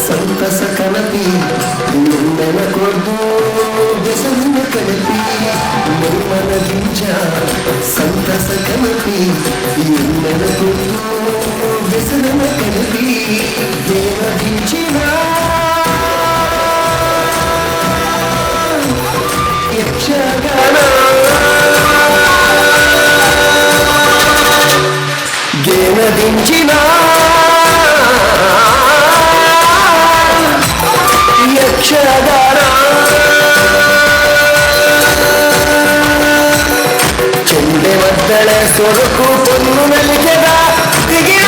ಸಂತಸ ಕನಪಿ ನಿನ್ನನ ಕೊರ್ದು ಬೆಸನ ಕನಪಿ ನಿರ್ಮಲ ದಿಂಚ ಸಂತಸ ಕನಪಿ ನಿನ್ನನ ಕೊರ್ದು ಬೆಸನ ಕನಪಿ ದೇವ ದಿಂಚಿನ ಯಕ್ಷಗಾನ ದಿಂಚಿನ ಯಕ್ಷಗಾನ ಚೆಂಡೆ ಮದ್ದಳೆ ಸೊರಕು ಪೊನ್ನು ನಲಿಗೆದ ತಿಗಿಣ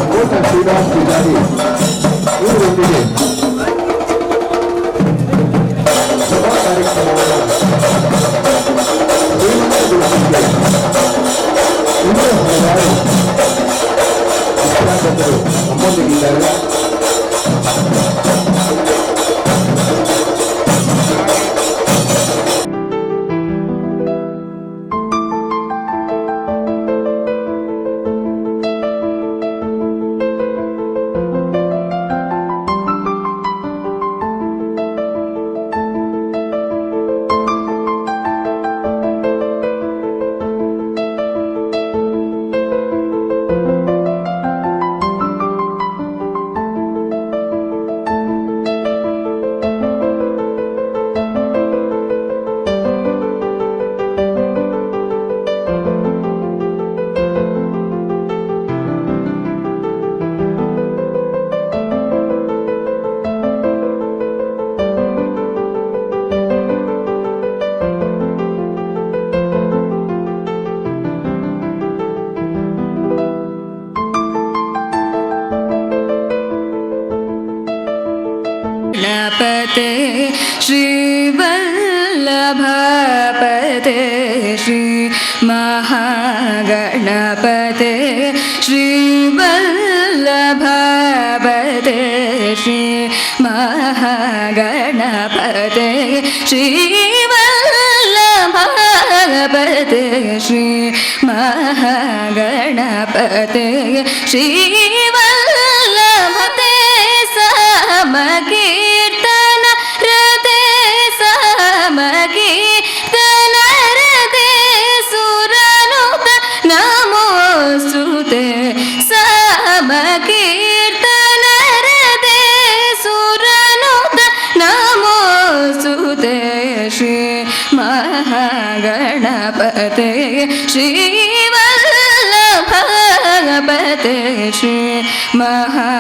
ಕೋಟ ಶ್ರೀನಿವಾಸ್ ಪೂಜಾರಿ ಇವರೊಂದಿಗೆ ಸಭಾ ಕಾರ್ಯಕ್ರಮವನ್ನು ಶ್ರೀಮಂತಗೊಳಿಸಲಿಕ್ಕೆ ಇನ್ನೂ ಹಲವಾರು ವಿದ್ಯಾವಂತರು ನಮ್ಮೊಂದಿಗಿದ್ದಾರೆ. ಗಣಪತೆ ಶ್ರೀ ವಲ್ಲಭಪತೆ ಶ್ರೀ ಮಹಾಗಣಪತೆ ಶ್ರೀ ವಲ್ಲಭಪತೆ ಶ್ರೀ ಮಹಾಗಣಪತೆ ಶ್ರೀ ವಲ್ಲಭಪತೆ ಶ್ರೀ ಮಹಾಗಣಪತೆ ಶ್ರೀ ವಲ್ಲಭತೆ ಸಮಕೀರ್ತನ ರತೆ ಸಮಕೀರ್ತನ ರತೆ ಸುರನುತ ನಮೋಸ್ತುತೆ ಸಮಕೀರ್ತನ ರತೆ ಸುರನುತ ನಮೋಸ್ತುತೆ ಶ್ರೀ ಮಹಾಗಣಪತೆ ಶ್ರೀ ವಲ್ಲಭಪತೆ. Shri Mahaganapate.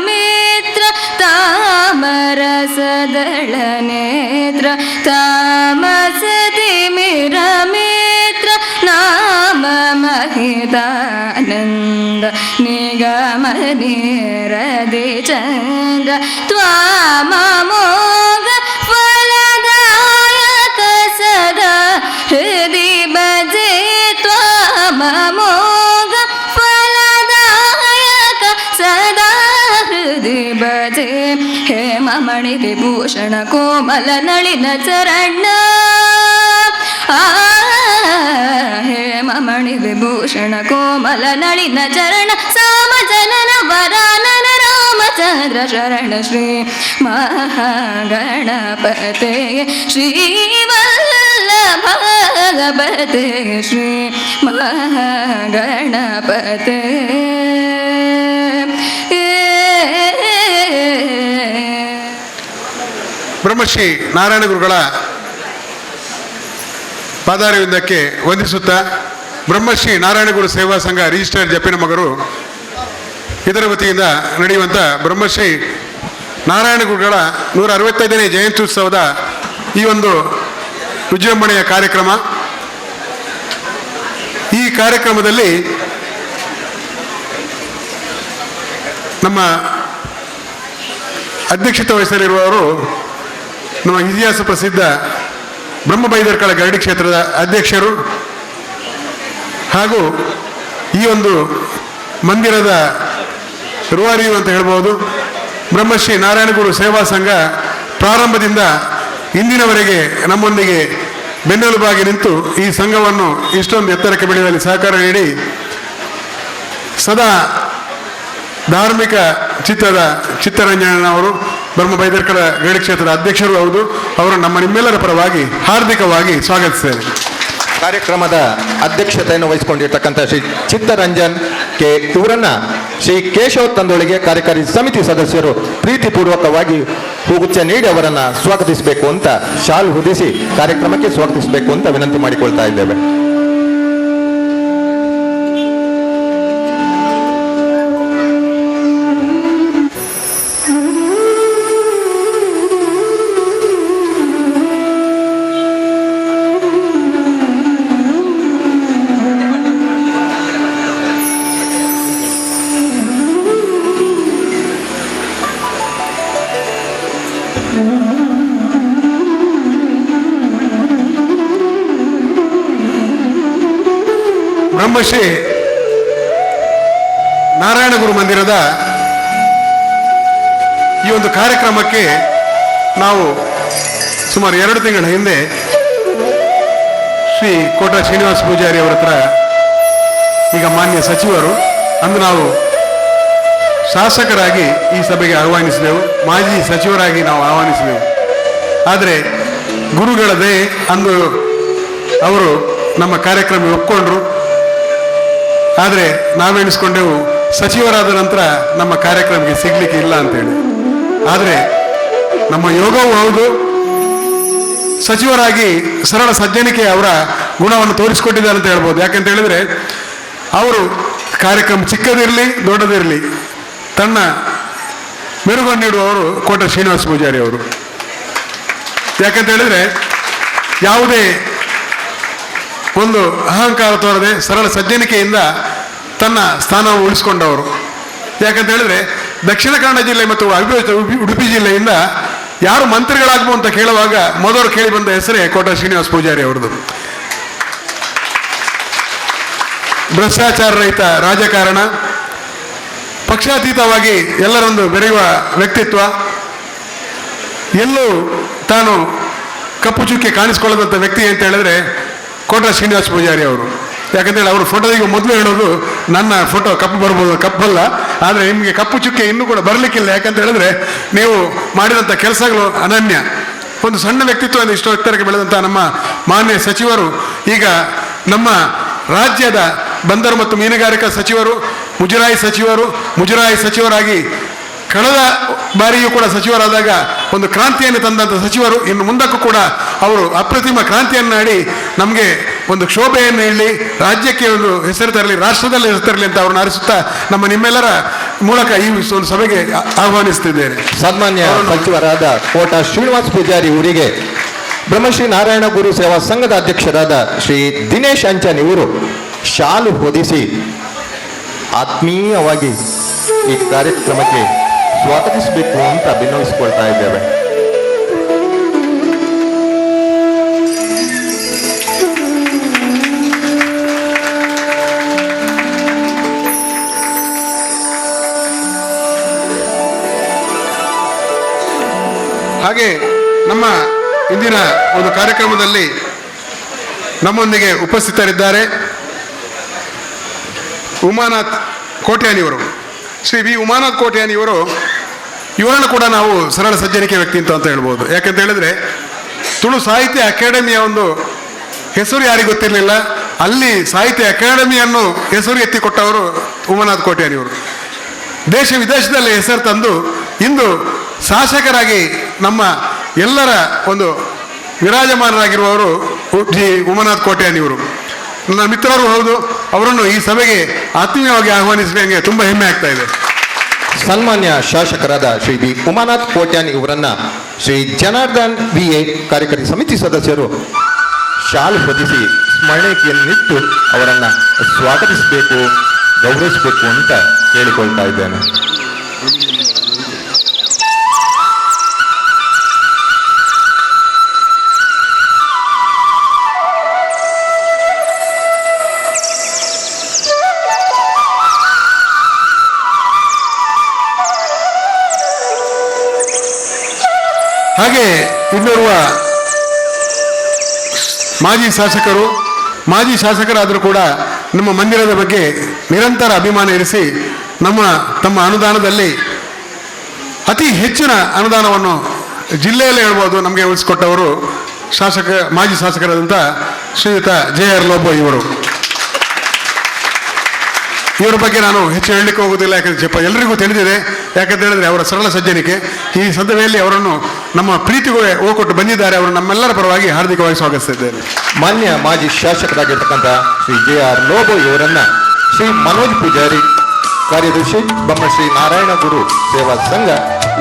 ಮಿತ್ರ ತಾಮರಸದಳ ನೇತ್ರ ತಾಮಸತಿ ಮಿರಮಿತ್ರ ನಾಮ ಮಹಿತಾನಂದ ನಿಗಮ ನೀರದಿ ಚಂದ್ರ ತ್ವಾಮೋಘ ಫಲದಾಯಕ ಸದಾ ಹೃದಿ ಭಜೆ ತ್ವಾಮೋಘ ಫಲದಾಯಕ ಸದಾ ಹೃದಿ ಭಜೆ. ಹೇಮಮಣಿ ವಿಭೂಷಣ ಕೋಮಲ ನಳಿನ ಚರಣ ಹೇಮಮಣಿ ವಿಭೂಷಣ ಕೋಮಲ ನಳಿನ ಚರಣ ಸಾಮ ಜನನ ವರಾನನ ರಾಮಚಂದ್ರ ಶರಣ ಶ್ರೀ ಮಹಾಗಣಪತೆ ಶ್ರೀ ವಲ್ಲಭಗಪತೆ ಶ್ರೀ ಮಹಾಗಣಪತೆ. ಬ್ರಹ್ಮಶ್ರೀ ನಾರಾಯಣ ಗುರುಗಳ ಪಾದಾರವಿಂದಕ್ಕೆ ವಂದಿಸುತ್ತಾ ಬ್ರಹ್ಮಶ್ರೀ ನಾರಾಯಣಗುರು ಸೇವಾ ಸಂಘ ರಿಜಿಸ್ಟರ್ ಜಪ್ಪಿನ ಮಗರು ಇದರ ವತಿಯಿಂದ ನಡೆಯುವಂಥ ಬ್ರಹ್ಮಶ್ರೀ ನಾರಾಯಣ ಗುರುಗಳ 165ನೇ ಜಯಂತ್ಯುತ್ಸವದ ಈ ಒಂದು ವಿಜೃಂಭಣೆಯ ಕಾರ್ಯಕ್ರಮ. ಈ ಕಾರ್ಯಕ್ರಮದಲ್ಲಿ ನಮ್ಮ ಅಧ್ಯಕ್ಷತೆ ವಹಿಸಲಿರುವವರು ನಮ್ಮ ಇತಿಹಾಸ ಪ್ರಸಿದ್ಧ ಬ್ರಹ್ಮಬೈದರ್ಕಳ ಗರಡಿ ಕ್ಷೇತ್ರದ ಅಧ್ಯಕ್ಷರು ಹಾಗೂ ಈ ಒಂದು ಮಂದಿರದ ರೂವಾರಿಯು ಅಂತ ಹೇಳ್ಬೋದು. ಬ್ರಹ್ಮಶ್ರೀ ನಾರಾಯಣಗುರು ಸೇವಾ ಸಂಘ ಪ್ರಾರಂಭದಿಂದ ಇಂದಿನವರೆಗೆ ನಮ್ಮೊಂದಿಗೆ ಬೆನ್ನೆಲುಬಾಗಿ ನಿಂತು ಈ ಸಂಘವನ್ನು ಇಷ್ಟೊಂದು ಎತ್ತರಕ್ಕೆ ಬೆಳೆಯುವಲ್ಲಿ ಸಹಕಾರ ನೀಡಿ ಸದಾ ಧಾರ್ಮಿಕ ಚಿತ್ರದ ಚಿತ್ತರಂಜನವರು ಬ್ರಹ್ಮ ಬೈದರ್ಕಳ ಗರಡಿ ಕ್ಷೇತ್ರದ ಅಧ್ಯಕ್ಷರು ಹೌದು. ಅವರು ನಮ್ಮ ನಿಮ್ಮೆಲ್ಲರ ಪರವಾಗಿ ಹಾರ್ದಿಕವಾಗಿ ಸ್ವಾಗತಿಸ್ತೇನೆ. ಕಾರ್ಯಕ್ರಮದ ಅಧ್ಯಕ್ಷತೆಯನ್ನು ವಹಿಸಿಕೊಂಡಿರ್ತಕ್ಕಂಥ ಶ್ರೀ ಚಿತ್ತರಂಜನ್ ಕೆ ಇವರನ್ನ ಶ್ರೀ ಕೇಶವ್ ತಂದೊಳಿಗೆ ಕಾರ್ಯಕಾರಿ ಸಮಿತಿ ಸದಸ್ಯರು ಪ್ರೀತಿಪೂರ್ವಕವಾಗಿ ಹೂಗುಚ್ಛ ನೀಡಿ ಅವರನ್ನ ಸ್ವಾಗತಿಸಬೇಕು ಅಂತ, ಶಾಲು ಹೊದಿಸಿ ಕಾರ್ಯಕ್ರಮಕ್ಕೆ ಸ್ವಾಗತಿಸಬೇಕು ಅಂತ ವಿನಂತಿ ಮಾಡಿಕೊಳ್ತಾ ಇದ್ದೇವೆ. ಬ್ರಹ್ಮಶ್ರೀ ನಾರಾಯಣಗುರು ಮಂದಿರದ ಈ ಒಂದು ಕಾರ್ಯಕ್ರಮಕ್ಕೆ ನಾವು ಸುಮಾರು 2 ತಿಂಗಳ ಹಿಂದೆ ಶ್ರೀ ಕೋಟ ಶ್ರೀನಿವಾಸ ಪೂಜಾರಿ ಅವರ ಹತ್ರ, ಈಗ ಮಾನ್ಯ ಸಚಿವರು, ಅಂದು ನಾವು ಶಾಸಕರಾಗಿ ಈ ಸಭೆಗೆ ಆಹ್ವಾನಿಸಿದೆವು, ಮಾಜಿ ಸಚಿವರಾಗಿ ನಾವು ಆಹ್ವಾನಿಸಿದೆವು. ಆದರೆ ಗುರುಗಳ ದಯೆ ಅಂದು ಅವರು ನಮ್ಮ ಕಾರ್ಯಕ್ರಮ ಒಪ್ಕೊಂಡ್ರು. ಆದರೆ ನಾವೆಣಿಸ್ಕೊಂಡೆವು ಸಚಿವರಾದ ನಂತರ ನಮ್ಮ ಕಾರ್ಯಕ್ರಮಕ್ಕೆ ಸಿಗ್ಲಿಕ್ಕೆ ಇಲ್ಲ ಅಂತೇಳಿ. ಆದರೆ ನಮ್ಮ ಯೋಗವೂ ಹೌದು, ಸಚಿವರಾಗಿ ಸರಳ ಸಜ್ಜನಿಕೆ ಅವರ ಗುಣವನ್ನು ತೋರಿಸಿಕೊಟ್ಟಿದ್ದಾರೆ ಅಂತ ಹೇಳ್ಬೋದು. ಯಾಕಂತ ಹೇಳಿದರೆ ಅವರು ಕಾರ್ಯಕ್ರಮ ಚಿಕ್ಕದಿರಲಿ ದೊಡ್ಡದಿರಲಿ ತನ್ನ ಮೆರುಗನ್ನು ನೀಡುವವರು ಕೋಟ ಶ್ರೀನಿವಾಸ ಪೂಜಾರಿ ಅವರು. ಯಾಕಂತ ಹೇಳಿದರೆ ಯಾವುದೇ ಒಂದು ಅಹಂಕಾರ ತೋರದೆ ಸರಳ ಸಜ್ಜನಿಕೆಯಿಂದ ತನ್ನ ಸ್ಥಾನವನ್ನು ಉಳಿಸಿಕೊಂಡವರು. ಯಾಕಂತ ಹೇಳಿದ್ರೆ ದಕ್ಷಿಣ ಕನ್ನಡ ಜಿಲ್ಲೆ ಮತ್ತು ಉಡುಪಿ ಜಿಲ್ಲೆಯಿಂದ ಯಾರು ಮಂತ್ರಿಗಳಾಗಬಹುದು ಅಂತ ಕೇಳುವಾಗ ಮೊದಲು ಕೇಳಿ ಬಂದ ಹೆಸರೇ ಕೋಟ ಶ್ರೀನಿವಾಸ ಪೂಜಾರಿ ಅವರದು. ಭ್ರಷ್ಟಾಚಾರ ರಹಿತ ರಾಜಕಾರಣ, ಪಕ್ಷಾತೀತವಾಗಿ ಎಲ್ಲರೊಂದು ಬೆರೆಯುವ ವ್ಯಕ್ತಿತ್ವ, ಎಲ್ಲೂ ತಾನು ಕಪ್ಪು ಚುಕ್ಕೆ ಕಾಣಿಸಿಕೊಳ್ಳದಂಥ ವ್ಯಕ್ತಿ ಅಂತ ಹೇಳಿದ್ರೆ ಕೋಟ ಶ್ರೀನಿವಾಸ ಪೂಜಾರಿ ಅವರು. ಯಾಕಂತೇಳಿ ಅವರು ಫೋಟೋದಿಗೆ ಮೊದಲು ಹೇಳೋದು ನನ್ನ ಫೋಟೋ ಕಪ್ಪು ಬರ್ಬೋದು, ಕಪ್ಪಲ್ಲ, ಆದರೆ ನಿಮಗೆ ಕಪ್ಪು ಚುಕ್ಕೆ ಇನ್ನೂ ಕೂಡ ಬರಲಿಕ್ಕಿಲ್ಲ. ಯಾಕಂತ ಹೇಳಿದ್ರೆ ನೀವು ಮಾಡಿದಂಥ ಕೆಲಸಗಳು ಅನನ್ಯ. ಒಂದು ಸಣ್ಣ ವ್ಯಕ್ತಿತ್ವ ಇಷ್ಟು ಎತ್ತರಕ್ಕೆ ಬೆಳೆದಂಥ ನಮ್ಮ ಮಾನ್ಯ ಸಚಿವರು, ಈಗ ನಮ್ಮ ರಾಜ್ಯದ ಬಂದರು ಮತ್ತು ಮೀನುಗಾರಿಕಾ ಸಚಿವರು, ಮುಜರಾಯಿ ಸಚಿವರು, ಮುಜರಾಯಿ ಸಚಿವರಾಗಿ ಕಳೆದ ಬಾರಿಯೂ ಕೂಡ ಸಚಿವರಾದಾಗ ಒಂದು ಕ್ರಾಂತಿಯನ್ನು ತಂದಂಥ ಸಚಿವರು, ಇನ್ನು ಮುಂದಕ್ಕೂ ಕೂಡ ಅವರು ಅಪ್ರತಿಮ ಕ್ರಾಂತಿಯನ್ನು ನಾಡಿ ನಮಗೆ ಒಂದು ಶೋಭೆಯನ್ನು ಹೇಳಿ ರಾಜ್ಯಕ್ಕೆ ಒಂದು ಹೆಸರು ತರಲಿ, ರಾಷ್ಟ್ರದಲ್ಲಿ ಹೆಸರು ತರಲಿ ಅಂತ ಅವರನ್ನು ಅರಿಸುತ್ತಾ ನಮ್ಮ ನಿಮ್ಮೆಲ್ಲರ ಮೂಲಕ ಈ ಒಂದು ಸಭೆಗೆ ಆಹ್ವಾನಿಸುತ್ತಿದ್ದೇನೆ. ಸನ್ಮಾನ್ಯ ಸಚಿವರಾದ ಕೋಟ ಶ್ರೀನಿವಾಸ್ ಪೂಜಾರಿ ಇವರಿಗೆ ಬ್ರಹ್ಮಶ್ರೀ ನಾರಾಯಣ ಗುರು ಸೇವಾ ಸಂಘದ ಅಧ್ಯಕ್ಷರಾದ ಶ್ರೀ ದಿನೇಶ್ ಅಂಚನ್ ಇವರು ಶಾಲು ಹೊದಿಸಿ ಆತ್ಮೀಯವಾಗಿ ಈ ಕಾರ್ಯಕ್ರಮಕ್ಕೆ ಸ್ವಾಗತಿಸಬೇಕು ಅಂತ ಭಿನ್ನವಿಸಿಕೊಳ್ತಾ ಇದ್ದೇವೆ. ಹಾಗೆ ನಮ್ಮ ಇಂದಿನ ಒಂದು ಕಾರ್ಯಕ್ರಮದಲ್ಲಿ ನಮ್ಮೊಂದಿಗೆ ಉಪಸ್ಥಿತರಿದ್ದಾರೆ ಉಮಾನಾಥ್ ಕೋಟ್ಯಾನಿಯವರು, ಶ್ರೀ ವಿ ಉಮಾನಾಥ್ ಕೋಟ್ಯಾನಿಯವರು. ಇವರನ್ನು ಕೂಡ ನಾವು ಸರಳ ಸಜ್ಜನಿಕೆ ವ್ಯಕ್ತಿ ಅಂತ ಅಂತ ಹೇಳ್ಬೋದು. ಯಾಕಂತ ಹೇಳಿದ್ರೆ ತುಳು ಸಾಹಿತ್ಯ ಅಕಾಡೆಮಿಯ ಒಂದು ಹೆಸರು ಯಾರಿಗೂ ಗೊತ್ತಿರಲಿಲ್ಲ, ಅಲ್ಲಿ ಸಾಹಿತ್ಯ ಅಕಾಡೆಮಿಯನ್ನು ಹೆಸರು ಎತ್ತಿಕೊಟ್ಟವರು ಉಮಾನಾಥ್ ಕೋಟ್ಯಾನಿಯವರು. ದೇಶ ವಿದೇಶದಲ್ಲಿ ಹೆಸರು ತಂದು ಇಂದು ಶಾಸಕರಾಗಿ ನಮ್ಮ ಎಲ್ಲರ ಒಂದು ವಿರಾಜಮಾನರಾಗಿರುವವರು ಜಿ ಉಮಾನಾಥ್ ಕೋಟ್ಯಾನಿಯವರು. ನನ್ನ ಮಿತ್ರರು ಹೌದು. ಅವರನ್ನು ಈ ಸಭೆಗೆ ಆತ್ಮೀಯವಾಗಿ ಆಹ್ವಾನಿಸಿ ನನಗೆ ತುಂಬ ಹೆಮ್ಮೆ ಆಗ್ತಾ ಇದೆ. ಸನ್ಮಾನ್ಯ ಶಾಸಕರಾದ ಶ್ರೀ ಬಿ ಉಮಾನಾಥ್ ಕೋಟ್ಯಾನ್ ಇವರನ್ನ ಶ್ರೀ ಜನಾರ್ದನ್ ಬಿ ಎ ಕಾರ್ಯಕಾರಿ ಸಮಿತಿ ಸದಸ್ಯರು ಶಾಲು ಹೊದಿಸಿ ಸ್ಮರಣಿಕೆಯನ್ನಿಟ್ಟು ಅವರನ್ನ ಸ್ವಾಗತಿಸಬೇಕು, ಗೌರವಿಸಬೇಕು ಅಂತ ಕೇಳಿಕೊಳ್ತಾ ಇದ್ದೇನೆ. ಹಾಗೆ ಇನ್ನೋರ್ವ ಮಾಜಿ ಶಾಸಕರು, ಮಾಜಿ ಶಾಸಕರಾದರೂ ಕೂಡ ನಮ್ಮ ಮಂದಿರದ ಬಗ್ಗೆ ನಿರಂತರ ಅಭಿಮಾನ ಇರಿಸಿ ತಮ್ಮ ಅನುದಾನದಲ್ಲಿ ಅತಿ ಹೆಚ್ಚಿನ ಅನುದಾನವನ್ನು ಜಿಲ್ಲೆಯಲ್ಲೇ ಹೇಳ್ಬೋದು ನಮಗೆ ಉಳಿಸಿಕೊಟ್ಟವರು ಮಾಜಿ ಶಾಸಕರಾದಂಥ ಶ್ರೀಯುತ ಜೆ ಆರ್ ಲೋಬೋ ಇವರು. ಇವರ ಬಗ್ಗೆ ನಾನು ಹೆಚ್ಚು ಹೇಳಲಿಕ್ಕೆ ಹೋಗುವುದಿಲ್ಲ, ಯಾಕಂದರೆ ಎಲ್ಲರಿಗೂ ತಿಳಿದಿದೆ. ಯಾಕಂತ ಹೇಳಿದ್ರೆ ಅವರ ಸರಳ ಸಜ್ಜನಿಕೆ. ಈ ಸಂದರ್ಭದಲ್ಲಿ ಅವರನ್ನು ನಮ್ಮ ಪ್ರೀತಿಗೂ ಕೊಟ್ಟು ಬಂದಿದ್ದಾರೆ. ಅವರು ನಮ್ಮೆಲ್ಲರ ಪರವಾಗಿ ಹಾರ್ದಿಕವಾಗಿ ಸ್ವಾಗತಿಸಿದ್ದೇನೆ. ಮಾನ್ಯ ಮಾಜಿ ಶಾಸಕರಾಗಿರ್ತಕ್ಕಂಥ ಶ್ರೀ ಜೆ ಆರ್ ಲೋಬೋ ಇವರನ್ನ ಶ್ರೀ ಮನೋಜ್ ಪೂಜಾರಿ ಕಾರ್ಯದರ್ಶಿ ಬ್ರಹ್ಮಶ್ರೀ ನಾರಾಯಣ ಗುರು ಸೇವಾ ಸಂಘ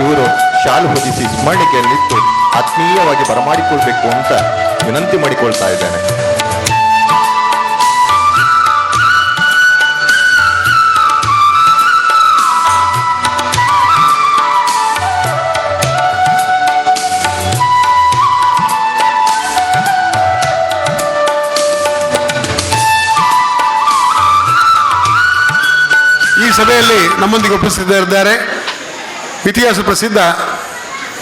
ಇವರು ಶಾಲು ಹೊದಿಸಿ ಸ್ಮರಣಿಕೆಯಲ್ಲಿಟ್ಟು ಆತ್ಮೀಯವಾಗಿ ಬರಮಾಡಿಕೊಳ್ಬೇಕು ಅಂತ ವಿನಂತಿ ಮಾಡಿಕೊಳ್ತಾ ಇದ್ದೇನೆ. ಈ ಸಭೆಯಲ್ಲಿ ನಮ್ಮೊಂದಿಗೆ ಉಪಸ್ಥಿತರಿದ್ದಾರೆ ಇತಿಹಾಸ ಪ್ರಸಿದ್ಧ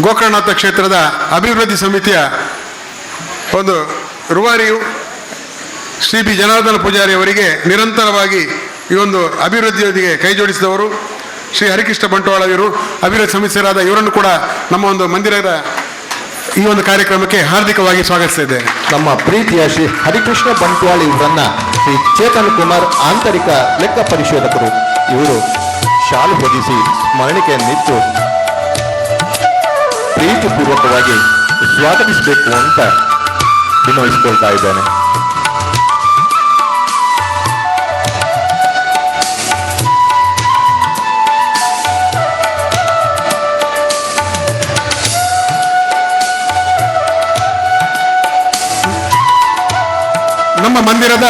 ಗೋಕರ್ಣನಾಥ ಕ್ಷೇತ್ರದ ಅಭಿವೃದ್ಧಿ ಸಮಿತಿಯ ಒಂದು ರೂವಾರಿಯು ಶ್ರೀ ಬಿ ಜನಾರ್ದನ ಪೂಜಾರಿ ಅವರಿಗೆ ನಿರಂತರವಾಗಿ ಈ ಒಂದು ಅಭಿವೃದ್ಧಿಯೊಂದಿಗೆ ಕೈ ಜೋಡಿಸಿದವರು ಶ್ರೀ ಹರಿಕೃಷ್ಣ ಬಂಟ್ವಾಳ ಇವರು ಅಭಿವೃದ್ಧಿ ಸಮಿತಿಯರಾದ ಇವರನ್ನು ಕೂಡ ನಮ್ಮ ಒಂದು ಮಂದಿರದ ಈ ಒಂದು ಕಾರ್ಯಕ್ರಮಕ್ಕೆ ಹಾರ್ದಿಕವಾಗಿ ಸ್ವಾಗತಿಸಿದ್ದೇನೆ. ನಮ್ಮ ಪ್ರೀತಿಯ ಶ್ರೀ ಹರಿಕೃಷ್ಣ ಬಂಟ್ವಾಳ ಇವರನ್ನ ಶ್ರೀ ಚೇತನ್ ಕುಮಾರ್ ಆಂತರಿಕ ಲೆಕ್ಕ ಪರಿಶೋಧಕರು ಇವರು ಶಾಲು ಹೊದಿಸಿ ಸ್ಮರಣಿಕೆಯನ್ನಿಟ್ಟು ಪ್ರೀತಿಪೂರ್ವಕವಾಗಿ ಸ್ವಾಗತಿಸಬೇಕು ಅಂತ ವಿನಂತಿಸಿಕೊಳ್ತಾ ಇದ್ದೇನೆ. ನಮ್ಮ ಮಂದಿರದ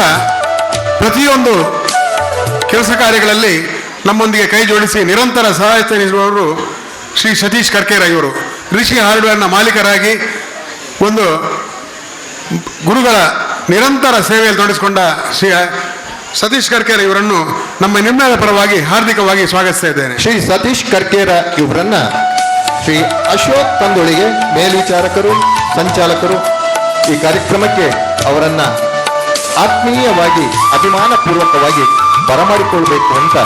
ಪ್ರತಿಯೊಂದು ಕೆಲಸ ಕಾರ್ಯಗಳಲ್ಲಿ ನಮ್ಮೊಂದಿಗೆ ಕೈ ಜೋಡಿಸಿ ನಿರಂತರ ಸಹಾಯ ನೀಡುವವರು ಶ್ರೀ ಸತೀಶ್ ಕರ್ಕೇರ ಇವರು. ಋಷಿ ಹಾರ್ಡ್ವೇರ್ನ ಮಾಲೀಕರಾಗಿ ಒಂದು ಗುರುಗಳ ನಿರಂತರ ಸೇವೆಯಲ್ಲಿ ತೊಡಗಿಸಿಕೊಂಡ ಶ್ರೀ ಸತೀಶ್ ಕರ್ಕೇರ ಇವರನ್ನು ನಮ್ಮ ನಿಮ್ಮೆಲ್ಲರ ಪರವಾಗಿ ಹಾರ್ದಿಕವಾಗಿ ಸ್ವಾಗತಿಸ್ತಾ ಇದ್ದೇನೆ. ಶ್ರೀ ಸತೀಶ್ ಕರ್ಕೇರ ಇವರನ್ನ ಶ್ರೀ ಅಶೋಕ್ ತಂದೊಳಿಗೆ ಮೇಲ್ವಿಚಾರಕರು, ಸಂಚಾಲಕರು ಈ ಕಾರ್ಯಕ್ರಮಕ್ಕೆ ಅವರನ್ನ ಆತ್ಮೀಯವಾಗಿ ಅಭಿಮಾನಪೂರ್ವಕವಾಗಿ ಬರಮಾಡಿಕೊಳ್ಬೇಕು ಅಂತ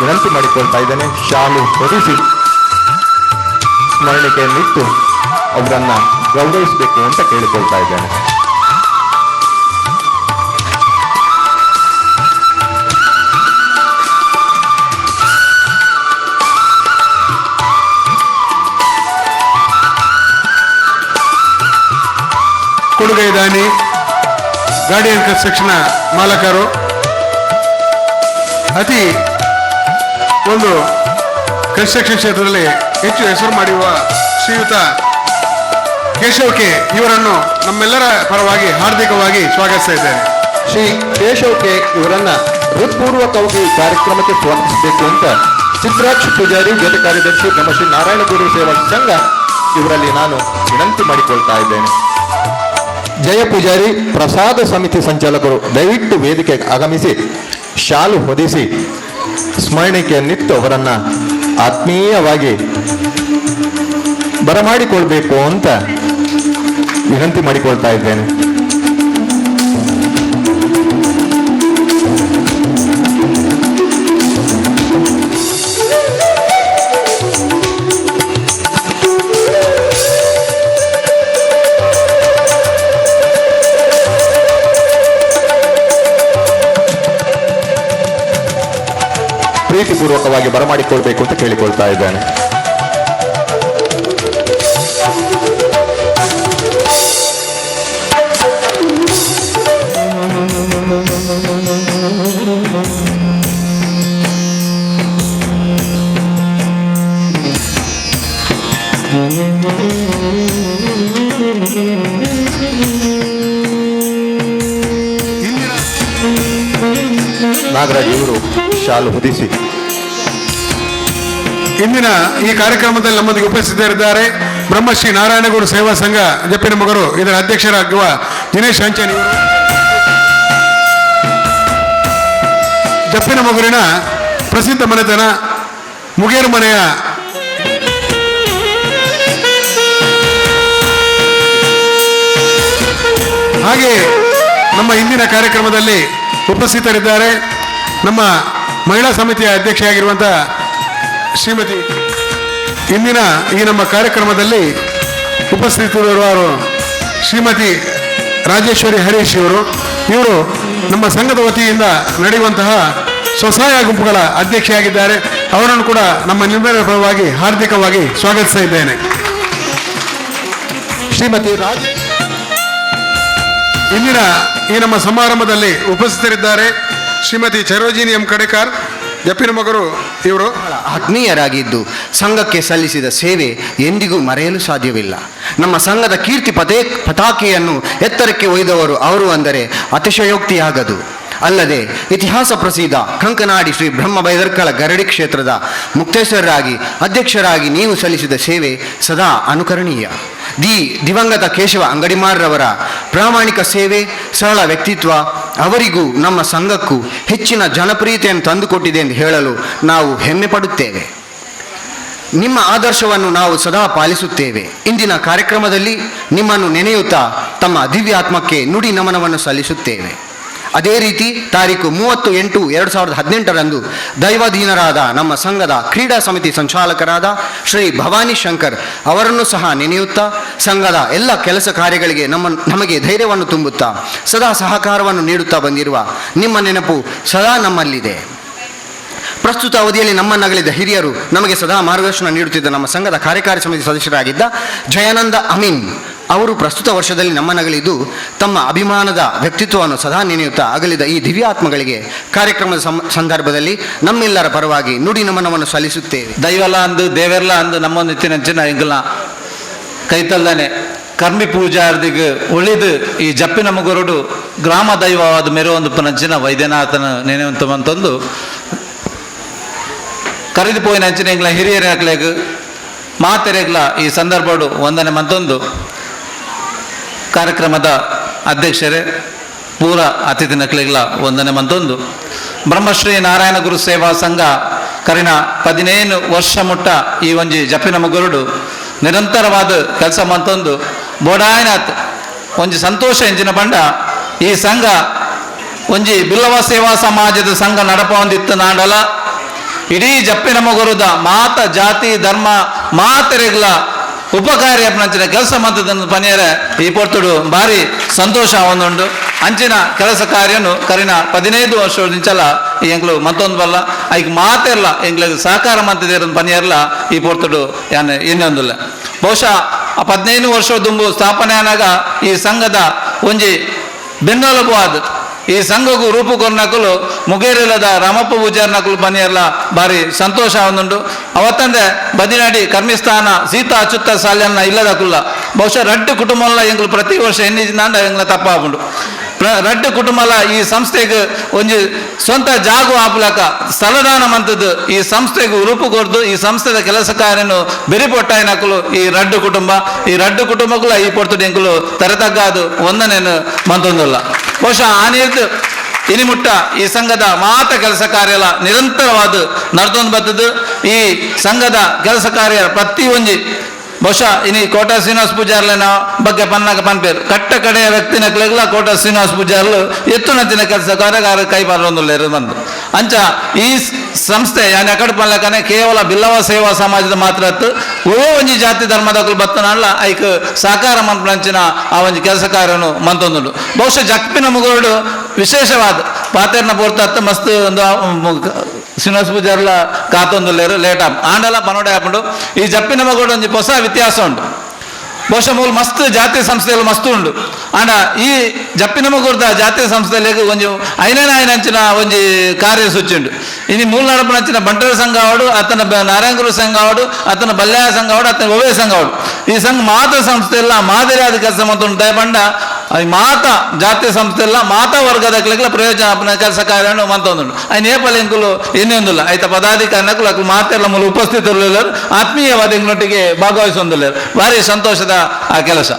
ವಿನಂತಿ ಮಾಡಿಕೊಳ್ತಾ ಇದ್ದೇನೆ. ಶಾಲು ಹೊದಿಸಿ ಸ್ಮರಣಿಕೆಯನ್ನಿಟ್ಟು ಅವರನ್ನ ಗೌರವಿಸಬೇಕು ಅಂತ ಕೇಳಿಕೊಳ್ತಾ ಇದ್ದೇನೆ. ಕೊಡುಗೈ ದಾನಿ Guardian construction ಮಾಲಕರು, ಅತಿ ಒಂದು ಕನ್ಸ್ಟ್ರಕ್ಷನ್ ಕ್ಷೇತ್ರದಲ್ಲಿ ಹೆಚ್ಚು ಹೆಸರು ಮಾಡಿರುವ ಶ್ರೀಯುತ ಕೇಶವ್ ಕೆ ಇವರನ್ನು ನಮ್ಮೆಲ್ಲರ ಪರವಾಗಿ ಹಾರ್ದಿಕವಾಗಿ ಸ್ವಾಗತಿಸ್ತಾ ಇದ್ದೇನೆ. ಶ್ರೀ ಕೇಶವ್ ಕೆ ಇವರನ್ನ ಹೃತ್ಪೂರ್ವಕವಾಗಿ ಕಾರ್ಯಕ್ರಮಕ್ಕೆ ಸ್ವಾಗತಿಸಬೇಕು ಅಂತ ಸಿದ್ದರಾಜ್ ಪೂಜಾರಿ, ಜೊತೆ ಕಾರ್ಯದರ್ಶಿ, ಬ್ರಹ್ಮಶ್ರೀ ನಾರಾಯಣಗುರು ಸೇವಾ ಸಂಘ ಇವರಲ್ಲಿ ನಾನು ವಿನಂತಿ ಮಾಡಿಕೊಳ್ತಾ ಇದ್ದೇನೆ. ಜಯ ಪೂಜಾರಿ, ಪ್ರಸಾದ ಸಮಿತಿ ಸಂಚಾಲಕರು ದಯವಿಟ್ಟು ವೇದಿಕೆಗೆ ಆಗಮಿಸಿ ಶಾಲು ಹೊದಿಸಿ ಸ್ಮರಣಿಕೆಯನ್ನಿಟ್ಟು ಅವರನ್ನ ಆತ್ಮೀಯವಾಗಿ ಬರಮಾಡಿಕೊಳ್ಬೇಕು ಅಂತ ವಿನಂತಿ ಮಾಡಿಕೊಳ್ತಾ ಇದ್ದೇನೆ. ಪ್ರೀತಿಪೂರ್ವಕವಾಗಿ ಬರಮಾಡಿಕೊಳ್ಬೇಕು ಅಂತ ಕೇಳಿಕೊಳ್ತಾ ಇದ್ದೇನೆ. ನಾಗರಾಜ್ ಇವರು ಶಾಲು ಹೊದಿಸಿ ಇಂದಿನ ಈ ಕಾರ್ಯಕ್ರಮದಲ್ಲಿ ನಮ್ಮೊಂದಿಗೆ ಉಪಸ್ಥಿತರಿದ್ದಾರೆ ಬ್ರಹ್ಮಶ್ರೀ ನಾರಾಯಣಗುರು ಸೇವಾ ಸಂಘ ಜಪ್ಪಿನ ಮಗರು, ಇದರ ಅಧ್ಯಕ್ಷರಾಗಿರುವ ದಿನೇಶ್ ಅಂಚನ್ ಇವರು. ಜಪ್ಪಿನ ಮಗುರಿನ ಪ್ರಸಿದ್ಧ ಮನೆತನ ಮುಗೇರು ಮನೆಯ ಹಾಗೆ ನಮ್ಮ ಇಂದಿನ ಕಾರ್ಯಕ್ರಮದಲ್ಲಿ ಉಪಸ್ಥಿತರಿದ್ದಾರೆ ನಮ್ಮ ಮಹಿಳಾ ಸಮಿತಿಯ ಅಧ್ಯಕ್ಷೆಯಾಗಿರುವಂಥ ಶ್ರೀಮತಿ. ಇಂದಿನ ಈ ನಮ್ಮ ಕಾರ್ಯಕ್ರಮದಲ್ಲಿ ಉಪಸ್ಥಿತರಿರುವವರು ಶ್ರೀಮತಿ ರಾಜೇಶ್ವರಿ ಹರೀಶ್ ಇವರು. ಇವರು ನಮ್ಮ ಸಂಘದ ವತಿಯಿಂದ ನಡೆಯುವಂತಹ ಸ್ವಸಹಾಯ ಗುಂಪುಗಳ ಅಧ್ಯಕ್ಷೆಯಾಗಿದ್ದಾರೆ. ಅವರನ್ನು ಕೂಡ ನಮ್ಮ ನಿಮ್ಮೆಲ್ಲರ ಪರವಾಗಿ ಹಾರ್ದಿಕವಾಗಿ ಸ್ವಾಗತಿಸ್ತಾ ಇದ್ದೇನೆ. ಶ್ರೀಮತಿ ರಾಜ ಇಂದಿನ ಈ ನಮ್ಮ ಸಮಾರಂಭದಲ್ಲಿ ಉಪಸ್ಥಿತರಿದ್ದಾರೆ ಶ್ರೀಮತಿ ಚರೋಜಿನಿ ಎಂ ಕಡೇಕಾರ್, ಜಪ್ಪಿನ ಮಗರು ಇವರು. ಆತ್ಮೀಯರಾಗಿದ್ದು ಸಂಘಕ್ಕೆ ಸಲ್ಲಿಸಿದ ಸೇವೆ ಎಂದಿಗೂ ಮರೆಯಲು ಸಾಧ್ಯವಿಲ್ಲ. ನಮ್ಮ ಸಂಘದ ಕೀರ್ತಿ ಪತಾಕೆಯನ್ನು ಎತ್ತರಕ್ಕೆ ಒಯ್ದವರು ಅವರು ಅಂದರೆ ಅತಿಶಯೋಕ್ತಿಯಾಗದು. ಅಲ್ಲದೆ ಇತಿಹಾಸ ಪ್ರಸಿದ್ಧ ಕಂಕನಾಡಿ ಶ್ರೀ ಬ್ರಹ್ಮ ಬೈದರ್ಕಳ ಗರಡಿ ಕ್ಷೇತ್ರದ ಮುಕ್ತೇಶ್ವರರಾಗಿ ಅಧ್ಯಕ್ಷರಾಗಿ ನೀವು ಸಲ್ಲಿಸಿದ ಸೇವೆ ಸದಾ ಅನುಕರಣೀಯ. ದಿವಂಗತ ಕೇಶವ ಅಂಗಡಿಮಾರ್ರವರ ಪ್ರಾಮಾಣಿಕ ಸೇವೆ, ಸರಳ ವ್ಯಕ್ತಿತ್ವ ಅವರಿಗೂ ನಮ್ಮ ಸಂಘಕ್ಕೂ ಹೆಚ್ಚಿನ ಜನಪ್ರಿಯತೆಯನ್ನು ತಂದುಕೊಟ್ಟಿದೆ ಎಂದು ಹೇಳಲು ನಾವು ಹೆಮ್ಮೆ ಪಡುತ್ತೇವೆ. ನಿಮ್ಮ ಆದರ್ಶವನ್ನು ನಾವು ಸದಾ ಪಾಲಿಸುತ್ತೇವೆ. ಇಂದಿನ ಕಾರ್ಯಕ್ರಮದಲ್ಲಿ ನಿಮ್ಮನ್ನು ನೆನೆಯುತ್ತಾ ತಮ್ಮ ದಿವ್ಯಾತ್ಮಕ್ಕೆ ನುಡಿ ನಮನವನ್ನು ಸಲ್ಲಿಸುತ್ತೇವೆ. ಅದೇ ರೀತಿ ತಾರೀಕು 30/8/2018 ದೈವಾಧೀನರಾದ ನಮ್ಮ ಸಂಘದ ಕ್ರೀಡಾ ಸಮಿತಿ ಸಂಚಾಲಕರಾದ ಶ್ರೀ ಭವಾನಿ ಶಂಕರ್ ಅವರನ್ನು ಸಹ ನೆನೆಯುತ್ತಾ ಸಂಘದ ಎಲ್ಲ ಕೆಲಸ ಕಾರ್ಯಗಳಿಗೆ ನಮಗೆ ಧೈರ್ಯವನ್ನು ತುಂಬುತ್ತಾ ಸದಾ ಸಹಕಾರವನ್ನು ನೀಡುತ್ತಾ ಬಂದಿರುವ ನಿಮ್ಮ ನೆನಪು ಸದಾ ನಮ್ಮಲ್ಲಿದೆ. ಪ್ರಸ್ತುತ ಅವಧಿಯಲ್ಲಿ ನಮ್ಮನ್ನಗಲಿದ ಹಿರಿಯರು ನಮಗೆ ಸದಾ ಮಾರ್ಗದರ್ಶನ ನೀಡುತ್ತಿದ್ದ ನಮ್ಮ ಸಂಘದ ಕಾರ್ಯಕಾರಿ ಸಮಿತಿ ಸದಸ್ಯರಾಗಿದ್ದ ಜಯಾನಂದ ಅಮೀನ್ ಅವರು ಪ್ರಸ್ತುತ ವರ್ಷದಲ್ಲಿ ನಮ್ಮನ್ನಗಲಿದ್ದು ತಮ್ಮ ಅಭಿಮಾನದ ವ್ಯಕ್ತಿತ್ವವನ್ನು ಸದಾ ನೆನೆಯುತ್ತಾ ಅಗಲಿದ ಈ ದಿವ್ಯಾತ್ಮಗಳಿಗೆ ಕಾರ್ಯಕ್ರಮದ ಸಂದರ್ಭದಲ್ಲಿ ನಮ್ಮೆಲ್ಲರ ಪರವಾಗಿ ನುಡಿ ನಮನವನ್ನು ಸಲ್ಲಿಸುತ್ತೇವೆ. ದೈವಲ ಅಂದು ದೇವೆರ್ಲ ಅಂದು ನಮ್ಮ ನಿತ್ತಿನಂಚಿನ ಎಂಗಲ ಕೈತಲ್ದಾನೆ ಕರ್ಮಿ ಪೂಜಾರ್ದಿಗೆ ಉಳಿದು ಈ ಜಪ್ಪಿನ ಮುಗುರುಡು ಗ್ರಾಮ ದೈವವಾದ ಮೆರುವೊಂದು ಪುನಂಚಿನ ವೈದ್ಯನಾಥನ ನೆನೆವಂತಂತಂದು ಕರೆದು ಪೋಯಿನ ಅಂಚಿನ ಎಂಗ್ಲ ಹಿರಿಯರ ಮಾತೆರೆಗ್ಲ ಈ ಸಂದರ್ಭಡು ವಂದನೆ ಮಂತೊಂದು ಕಾರ್ಯಕ್ರಮದ ಅಧ್ಯಕ್ಷರೇ ಪೂರ ಅತಿಥಿ ನಕ್ಲಿಗ್ಲ ವಂದನೆ ಮಂತೊಂದು ಬ್ರಹ್ಮಶ್ರೀ ನಾರಾಯಣ ಗುರು ಸೇವಾ ಸಂಘ ಕರಿನ 15 ವರ್ಷ ಮುಟ್ಟ ಈ ಒಂಜಿ ಜಪ್ಪಿನ ಮುಗುರುಡು ನಿರಂತರವಾದ ಕೆಲಸ ಮಂತೊಂದು ಬೋಡಾಯನಾಥ್ ಒಂಜಿ ಸಂತೋಷ ಎಂಜಿನ ಬಂಡ ಈ ಸಂಘ ಒಂಜಿ ಬಿಲ್ಲವ ಸೇವಾ ಸಮಾಜದ ಸಂಘ ನಡಪೊಂದಿತ್ತು ನಾಡಲ ಇಡೀ ಜಪ್ಪಿನ ಮಗುರುದ ಮಾತ ಜಾತಿ ಧರ್ಮ ಮಾತೆರೆಗ್ಲ ಉಪಕಾರಿ ಅಪ್ಪನಂಚಿನ ಕೆಲಸ ಮಂತದನ್ನು ಪನಿಯರೆ ಈ ಪೊರ್ತುಡು ಭಾರಿ ಸಂತೋಷ ಒಂದುಂಡು ಅಂಚಿನ ಕೆಲಸ ಕಾರ್ಯನು ಕರಿನ 15 ವರ್ಷದಿಂಚಲ ಈ ಎಂಗ್ಲು ಮತ್ತೊಂದು ಬಲ್ಲ ಐಕ್ ಮಾತೆರ್ಲ ಎಂಗ್ಲಿಗೆ ಸಹಕಾರ ಮಂತದೇರ ಪನಿಯರ್ಲ ಈ ಪೊರ್ತುಡು ಯಾನ್ ಇನ್ನೊಂದಿಲ್ಲ. ಬಹುಶಃ ಆ 15 ವರ್ಷ ದುಂಬು ಸ್ಥಾಪನೆ ಆನಾಗ ಈ ಸಂಘದ ಒಂಜಿ ಬೆನ್ನೆಲುಬು ಆದ್ ಈ ಸಂಘಗೂ ರೂಪುಕೊರ್ನಕುಲು ಮುಗೇರಿಲ್ಲದ ರಾಮಪ್ಪ ಪೂಜಾರ್ನಕುಲು ಬನ್ನಿಯರ್ಲ ಭಾರಿ ಸಂತೋಷ ಒಂದುಂಡು. ಅವತ್ತಂದೆ ಬದಿನಾಡಿ ಕರ್ಮಿಸ್ಥಾನ ಸೀತಾ ಅಚ್ಯುತ ಸಾಲ್ಯನ್ನ ಇಲ್ಲದಕುಲ್ಲ ಬಹುಶಃ ರಡ್ಡು ಕುಟುಂಬಲ್ಲ ಎಂಗ್ಲು ಪ್ರತಿ ವರ್ಷ ಎನ್ನಿಜಿನಾಂಡ ಎಂಗ್ಲ ತಪ್ಪಾಪುಂಡು. ರಡ್ಡು ಕುಟುಂಬಲ ಈ ಸಂಸ್ಥೆಗೆ ಒಂಜಿ ಸ್ವಂತ ಜಾಗು ಆಪುಲಕ ಸ್ಥಳದಾನ ಮಂತದ್ದು ಈ ಸಂಸ್ಥೆಗೆ ರೂಪು ಕೊರ್ದು ಈ ಸಂಸ್ಥೆದ ಕೆಲಸ ಕಾರ್ಯನು ಬೆರಿಪೊಟ್ಟಾಯಿನಕುಲು ಈ ರಡ್ಡು ಕುಟುಂಬ. ಈ ರಡ್ಡು ಕುಟುಂಬಕ್ಕೂ ಈ ಪೊರ್ತುಡು ಎಂಕುಲು ತರತಗ್ಗಾದು ಒಂದನೇನು ಮಂತೊಂದುಲ್ಲ. ಬಹುಶಃ ಆನೇರ್ದು ಇನಿಮುಟ್ಟ ಈ ಸಂಘದ ಮಾತ ಕೆಲಸ ಕಾರ್ಯ ನಿರಂತರವಾದ ನಡ್ತೊಂದು ಬರ್ತದ್ದು. ಈ ಸಂಘದ ಕೆಲಸ ಕಾರ್ಯ ಪ್ರತಿ ಒಂಜಿ ಬಹುಶಃ ಇನಿ ಕೋಟ ಶ್ರೀನಿವಾಸ ಪೂಜಾರ್ಲೆನ ಬಗ್ಗೆ ಪನ್ನಾಗ ಪನ್ಪೇರು ಕಟ್ಟ ಕಡೆಯ ವ್ಯಕ್ತಿನ ಕ್ಲೆಗ್ಲ ಕೋಟ ಶ್ರೀನಿವಾಸ ಪೂಜಾರ್ಲು ಎತ್ತುನಂಚಿನ ಕೆಲಸ ಕಾರ್ಯಗಾರ ಕೈ ಪಾಡೊಂದುಲ್ಲೇರು ಬಂದು ಅಂಚ ಈ ಸಂಸ್ಥೆ ಯಾನ್ ಎಕಡೆ ಪನ್ಲಕನೆ ಕೇವಲ ಬಿಲ್ಲವ ಸೇವಾ ಸಮಾಜದ ಮಾತ್ರ ಅತ್ತು ಒವೋ ಒಂಜಿ ಜಾತಿ ಧರ್ಮದಕುಲು ಬತ್ತನಲ್ಲ ಐಕ್ ಸಹಕಾರ ಮನ್ಪಂಚಿನ ಆ ಒಂಜಿ ಕೆಲಸ ಕಾರ್ಯನು ಮಂತೊಂದುಂಡು. ಬಹುಶಃ ಜಕ್ಪಿನ ಮುಗುರುಡು ವಿಶೇಷವಾದ ಪಾತೆರ್ನ ಪೋರ್ತ ಮಸ್ತ್ ಒಂದು ಶ್ರೀನಿವಾಸ ಪೂಜಾರ್ಲ ಕಾತೊಂದುಲ್ಲೇರು ಲೇಟ್ ಆಪ್ ಆಂಡಲ ಪನೋಡೆ ಆಪುಂಡು. ಈ ಜಪ್ಪಿನ ಮಗೋಡು ಒಂಜಿ ಹೊಸ ವ್ಯತ್ಯಾಸ ಉಂಟು. ಬಹುಶಃ ಮೂಲ ಮಸ್ತ್ ಜಾತಿ ಸಂಸ್ಥೆಗಳು ಮಸ್ತ್ ಉಂಡು. ಆಂಡ ಈ ಜಪ್ಪಿನ ಮಗುರ್ದ ಜಾತಿ ಸಂಸ್ಥೆಗಳಿಗೆ ಒಂಜಿ ಐನನ ಐನಂಚಿನ ಒಂಜಿ ಕಾರ್ಯಸೂಚಿ ಉಂಡು. ಇನಿ ಮೂಲ ನಡಪನಂಚಿನ ಬಂಟರ ಸಂಘ ಅವಡು, ಅತನ ನಾರಾಯಣಗುರು ಸಂಘ ಅವಡು, ಅತನ ಬಲ್ಯಾಯ ಸಂಘ ಅವಡು, ಅತನ ಒವೇ ಸಂಘ ಅವಡು. ಈ ಸಂಘ ಮಾತ ಸಂಸ್ಥೆ ಎಲ್ಲ ಮಾದರಿಯಾದ ಕೆಲಸ ಮತ್ತು ದಯಪಂಡ ಈ ಮಾತಾ ಜಾತಿ ಸಂಸ್ಥೆ ಎಲ್ಲ ಮಾತಾ ವರ್ಗದ ಪ್ರಯೋಜನ ಕೆಲಸ ಕಾರ್ಯವನ್ನು ಮಂತೊಂದುಂಡು. ಐನ ಏಪಲ್ ಎಂಕುಲು ಇನ್ನೊಂದಿಲ್ಲ ಐತ ಪದಾಧಿಕಾರಿ ಅಕ್ಲು ಮಾತೆಲ್ಲ ಮೂಲ ಉಪಸ್ಥಿತರು ಆತ್ಮೀಯವಾದ ಎಂಗ್ಲೊಟ್ಟಿಗೆ ಭಾಗವಹಿಸೊಂದಿಲ್ಲ. ಭಾರಿ ಸಂತೋಷದ ಆ ಕೆಲಸ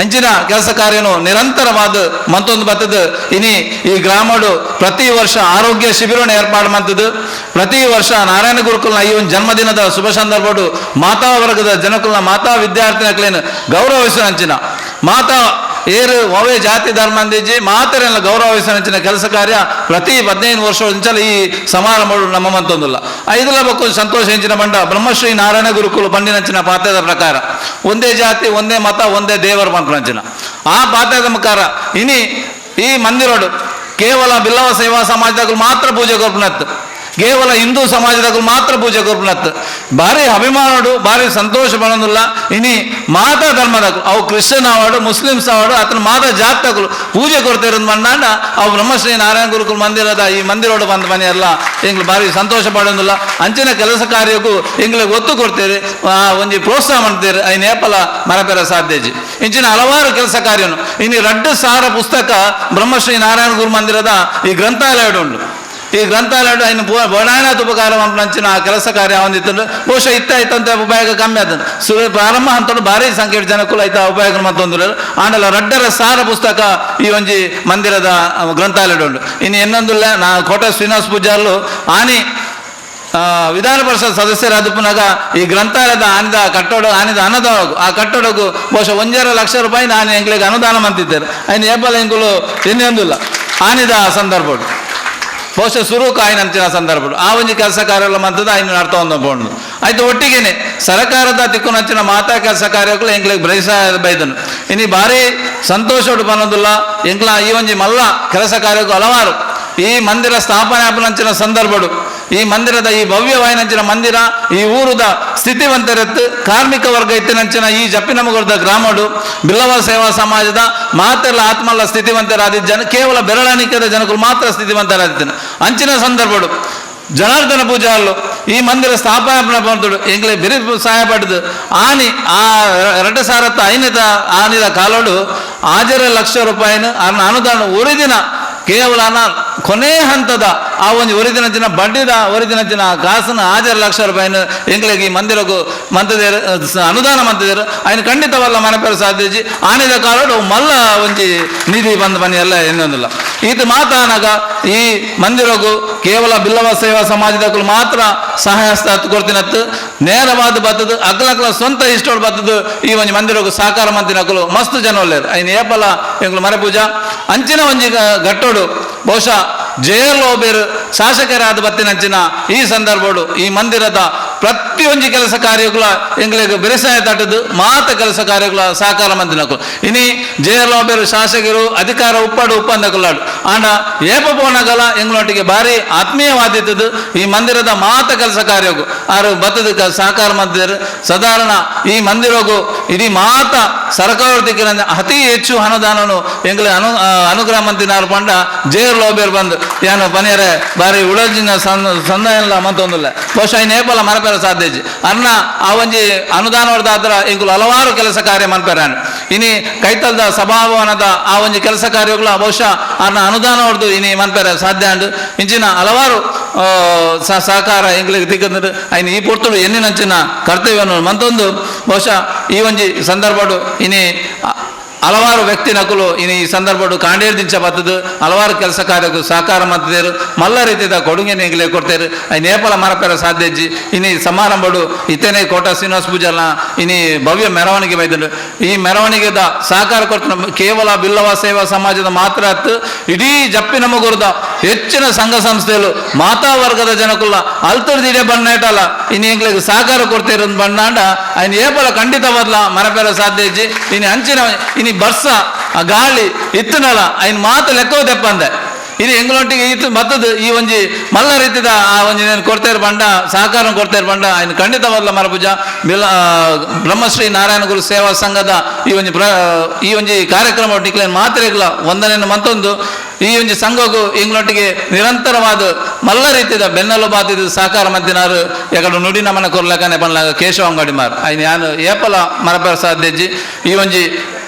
ಅಂಚಿನ ಕೆಲಸ ಕಾರ್ಯನು ನಿರಂತರವಾದ ಮಂತೊಂದು ಬತ್ತದ. ಇನಿ ಈ ಗ್ರಾಮಡು ಪ್ರತಿ ವರ್ಷ ಆರೋಗ್ಯ ಶಿಬಿರವನ್ನು ಏರ್ಪಾಡು ಮಂತದ್ದು. ಪ್ರತಿ ವರ್ಷ ನಾರಾಯಣ ಗುರುಕುಲ್ನ ಈ ಒಂದು ಜನ್ಮದಿನದ ಶುಭ ಸಂದರ್ಭಡು ಮಾತಾ ವರ್ಗದ ಜನಕುಲ್ನ ಮಾತಾ ವಿದ್ಯಾರ್ಥಿನಕ್ಲೇನು ಗೌರವಿಸುವ ಅಂಚಿನ ಮಾತಾ ಏರು ಒವೇ ಜಾತಿ ಧರ್ಮ ಅಂದಿಜ್ಜಿ ಮಾತರೆಲ್ಲ ಗೌರವಿಸುವ ಅಂಚಿನ ಕೆಲಸ ಕಾರ್ಯ ಪ್ರತಿ 15 ವರ್ಷ ಇಂಚಲ ಈ ಸಮಾರಂಭ ನಮ್ಮ ಮಂತೊಂದಿಲ್ಲ. ಐದಲ ಬಕ್ಕು ಸಂತೋಷ ಎಂಚಿನ ಬಂಡ ಬ್ರಹ್ಮಶ್ರೀ ನಾರಾಯಣ ಗುರುಕುಲು ಬಂಡಿನಂಚಿನ ಪಾತ್ರದ ಪ್ರಕಾರ ಒಂದೇ ಜಾತಿ ಒಂದೇ ಮತ ಒಂದೇ ದೇವರು ಪಂಚಿನ ಆ ಪಾತ್ರದ ಮುಖಾರ ಇನಿ ಈ ಮಂದಿರೋಡು ಕೇವಲ ಬಿಲ್ಲವ ಸೇವಾ ಸಮಾಜದಾಗ ಮಾತ್ರ ಪೂಜೆ ಕೊರ್ಪುನತ್ತು, ಕೇವಲ ಹಿಂದೂ ಸಮಾಜದಾಗ ಮಾತ್ರ ಪೂಜೆ ಕೊರ್ಪುನತ್ತು. ಭಾರಿ ಅಭಿಮಾನಡು ಭಾರಿ ಸಂತೋಷ ಪಡೋದಿಲ್ಲ. ಇನಿ ಮಾತಾ ಧರ್ಮದಾಗ ಅವು ಕ್ರಿಶ್ಚಿಯನ್ ಅವಾಡು ಮುಸ್ಲಿಮ್ಸ್ ಅವಾಡು ಅತನ ಮಾತಾ ಜಾತಕರು ಪೂಜೆ ಕೊಡ್ತಿರೋದು ಮಂಡಾಂಡ ಅವು ಬ್ರಹ್ಮಶ್ರೀ ನಾರಾಯಣ ಗುರುಕುಲ ಮಂದಿರದ ಈ ಮಂದಿರೋಡು ಬಂದ ಮನೆಯಲ್ಲ ಎಂಗ್ಲು ಭಾರಿ ಸಂತೋಷ ಪಡೋದಿಲ್ಲ. ಅಂಚಿನ ಕೆಲಸ ಕಾರ್ಯಕ್ಕೂ ಎಂಗ್ಲಿಗೆ ಒತ್ತು ಕೊಡ್ತೀರಿ, ಒಂಜಿ ಪ್ರೋತ್ಸಾಹ ಮಾಡ್ತೀರಿ. I ನೇಪಲ ಮರಪೆರ ಸಾಧ್ಯಜಿ ಇಂಚಿನ ಹಲವಾರು ಕೆಲಸ ಕಾರ್ಯನು ಇನ್ನು 2,000 ಪುಸ್ತಕ ಬ್ರಹ್ಮಶ್ರೀ ನಾರಾಯಣ ಗುರು ಮಂದಿರದ ಈ ಗ್ರಂಥಾಲಯ ಉಂಟು. ಈ ಗ್ರಂಥಾಲಯ ಇನ್ನು ಬೋಡಾಯನಾಥ ಉಪಕಾರ ಮಂಚಿನ ಆ ಕೆಲಸ ಕಾರ್ಯ ಹೊಂದಿತ್ತು. ಬಹುಶಃ ಇತ್ತ ಇತ್ತಂತ ಉಪಯೋಗ ಕಮ್ಮಿ ಆದ ಪ್ರಾರಂಭ ಹಂತಡು ಭಾರಿ ಸಂಖ್ಯೆ ಜನಕ್ಕೂ ಐತ ಉಪಯೋಗ ಮತ್ತೊಂದು ಆಂಡಲ 2,500 ಪುಸ್ತಕ ಈ ಒಂಜಿ ಮಂದಿರದ ಗ್ರಂಥಾಲಯ ಉಂಟು. ಇನ್ನು ಇನ್ನೊಂದಿಲ್ಲ ನಾ ಕೋಟ ಶ್ರೀನಿವಾಸ ಪೂಜಾರ್ಲು ಆನಿ ವಿಧಾನ ಪರಿಷತ್ ಸದಸ್ಯರಾದ ಪುನಗ ಈ ಗ್ರಂಥಾಲಯದ ಆನಿದ ಕಟ್ಟಡ ಆನಿದ ಅನುದಾನ ಆ ಕಟ್ಟಡಕ್ಕೂ ಬಹುಶಃ 1.5 ಲಕ್ಷ ರೂಪಾಯಿ ನಾನು ಎಂಗ್ಲಿಗೆ ಅನುದಾನ ಮಂತಿದ್ದೇನೆ. ಐನು ಏಪಲ ಎಂಕುಲು ಇನ್ನೊಂದಿಲ್ಲ ಆನಿದ ಸಂದರ್ಭ ಬಹುಶಃ ಸುರುಕು ಆಯ್ನಂಚಿನ ಸಂದರ್ಭ ಆ ಒಂಜಿ ಕೆಲಸ ಕಾರ್ಯ ಮಂತದ ಐನು ನಡ್ತಾ ಒಂದು ಬೋಂಡು ಆಯ್ತು. ಒಟ್ಟಿಗೆನೆ ಸರ್ಕಾರದ ತಿಕ್ಕುನಂಚಿನ ಮಾತಾ ಕೆಲಸ ಕಾರ್ಯಗಳು ಎಂಗ್ಲಿಗೆ ಬ್ರೈಸ ಬೈದನು. ಇನಿ ಭಾರಿ ಸಂತೋಷ ಬನ್ನೋದಿಲ್ಲ ಎಂಕ್ಲ ಈ ಒಂಜಿ ಮಲ್ಲ ಕೆಲಸ ಕಾರ್ಯಕ್ಕೂ ಹಲವಾರು ಈ ಮಂದಿರ ಸ್ಥಾಪನೆ ಆಪನಂಚಿನ ಸಂದರ್ಭಡು ಈ ಮಂದಿರದ ಈ ಭವ್ಯವಾಯಿನಂಚಿನ ಮಂದಿರ ಈ ಊರುದ ಸ್ಥಿತಿವಂತರತ್ತು ಕಾರ್ಮಿಕ ವರ್ಗ ಇತ್ತಿನಂಚಿನ ಈ ಜಪ್ಪಿನಮಗುರದ ಗ್ರಾಮಡು ಬಿಲ್ಲವ ಸೇವಾ ಸಮಾಜದ ಮಾತೆಲ್ಲ ಆತ್ಮಲ್ಲ ಸ್ಥಿತಿವಂತರಾದ ಜನ ಕೇವಲ ಬೆರಳಣಿಕೆದ ಜನಗಳು ಮಾತ್ರ ಸ್ಥಿತಿವಂತರಾದಿದ್ದನು. ಅಂಚಿನ ಸಂದರ್ಭಡು ಜನಾರ್ದನ ಪೂಜಾರ್ಲು ಈ ಮಂದಿರ ಸ್ಥಾಪನೆ ಬಂತುಡು ಎಂಗ್ಲೆ ಬಿರಿ ಸಹಾಯ ಪಡೆದು ಆನಿ ಆ 2005 ಆನಿದ ಕಾಲೋಡು 5.5 ಲಕ್ಷ ರೂಪಾಯಿನ ಅನುದಾನ ಒರಿದಿನ ಕೇವಲ ಕೊನೆ ಹಂತದ ಆ ಒಂದು ಒರಿದಿನಂಚಿನ ಬಡ್ಡಿದ ಒರಿದಿನಂಚಿನ ಕಾಸನ್ನು 5.5 ಲಕ್ಷ ರೂಪಾಯಿನ ಎಂಗ್ಲಿಗೆ ಈ ಮಂದಿರಕ್ಕೂ ಮಂತದೇರು ಅನುದಾನ ಮಂತಿದೇರು ఆయన ಖಂಡಿತವಲ್ಲ ಮನಪೇರು ಸಾಧ್ಯಜಿ ಆನಿದ ಕಾಲೋಡು ಮಲ್ಲ ಒಂಜಿ ನಿಧಿ ಬಂದ ಮನೆ ಎಲ್ಲ ಇನ್ನೊಂದಿಲ್ಲ. ಇದು ಮಾತಾನಾಗ ಈ ಮಂದಿರಗೂ ಕೇವಲ ಬಿಲ್ಲವ ಸೇವಾ ಸಮಾಜದಕ್ಕೂ ಮಾತ್ರ ಸಹಾಯ ಕೊಡ್ತೀನತ್ತು ನೇರವಾದ ಬತ್ತದು ಅಗ್ಲಗ್ಲ ಸ್ವಂತ ಇಷ್ಟೋಡು ಬತ್ತದು ಈ ಒಂಜಿ ಮಂದಿರಗೂ ಸಹಕಾರ ಮಂತಿನಕಲು ಮಸ್ತ್ ಜನ ಒಲ್ಲೇರು ಐನ ಏಪಲ ಎಂಗ್ಲು ಮರೆಪೂಜಾ ಅಂಚಿನ ಒಂಜಿ ಘಟ್ಟೋಡು ಬಹುಶಃ ಜಯಲೋಬೇರು ಶಾಸಕರಾದ ಬತ್ತಿನಂಚಿನ ಈ ಸಂದರ್ಭಡು ಈ ಮಂದಿರದ ಪ್ರತಿಯೊಂದು ಕೆಲಸ ಕಾರ್ಯಗಳ ಎಂಗ್ಲಿಗೆ ಬೆರೆಸಾಯ ತಟ್ಟದು ಮಾತ ಕೆಲಸ ಕಾರ್ಯಗಳ ಸಹಕಾರ ಮಂದಿನಕು ಇನಿ ಜಯಲೋಬೆರು ಶಾಸಕರು ಅಧಿಕಾರ ಉಪ್ಪಾಡು ಉಪ್ಪಂದಕುಲ್ಲಾಡು ಆಂಡ ಏಪ ಪೋನಗಲ ಎಂಗ್ಲೊಟ್ಟಿಗೆ ಭಾರಿ ಆತ್ಮೀಯವಾದಿತ್ತದು ಈ ಮಂದಿರದ ಮಾತ ಕೆಲಸ ಕಾರ್ಯಗು ಆರು ಬತ್ತದ ಸಹಕಾರ ಮಂದಿರ ಸಾಧಾರಣ ಈ ಮಂದಿರಗು ಇಡೀ ಮಾತ ಸರ್ಕಾರ ದಿಕ್ಕಿನ ಅತಿ ಹೆಚ್ಚು ಅನುದಾನನು ಎಂಗ್ಲೆ ಅನುಗ್ರಹ ಮಂದಿನಾರು ಪಂಡ ಜೇರ್ ಲೋಬೇರ್ ಬಂದು ಯಾನು ಪನಿಯರೆ ಬಾರಿ ಉಳಜಿನ ಸಣ್ಣ ಎಲ್ಲ ಮಂತೊಂದಿಲ್ಲ ಬಹುಶಃ ಈ ನೇಪಾಳ ಮರಪೆರ ಸಾಧ್ಯ ಇಜ್ಜಿ. ಅನ್ನ ಆ ಒಂಜಿ ಅನುದಾನ ಹೊಡೆದಾದ್ರ ಎಂಕುಲು ಹಲವಾರು ಕೆಲಸ ಕಾರ್ಯ ಮನ್ಪೆರಾನು ಇನಿ ಕೈತಲ್ದ ಸಭಾಭವನದ ಆ ಒಂಜಿ ಕೆಲಸ ಕಾರ್ಯಗಳ ಬಹುಶಃ ಅನ್ನ ಅನುದಾನ ಹೊಡೆದು ಇನಿ ಮನ್ಪೆರ ಸಾಧ್ಯ ಅಂಡು ಇಂಚಿನ ಹಲವಾರು ಸಹಕಾರ ಎಂಗ್ಲಿಗೆ ತಿಕ್ಕಂದ್ರೆ ಐನ ಈ ಪೊರ್ತುಡು ಎನ್ನಿನಂಚಿನ ಕರ್ತವ್ಯವನ್ನು ಮಂತೊಂದು ಬಹುಶಃ ಈ ಒಂಜಿ ಸಂದರ್ಭಡು ಇನಿ ಹಲವಾರು ವ್ಯಕ್ತಿ ನಕಲು ಇನಿ ಈ ಸಂದರ್ಭಡು ಕಾಂಡೇರ್ದಿಂಚ ಬತ್ತದು ಹಲವಾರು ಕೆಲಸ ಕಾರ್ಯಕ್ಕೂ ಸಹಕಾರ ಮಂತಿದ್ದೇರು ಮಲ್ಲ ರೀತಿಯ ಕೊಡುಗೆ ಎಂಗ್ಲೆ ಕೊಡ್ತೇರು I Nepal ಮರಪೆರ ಸಾಧ್ಯ ಇಜ್ಜಿ. ಇನಿ ಸಮಾರಂಭಡು ಇತ್ತನೇ ಕೋಟ ಶ್ರೀನಿವಾಸ ಪೂಜಾರ್ನ ಇನಿ ಭವ್ಯ ಮೆರವಣಿಗೆ ಬೈದುಂಡು. ಈ ಮೆರವಣಿಗೆದ ಸಹಕಾರ ಕೊಡ್ತ ಕೇವಲ ಬಿಲ್ಲವ ಸೇವಾ ಸಮಾಜದ ಮಾತ್ರ ಅತ್ತು ಇಡೀ ಜಪ್ಪಿನ ಮುಗುರ್ದ ಹೆಚ್ಚಿನ ಸಂಘ ಸಂಸ್ಥೆಗಳು ಮಾತಾ ವರ್ಗದ ಜನಕುಲ್ಲ ಅಲ್ತರ್ದಿಡೆ ಬಣ್ಣ ಇಟ್ಟಲ್ಲ ಇನಿ ಎಂಗ್ಲಿಗೆ ಸಹಕಾರ ಕೊಡ್ತೇರು ಬಣ್ಣಾಂಡ ಐನ್ ಏಪಲ ಖಂಡಿತ ಬದಲ ಮರಪೆರ ಸಾಧ್ಯ ಇಜ್ಜಿ. ಇನಿ ಅಂಚಿನ ಇನಿ ಬರ್ಸ ಆ ಗಾಳಿ ಇತ್ತನಲ್ಲ ಐನ್ ಮಾತು ಲೆಕ್ಕೋ ತೆಪ್ಪಂದೆ ಇದು ಎಂಗ್ಲೊಟ್ಟಿಗೆ ಇತ್ತು ಬತ್ತದು ಈ ಒಂಜಿ ಮಲ್ಲ ರೀತಿದ ಆ ಒಂಜಿ ನೇನು ಕೊಡ್ತೇರು ಬಂಡ ಸಹಕಾರ ಕೊಡ್ತೇರು ಬಂಡ ಐನ್ ಖಂಡಿತ ಬದಲ ಮರಪೂಜ ಬಿಲ್ಲ ಬ್ರಹ್ಮಶ್ರೀ ನಾರಾಯಣ ಗುರು ಸೇವಾ ಸಂಘದ ಈ ಒಂಜಿ ಈ ಒಂಜಿ ಕಾರ್ಯಕ್ರಮ ಟಿಕ್ಲೇನ್ ಮಾತ್ರೆಗಳ ಒಂದನೇನು ಮತ್ತೊಂದು ಈ ಒಂಜಿ ಸಂಘಗೂ ಎಂಗ್ಲೊಟ್ಟಿಗೆ ನಿರಂತರವಾದ ಮಲ್ಲ ರೀತಿದ ಬೆನ್ನೆಲುಬಾತಿದ ಸಹಕಾರ ಮಂತಿನಾರು ಎಕಡು ನುಡಿ ನಮನ ಕೊರ್ಲಕನೆ ಪನ್ಲಾಗ ಕೇಶವ ಅಂಗಡಿ ಮಾರ್ ಐನ್ ಯಾನು ಏಪಲ ಮರಪೆರ ಸಾಧ್ಯಜ್ಜಿ. ಈ ಒಂಜಿ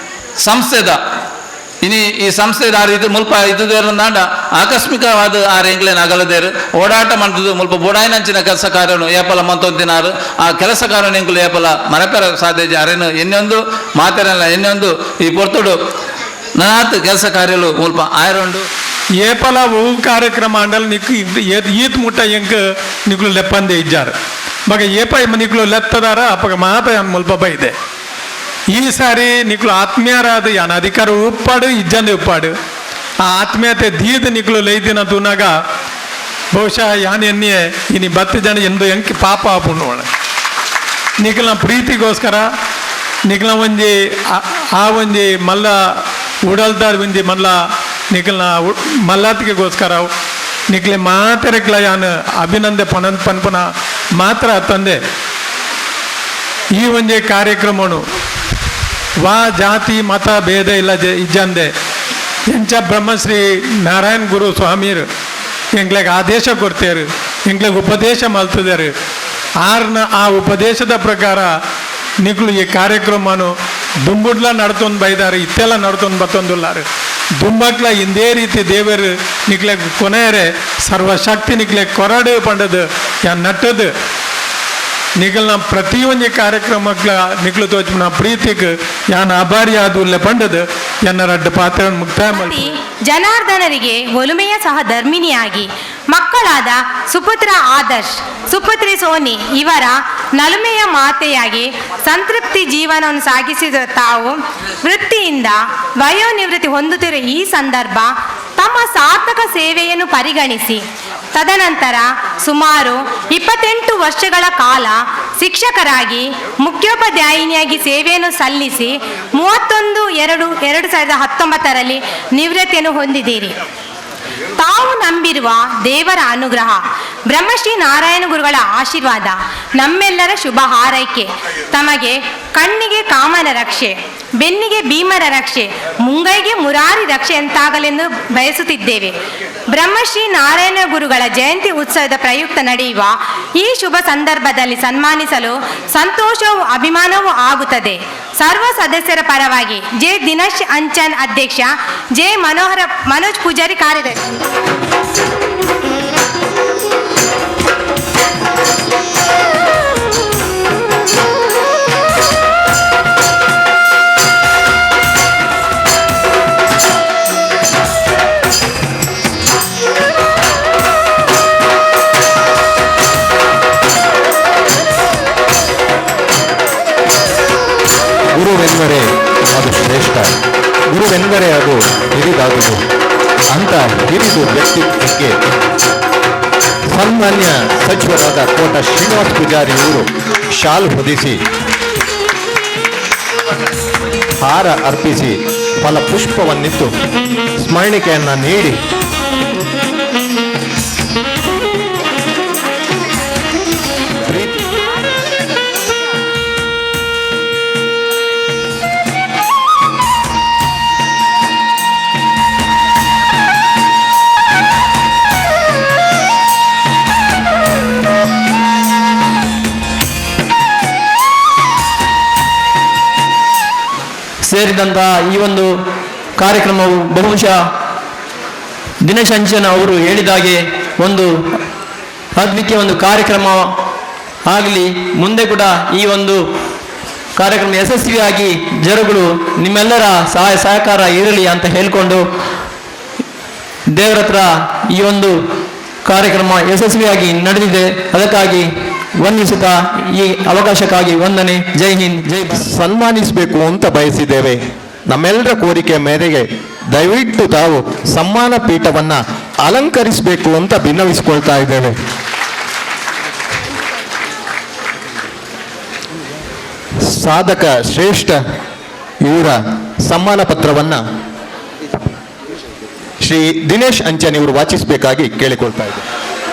ಸಂಸ್ಥೆದ ಇನಿ ಈ ಸಂಸ್ಥೆದ ಆ ರೀತಿ ಮುಲ್ಪ ಇದ್ದುದೇರಂದಾಂಡ ಆಕಸ್ಮಿಕವಾದ ಆ ರೇಂಗ್ಲೇನ್ ಅಗಲದೇರು ಓಡಾಟ ಮಾಡ್ತದ್ದು ಮುಲ್ಪ ಬೋಡಾಯಿನಂಚಿನ ಕೆಲಸ ಕಾರ್ಯನು ಏಪಲ ಮಂತೊಂತಿನಾರು ಆ ಕೆಲಸ ಕಾರ್ಯನು ಎಂಕುಲು ಏಪಲ ಮರಪೆರ ಸಾಧ್ಯ ಅರೇನು ಎನ್ನೊಂದು ಮಾತೆರಲ್ಲ ಎನ್ನೊಂದು ಈ ಪೊರ್ತುಡು ನನಾತ್ ಕೆಲಸ ಕಾರ್ಯಲು ಮುಲ್ಪ ಆಯರೊಂಡು ಏಪಲ ಹೂ ಕಾರ್ಯಕ್ರಮ ಅಂಡಲ್ ನಿಕ್ಕು ಈತ್ ಮುಟ್ಟ ಎಂಕ್ ನಿಕ್ಲು ಲೆಪ್ಪಂದೆ ಇಜ್ಜಾರು ಬಗ ಏಪ ನಿಕ್ಲು ಲೆತ್ತದಾರ ಅಪ್ಪಗ ಮಾತ ಮುಲ್ಪ ಬೈದೆ. ಈ ಸಾರಿ ನಿಕ್ಲು ಆತ್ಮೀಯರಾದ ಯಾನ ಅಧಿಕಾರ ಉಪ್ಪಾಡು ಇಜ್ಜಂದೆ ಉಪ್ಪಾಡು ಆ ಆತ್ಮೀಯತೆ ದೀದ ನಿಕ್ಲು ಲೈದಿನ ತೂನಾಗ ಬಹುಶಃ ಯಾನ್ ಎನ್ನಿಯೇ ಇನಿ ಬತ್ತು ಜನ ಎಂದು ಎಂಕಿ ಪಾಪ ಆಪುಣ್ಣೋಣ ನಿಕ್ಲ ಪ್ರೀತಿಗೋಸ್ಕರ ನಿಕ್ಲ ಒಂಜಿ ಆ ಒಂಜಿ ಮಲ್ಲ ಉಡಲ್ದಾರ್ ಒಂಜಿ ಮಲ್ಲ ನಿಕ್ಲ ಮಲ್ಲಾತಿಗೆಗೋಸ್ಕರ ನಿಕ್ಲೆ ಮಾತೆರೆಕ್ಲ ಯಾನ್ ಅಭಿನಂದೆ ಪನ ಪನ್ಪನ ಮಾತ್ರ ತಂದೆ ಈ ಒಂಜಿ ಕಾರ್ಯಕ್ರಮನು ವಾ ಜಾತಿ ಮತ ಭೇದ ಇಲ್ಲ ಇಜ್ಜಂದೆ ಎಂಚ ಬ್ರಹ್ಮಶ್ರೀ ನಾರಾಯಣ ಗುರು ಸ್ವಾಮಿಯರು ಎಂಗ್ಲಿಗೆ ಆದೇಶ ಕೊಡ್ತೇರು ಎಂಗ್ಲಿಗೆ ಉಪದೇಶ ಮಲ್ತದಾರು ಆರ್ನ ಆ ಉಪದೇಶದ ಪ್ರಕಾರ ನಿಕ್ಲು ಈ ಕಾರ್ಯಕ್ರಮನು ದುಂಬುಡ್ಲ ನಡ್ತೊಂದು ಬೈದಾರು ಇತ್ತೆಲ್ಲ ನಡ್ತೊಂದು ಬತ್ತೊಂದುಲ್ಲಾರು ದುಂಬಕ್ಲ ಇಂದೇ ರೀತಿ ದೇವರು ನಿಕ್ಲೆ ಕೊನೆಯರೆ ಸರ್ವಶಕ್ತಿ ನಿಕ್ಲೆ ಕೊರಡು ಪಂಡದು ಯಾನ್ ನಟ್ಟದು ನಿಗಲ್ನ ಪ್ರತಿಯೊಂದು ಕಾರ್ಯಕ್ರಮಕ್ಕೆ ನಿಕ್ಲು ತೋಚುನ ಪ್ರೀತಿಗೆ ಯಾನ್ ಆಭಾರಿ ಆದುಲ್ಲೆ ಪಂಡದು ಎನ್ನ ರಡ್ಡ ಪಾತ್ರ ಮುಕ್ತಾಯ ಮಲ್ಪು. ಜನಾರ್ದನರಿಗೆ ಒಲುಮೆಯ ಸಹ ಧರ್ಮಿಣಿಯಾಗಿ ಮಕ್ಕಳಾದ ಸುಪುತ್ರ ಆದರ್ಶ್, ಸುಪುತ್ರಿ ಸೋನಿ ಇವರ ನಲುಮೆಯ ಮಾತೆಯಾಗಿ ಸಂತೃಪ್ತಿ ಜೀವನವನ್ನು ಸಾಗಿಸಿದ ತಾವು ವೃತ್ತಿಯಿಂದ ವಯೋನಿವೃತ್ತಿ ಹೊಂದುತ್ತಿರುವ ಈ ಸಂದರ್ಭ ತಮ್ಮ ಸಾರ್ಥಕ ಸೇವೆಯನ್ನು ಪರಿಗಣಿಸಿ ತದನಂತರ ಸುಮಾರು 28 ವರ್ಷಗಳ ಕಾಲ ಶಿಕ್ಷಕರಾಗಿ ಮುಖ್ಯೋಪಾಧ್ಯಾಯಿನಿಯಾಗಿ ಸೇವೆಯನ್ನು ಸಲ್ಲಿಸಿ 31/2/2019ರಲ್ಲಿ ನಿವೃತ್ತಿಯನ್ನು ಹೊಂದಿದ್ದೀರಿ. ತಾವು ನಂಬಿರುವ ದೇವರ ಅನುಗ್ರಹ, ಬ್ರಹ್ಮಶ್ರೀ ನಾರಾಯಣ ಗುರುಗಳ ಆಶೀರ್ವಾದ, ನಮ್ಮೆಲ್ಲರ ಶುಭ ಹಾರೈಕೆ ತಮಗೆ ಕಣ್ಣಿಗೆ ಕಾಮನ ರಕ್ಷೆ, ಬೆನ್ನಿಗೆ ಭೀಮರ ರಕ್ಷೆ, ಮುಂಗೈಗೆ ಮುರಾರಿ ರಕ್ಷೆ ಅಂತಾಗಲೆಂದು ಬಯಸುತ್ತಿದ್ದೇವೆ. ಬ್ರಹ್ಮಶ್ರೀ ನಾರಾಯಣ ಗುರುಗಳ ಜಯಂತಿ ಉತ್ಸವದ ಪ್ರಯುಕ್ತ ನಡೆಯುವ ಈ ಶುಭ ಸಂದರ್ಭದಲ್ಲಿ ಸನ್ಮಾನಿಸಲು ಸಂತೋಷವೂ ಅಭಿಮಾನವೂ ಆಗುತ್ತದೆ. ಸರ್ವ ಸದಸ್ಯರ ಪರವಾಗಿ ಜೆ ದಿನೇಶ್ ಅಂಚನ್ ಅಧ್ಯಕ್ಷ, ಜೆ ಮನೋಹರ ಮನೋಜ್ ಪೂಜಾರಿ ಕಾರ್ಯದರ್ಶಿ. ಗುರುವೆಂದರೆ ಅದು ಶ್ರೇಷ್ಠ, ಗುರುವೆಂದರೆ ಅದು ಹಿರಿದಾದುದು ಅಂತ ಹಿರಿದು ವ್ಯಕ್ತಿತ್ವಕ್ಕೆ ಸನ್ಮಾನ್ಯ ಸಚಿವರಾದ ಕೋಟ ಶ್ರೀನಿವಾಸ ಪೂಜಾರಿ ಇವರು ಶಾಲು ಹೊದಿಸಿ ಹಾರ ಅರ್ಪಿಸಿ ಫಲಪುಷ್ಪವನ್ನಿತ್ತು ಸ್ಮರಣಿಕೆಯನ್ನು ನೀಡಿ ಸೇರಿದಂತಹ ಈ ಒಂದು ಕಾರ್ಯಕ್ರಮವು ಬಹುಶಃ ದಿನೇಶ್ ಅಂಚನ್ ಅವರು ಹೇಳಿದಾಗೆ ಒಂದು ಅದ್ವಿತೀಯ ಒಂದು ಕಾರ್ಯಕ್ರಮ ಆಗಲಿ. ಮುಂದೆ ಕೂಡ ಈ ಒಂದು ಕಾರ್ಯಕ್ರಮ ಯಶಸ್ವಿಯಾಗಿ ಜರುಗಲು ನಿಮ್ಮೆಲ್ಲರ ಸಹಾಯ ಸಹಕಾರ ಇರಲಿ ಅಂತ ಹೇಳಿಕೊಂಡು ದೇವರ ಹತ್ರ ಈ ಒಂದು ಕಾರ್ಯಕ್ರಮ ಯಶಸ್ವಿಯಾಗಿ ನಡೆದಿದೆ, ಅದಕ್ಕಾಗಿ ವಂದಿಸುತ್ತಾ ಈ ಅವಕಾಶಕ್ಕಾಗಿ ವಂದನೆ. ಜೈ ಹಿಂದ್, ಜೈ ಭಾರತ್. ಸನ್ಮಾನಿಸಬೇಕು ಅಂತ ಬಯಸಿದ್ದೇವೆ. ನಮ್ಮೆಲ್ಲರ ಕೋರಿಕೆ ಮೇರೆಗೆ ದಯವಿಟ್ಟು ತಾವು ಸಮ್ಮಾನ ಪೀಠವನ್ನು ಅಲಂಕರಿಸಬೇಕು ಅಂತ ಭಿನ್ನವಿಸಿಕೊಳ್ತಾ ಇದ್ದೇವೆ. ಸಾಧಕ ಶ್ರೇಷ್ಠ ಇವರ ಸಮ್ಮಾನ ಪತ್ರವನ್ನು ಶ್ರೀ ದಿನೇಶ್ ಅಂಚನ್ ಇವರು ವಾಚಿಸಬೇಕಾಗಿ ಕೇಳಿಕೊಳ್ತಾ ಇದ್ದಾರೆ.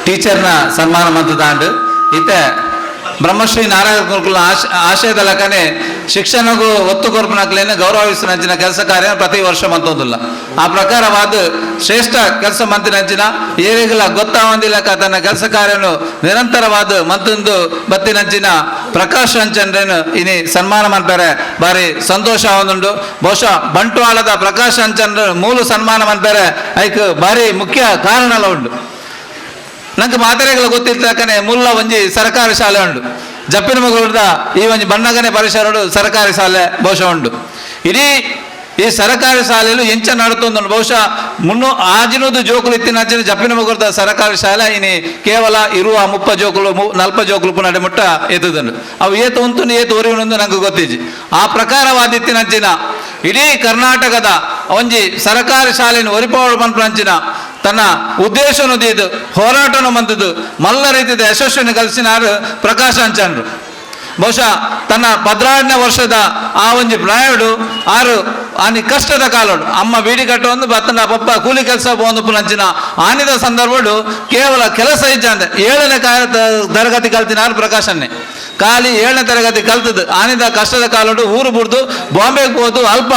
ಟೀಚರ್ನ ಸನ್ಮಾನ ಮಂತದಾಂಡು ಇತ್ತೆ ಬ್ರಹ್ಮಶ್ರೀ ನಾರಾಯಣ ಗುರುಕುಲ ಆಶಯದ ಲಕ್ಕನೆ ಶಿಕ್ಷಣಗೂ ಒತ್ತು ಕೊರ್ಪನಕ್ಲೇನು ಗೌರವಿಸಿನಂಚಿನ ಕೆಲಸ ಕಾರ್ಯ ಪ್ರತಿ ವರ್ಷ ಮಂತೊಂದಿಲ್ಲ. ಆ ಪ್ರಕಾರವಾದ ಶ್ರೇಷ್ಠ ಕೆಲಸ ಮಂತಿನಂಚಿನ ಏರಿಗಲ ಗೊತ್ತಾವಂದಿಲ್ಲಕ ತನ್ನ ಕೆಲಸ ಕಾರ್ಯನು ನಿರಂತರವಾದ ಮಂತೊಂದು ಬತ್ತಿನಂಚಿನ ಪ್ರಕಾಶ್ ಅಂಚನ್ರೇನು ಇನಿ ಸನ್ಮಾನ ಮನ್ಪೇರೆ ಬಾರಿ ಸಂತೋಷ ಒಂದುಂಡು. ಬಹುಶಃ ಬಂಟ್ವಾಳದ ಪ್ರಕಾಶ್ ಅಂಚನ್ರ ಮೂಲ ಸನ್ಮಾನ ಮನ್ಪೇರೆ ಐಕ್ ಬಾರಿ ಮುಖ್ಯ ಕಾರಣಲ ಉಂಡು. ನಂಗೆ ಮಾತೆರೆಗಳ ಗೊತ್ತಿರ್ತಕ್ಕನೆ ಮುಲ್ಲ ಒಂಜಿ ಸರ್ಕಾರಿ ಶಾಲೆ ಉಂಡು, ಜಪ್ಪಿನ ಮಗುದ ಈ ಒಂಜಿ ಬಣ್ಣಗನೆ ಪರಿಸರಡು ಸರ್ಕಾರಿ ಶಾಲೆ ಬಹುಶಃ ಉಂಡು. ಇಡೀ ಈ ಸರ್ಕಾರಿ ಶಾಲೆಯಲ್ಲೂ ಎಂಚ ನಡತೊಂದು ಬಹುಶಃ ಮುನ್ನೂ ಆಜಿನದು ಜೋಕುಲು ಇತ್ತಿನ ಅಂಚಿನ ಜಪ್ಪಿನ ಮಗುರದ ಸರ್ಕಾರಿ ಶಾಲೆ ಇನಿ ಕೇವಲ ಇರುವ 30 ಜೋಕುಲು 40 ಜೋಕುಲು ಪುನಡೆ ಮುಟ್ಟ ಎತ್ತುದುಂಡು. ಅವು ಏತು ಉಂಟು ಏತು ಒರಿಯುಂಡು ನಂಗೆ ಗೊತ್ತಿಜ್ಜಿ. ಆ ಪ್ರಕಾರವಾದ ಇತ್ತಿನ ಅಂಚಿನ ಇಡೀ ಕರ್ನಾಟಕದ ಒಂಜಿ ಸರ್ಕಾರಿ ಶಾಲೆಯನ್ನು ಒರಿಪಾವಳು ಪನ್ಪುನಂಚಿನ ತನ್ನ ಉದ್ದೇಶನು ದೀದು ಹೋರಾಟನು ಮಂತದ್ದು ಮಲ್ಲ ರೀತಿಯ ಯಶಸ್ವಿಯನ್ನು ಕಲಿಸಿನಾರು ಪ್ರಕಾಶ್ ಅಂಚನ್ರು. ಬಹುಶಃ ತನ್ನ 12ನೇ ವರ್ಷದ ಆ ಒಂಜಿ ಪ್ರಾಯಡು ಆರು ಆನಿ ಕಷ್ಟದ ಕಾಲೋಡು ಅಮ್ಮ ಬೀಡಿ ಕಟ್ಟೊಂದು ಬತ್ತನ ಪಪ್ಪ ಕೂಲಿ ಕೆಲಸ ಪೋಂದು ಪುನಂಚಿನ ಆನಿದ ಸಂದರ್ಭಡು ಕೇವಲ ಕೆಲಸ ಇಜ್ಜಂದೆ 7ನೇ ತರಗತಿ ಕಲ್ತಿನಾರು ಪ್ರಕಾಶನ್ನೇ. ಖಾಲಿ 7ನೇ ತರಗತಿ ಕಲ್ತದ್ದು ಆನಿದ ಕಷ್ಟದ ಕಾಲೋಡು ಊರು ಬಿಡ್ದು ಬಾಂಬೆಗೆ ಹೋದು ಅಲ್ಪ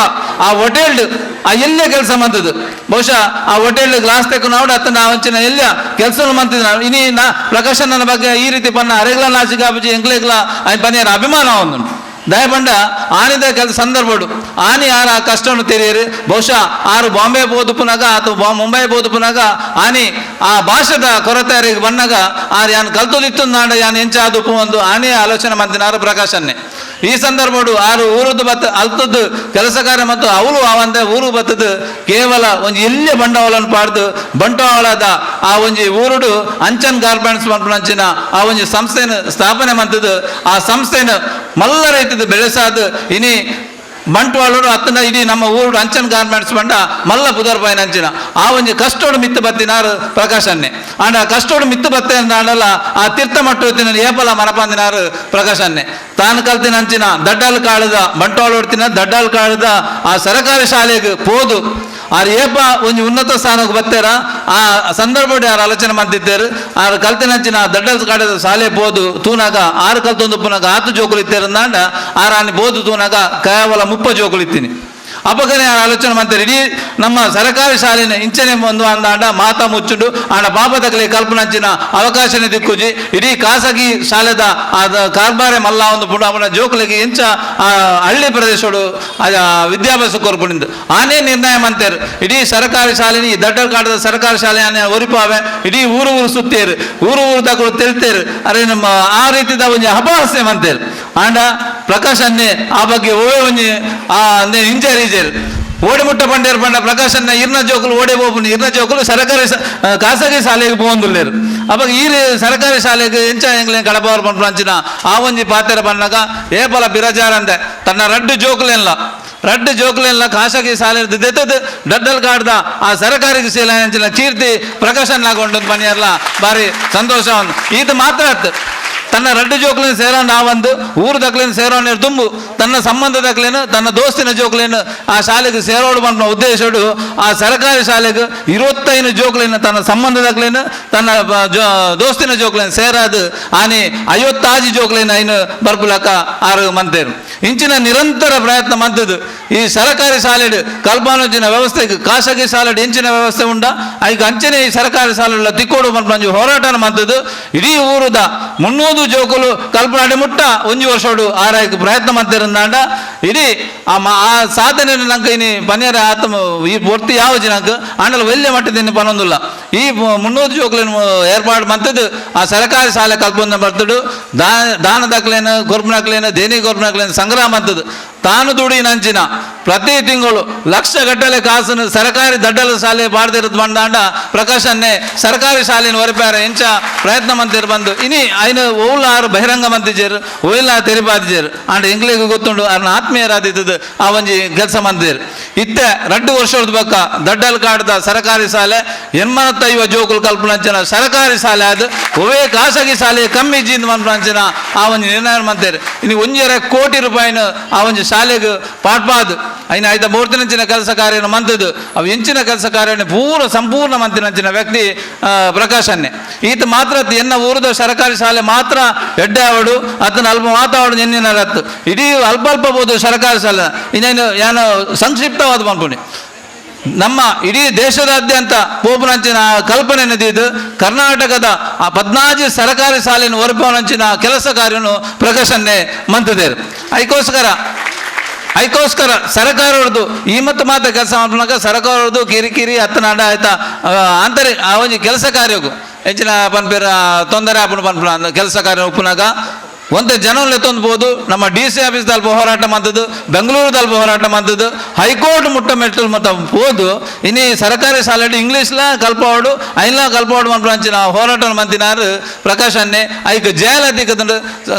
ಆ ಹೋಟೆಲ್ಡ್ ಆ ಎಲ್ಲೇ ಕೆಲಸ ಮಂತದ್ದು. ಬಹುಶಃ ಆ ಹೋಟೆಲ್ ಗ್ಲಾಸ್ ತೆಕ್ಕು ನಾವು ಅತ್ತ ನಾವು ಎಲ್ಲ ಕೆಲಸ ಮಂತಿದ್ ನಾವು ಇನಿ ನಾ ಪ್ರಕಾಶನ ಬಗ್ಗೆ ಈ ರೀತಿ ಪನ್ನ ಅರೆಗ್ಲ ನಾಚಿಕಾಬುಜಿ ಎಂಗ್ಲೆಗ್ಲ ಪನ್ನಿಯರ ಅಭಿಮಾನ ಒಂದು ದಯಪಂಡ ಆನಿದ ಕೆಲಸ ಸಂದರ್ಭಡು ಆನಿ ಆರ ಆ ಕಷ್ಟವನ್ನು ತೆರೆಯರು. ಬಹುಶಃ ಆರು ಬಾಂಬೆ ಪೋದುಪುನಾಗ ಅಥವಾ ಮುಂಬೈ ಪೋದುಪುನಾಗ ಆನಿ ಆ ಭಾಷೆದ ಕೊರತೆ ಅರಿಗೆ ಬಣ್ಣಾಗ ಆರು ಯಾನ್ ಕಲ್ತದಿತ್ತು ನಾಡ ಯಾನ್ ಎಂಚಾದುಪ್ಪು ಒಂದು ಆನೆ ಆಲೋಚನೆ ಮಂತಿನಾರು ಪ್ರಕಾಶನ್ನೇ. ಈ ಸಂದರ್ಭಡು ಆರು ಊರದ್ದು ಬತ್ತ ಅಲ್ತದ್ದು ಕೆಲಸ ಕಾರ್ಯ ಮತ್ತು ಅವಳು ಆವಂದೆ ಊರು ಬತ್ತದು ಕೇವಲ ಒಂಜಿ ಎಲ್ಲೇ ಬಂಡವಾಳನ್ನು ಪಾಡ್ದು ಬಂಡವಾಳದ ಆ ಒಂಜಿ ಊರುಡು ಅಂಚನ್ ಗಾರ್ಮೆಂಟ್ಸ್ ಅಂಚಿನ ಆ ಒಂಜಿ ಸಂಸ್ಥೆಯನ್ನು ಸ್ಥಾಪನೆ ಮಂತದ್ದು. ಆ ಸಂಸ್ಥೆಯನ್ನು ಮಲ್ಲ ರೈತದ್ದು ಬೆಳೆಸಾದು ಇನಿ ಬಂಟ್ವಾಳರು ಅತ್ತನ ಇಡೀ ನಮ್ಮ ಊರು ಅಂಚನ್ ಗಾರ್ಮೆಂಟ್ಸ್ ಬಂಡ ಮಲ್ಲ ಪುದರ್ಪಾಯಿನ ಅಂಚಿನ ಆ ಒಂಜಿ ಕಷ್ಟೋಡು ಮಿತ್ತು ಬತ್ತಿನಾರು ಪ್ರಕಾಶನ್ನೇ. ಆಂಡ ಕಷ್ಟೋಡು ಮಿತ್ತು ಬತ್ತೆ ಅಂದಾಂಡಲ ಆ ತೀರ್ಥ ಮಟ್ಟು ಏಪಲ ಮನಪಂದಿನಾರು ಪ್ರಕಾಶನ್ನೇ. ತಾನು ಕಲ್ತಿನ ಅಂಚಿನ ದಡ್ಡಲ್ ಕಾಳದ ಬಂಟ್ವಾಳ ಹೊಡ್ತಿನ ದಡ್ಡಲ್ ಕಾಳದ ಆ ಸರಕಾರಿ ಶಾಲೆಗೆ ಪೋದು ಆರು ಏಪ ಒಂಜಿ ಉನ್ನತ ಸ್ಥಾನಕ್ಕೆ ಬತ್ತೇರ ಆ ಸಂದರ್ಭ ಯಾರು ಆಲೋಚನೆ ಮಾಡ್ತಿದ್ದೇರು. ಆರು ಕಲ್ತಿನಂಚಿನ ದಡ್ಡಲ್ ಕಾಡದ ಶಾಲೆ ಬೋದು ತೂನಾಗ ಆರು ಕಲ್ತೊಂದು ಪುನಾಗ ಆತು ಜೋಕುಲು ಇತ್ತೇರಂದಾಂಡ ಆರು ಆನಿ ಬೋದು ತೂನಾಗ ಕೇವಲ 30 ಜೋಕುಲು ಇತ್ತೀನಿ. ಅಪಗನೆ ಆಲೋಚನೆ ಮಾಡ್ತಾರೆ ಇಡೀ ನಮ್ಮ ಸರಕಾರಿ ಶಾಲೆನ ಇಂಚನೆ ಒಂದು ಅಂದಾಂಡ ಮಾತಾ ಮುಚ್ಚುಂಡು ಆಂಡ ಪಾಪದಕಲಿ ಕಲ್ಪನಂಚಿನ ಅವಕಾಶನೇ ದಿಕ್ಕುಜಿ. ಇಡೀ ಖಾಸಗಿ ಶಾಲೆದ ಕಾರ್ಬಾರೆ ಮಲ್ಲ ಒಂದು ಪುಡ ಅವನ ಜೋಕುಲಿಗೆ ಇಂಚ ಆ ಹಳ್ಳಿ ಪ್ರದೇಶಡು ವಿದ್ಯಾಭ್ಯಾಸ ಕೋರ್ಪುಣಿಂದು ಆನೇ ನಿರ್ಣಯ ಮಂತೇರು. ಇಡೀ ಸರ್ಕಾರಿ ಶಾಲೆನಿ ಈ ದಡ್ಡ ಕಾಡದ ಸರ್ಕಾರಿ ಶಾಲೆ ಆನೆ ಒರಿಪಾವೆ ಇಡೀ ಊರು ಊರು ಸುತ್ತೇರು ಊರು ಊರು ತಕೊಂಡು ತಿಳ್ತೇರು ಅರೆ ನಮ್ಮ ಆ ರೀತಿದ ಒಂಜಿ ಅಪಹಾಸ್ಯ ಮಂತೇರು. ಆಂಡ ಪ್ರಕಾಶನ್ನೇ ಆ ಬಗ್ಗೆ ಓವೇ ಒಂಜಿ ಆ ಇಂಜರಿ ಓಡಿ ಮುಟ್ಟ ಪಂಡೇರು ಪಂಡ ಪ್ರಕಾಶನ್ನ ಇರ್ನ ಜೋಕುಲು ಓಡಿ ಹೋಗ್ಬು ಇರ್ನ ಜೋಕುಲು ಸರ್ಕಾರಿ ಖಾಸಗಿ ಶಾಲೆಗೆ ಪೋಂದುಲ್ಲೇರು. ಅವಾಗ ಈ ಸರ್ಕಾರಿ ಶಾಲೆಗೆ ಎಂಚ ಎಂಗ್ಲೆ ಕಡಪವರ್ ಪಂಚಿನ ಆ ಒಂಜಿ ಪಾತೆರ ಪನ್ನಾಗ ಏಪಲ ಬಿರಜಾರಂದೆ ತನ್ನ ರಡ್ಡು ಜೋಕುಲೆಲ್ಲ ರಡ್ಡು ಜೋಕುಲೆಲ್ಲ ಖಾಸಗಿ ಶಾಲೆ ದೆತ್ತದು ಡಡ್ಡಲ್ ಕಾಡ್ದ ಆ ಸರಕಾರಿ ಶಾಲೆ ಕೀರ್ತಿ ಪ್ರಕಾಶನಾಗೊಂಡು ಪನಿಯರ್ಲ ಭಾರಿ ಸಂತೋಷ. ಈತ ಮಾತ್ರ ತನ್ನ ರಡ್ಡು ಜೋಕ್ಲೇನು ಸೇರೋ ನಾವೊಂದು ಊರು ದಕ್ಲೇನು ಸೇರೋ ತುಂಬು ತನ್ನ ಸಂಬಂಧದಕ್ಲೇನು ತನ್ನ ದೋಸ್ತಿನ ಜೋಕ್ಲೇನು ಆ ಶಾಲೆಗೆ ಸೇರೋಡು ಪನ್ಪಿನ ಉದ್ದೇಶಡು ಆ ಸರಕಾರಿ ಶಾಲೆಗೆ 25 ಜೋಕ್ಲೇನು ತನ್ನ ಸಂಬಂಧದಕ್ಲೇನು ತನ್ನ ದೋಸ್ತಿನ ಜೋಕ್ಲೇನು ಸೇರಾದು ಆನೆ 56 ಜೋಕ್ಲೇನು ಐನು ಬರ್ಪುಲಕ್ಕ ಆರು ಮಂತೇರು. ಇಂಚಿನ ನಿರಂತರ ಪ್ರಯತ್ನ ಮಂತದ್ದು ಈ ಸರಕಾರಿ ಶಾಲೆಡು ಕಲ್ಪಾನೋಚಿನ ವ್ಯವಸ್ಥೆಗೆ ಖಾಸಗಿ ಶಾಲೆಡು ಇಂಚಿನ ವ್ಯವಸ್ಥೆ ಉಂಡ ಐಕ್ ಅಂಚನೆ ಈ ಸರಕಾರಿ ಶಾಲೆಲ್ಲ ತಿಕ್ಕೋಡು ಪನ್ಪಂಜಿ ಹೋರಾಟನ ಮಂತದ್ದು. ಇಡೀ ಊರುದ 300 ಜೋಕುಲು ಕಲ್ಪನಾಡಿ ಮುಟ್ಟ ಒಂಜಿ ವರ್ಷೋಡು ಆರಾಯ್ಕ ಪ್ರಯತ್ನ ಮಂತಿರಂದಾಂಡ ಇಡೀ ಆ ಸಾಧನೆ ನಂಗೆ ಇನಿ ಪನಿಯರ ಆತ್ಮ ಈ ಪೂರ್ತಿ ಯಾವ ಜಿನಂಕ ಆಂಡಲ ಒಳ್ಳೆ ಮಟ್ಟದ ಪನೊಂದುಲ್ಲ. ಈ 300 ಜೋಕುలను ಏರ್ಪಾಡು ಮಂತದ್ದು ಆ ಸರಕಾರಿ ಶಾಲೆ ಕಲ್ಪೊಂದ ಬರ್ತಡು ದಾನ ದಾಖಲೇನು ಗೊರ್ಪುನಕ್ಲೇನು ದೇನಿ ಗೊರ್ಪುನಕ್ಲೇನು ಸಂಗ್ರಹ ಮಂತದ್ದು. ತಾನು ದುಡಿನಂಚಿನ ಪ್ರತಿ ತಿಂಗಳು ಲಕ್ಷ ಗಟ್ಟಲೆ ಕಾಸನ್ನು ಸರಕಾರಿ ದಡ್ಡಲ ಶಾಲೆ ಬಾಡ್ದಿರೋದು ಬಂದಾಂಡ ಪ್ರಕಾಶನ್ನೇ ಸರಕಾರಿ ಶಾಲೆನ ಒರಿಪಾರ ಎಂಚ ಪ್ರಯತ್ನ ಮಂತಿರು ಬಂದು ಇನಿ ಐನ ಓಲ ಆರು ಬಹಿರಂಗ ಮಂತಿಜೇರು ಓಯ್ಲ ತೆರಿಪಾದಿಜೇರು ಆಂಡ ಎಂಗ್ಲಿಗೆ ಗೊತ್ತುಂಡು ಅರ್ನ ಆತ್ಮೀಯರಾದಿದ್ದದು ಆ ಒಂಜಿ ಕೆಲಸ ಮಂತಿರು. ಇತ್ತೆ 2 ವರ್ಷದ ಬಕ್ಕ ದಡ್ಡಲ್ ಕಾಡ್ದ ಸರಕಾರಿ ಶಾಲೆ 85 ಜೋಕುಲು ಕಲ್ಪನಂಚಿನ ಸರಕಾರಿ ಶಾಲೆ ಅದು ಒವೇ ಖಾಸಗಿ ಶಾಲೆ ಕಮ್ಮಿ ಜಿಂದ ಮನ್ಪಂಚಿನ ಆ ಒಂಜಿ ನಿರ್ಣಯ ಮಂತೇರು. ಇನ್ನು 1.5 ಕೋಟಿ ರೂಪಾಯಿನ ಆ ಒಂಜಿ ಶಾಲೆಗೆ ಪಾಟ್ಪಾದು ಐನ ಆಯ್ತ ಮೂರ್ತಿನಂಚಿನ ಕೆಲಸ ಕಾರ್ಯನ ಮಂತದ್ದು ಅವು ಎಂಚಿನ ಕೆಲಸ ಕಾರ್ಯನ ಪೂರ ಸಂಪೂರ್ಣ ಮಂತಿನಂಚಿನ ವ್ಯಕ್ತಿ ಪ್ರಕಾಶನ್ನೇ. ಈತ ಮಾತ್ರ ಎನ್ನ ಊರದ ಸರಕಾರಿ ಶಾಲೆ ಮಾತ್ರ ಎಡ್ಡೆ ಅವಡು ಅದನ್ನ ಅಲ್ಪ ಮಾತಾವಡು ಎನ್ನಿನ ರತ್ತು ಇಡೀ ಅಲ್ಪ ಅಲ್ಪ ಬೋದು ಸರಕಾರಿ ಶಾಲೆ ಇನ್ನೇನು ಏನು ಸಂಕ್ಷಿಪ್ತವಾದ ಮನ್ಪುಣಿ. ನಮ್ಮ ಇಡೀ ದೇಶದಾದ್ಯಂತ ಪೋಪುನಂಚಿನ ಕಲ್ಪನೆ ಇದು ಕರ್ನಾಟಕದ ಆ 14 ಸರಕಾರಿ ಶಾಲೆಯನ್ನು ಒರಪುನಂಚಿನ ಕೆಲಸ ಕಾರ್ಯನು ಪ್ರಕಾಶನ್ನೇ ಮಂತದೇರು. ಐಕೋಸ್ಕರ ಸರಕಾರವ್ರದ್ದು ಈ ಮತ್ತು ಮಾತ್ರ ಕೆಲಸ ಮಾಡ್ನಾಗ ಸರಕಾರವ್ರದ್ದು ಕಿರಿಕಿರಿ ಹತ್ತನಾಡ ಆಯ್ತಾ ಅಂತಾರೆ ಆ ಒಂಜಿ ಕೆಲಸ ಕಾರ್ಯಕ್ಕೂ ಹೆಚ್ಚಿನ ಪನ್ಪೇರ ತೊಂದರೆ ಆಪುಣ ಪನ್ಪುನ ಕೆಲಸ ಕಾರ್ಯ ಉಪ್ಪುನಾಗ ಒಂದೇ ಜನರಲ್ಲಿ ಎತ್ತೊಂದ್ಬೋದು. ನಮ್ಮ ಡಿ ಸಿ ಆಫೀಸ್ ದಲ್ಪ ಹೋರಾಟ ಮಾಡ್ತದ್ದು, ಬೆಂಗಳೂರು ದಲ್ಪ ಹೋರಾಟ ಮಾಡ್ತದ್ದು, ಹೈಕೋರ್ಟ್ ಮುಟ್ಟ ಮೆಟ್ಟಲು ಮತ್ತು ಹೋದು ಇನಿ ಸರಕಾರಿ ಶಾಲೆ ಇಂಗ್ಲೀಷ್ಲ ಕಲ್ಪವಾಡು ಐನ್ಲ ಕಲ್ಪವಾಡು ಮನ್ಪಂಚಿನ ಹೋರಾಟ ಮಂತಿನಾರು ಪ್ರಕಾಶನ್ನೇ ಐಕ್ ಜೈಲ್ ಅಧಿಕದಂಡು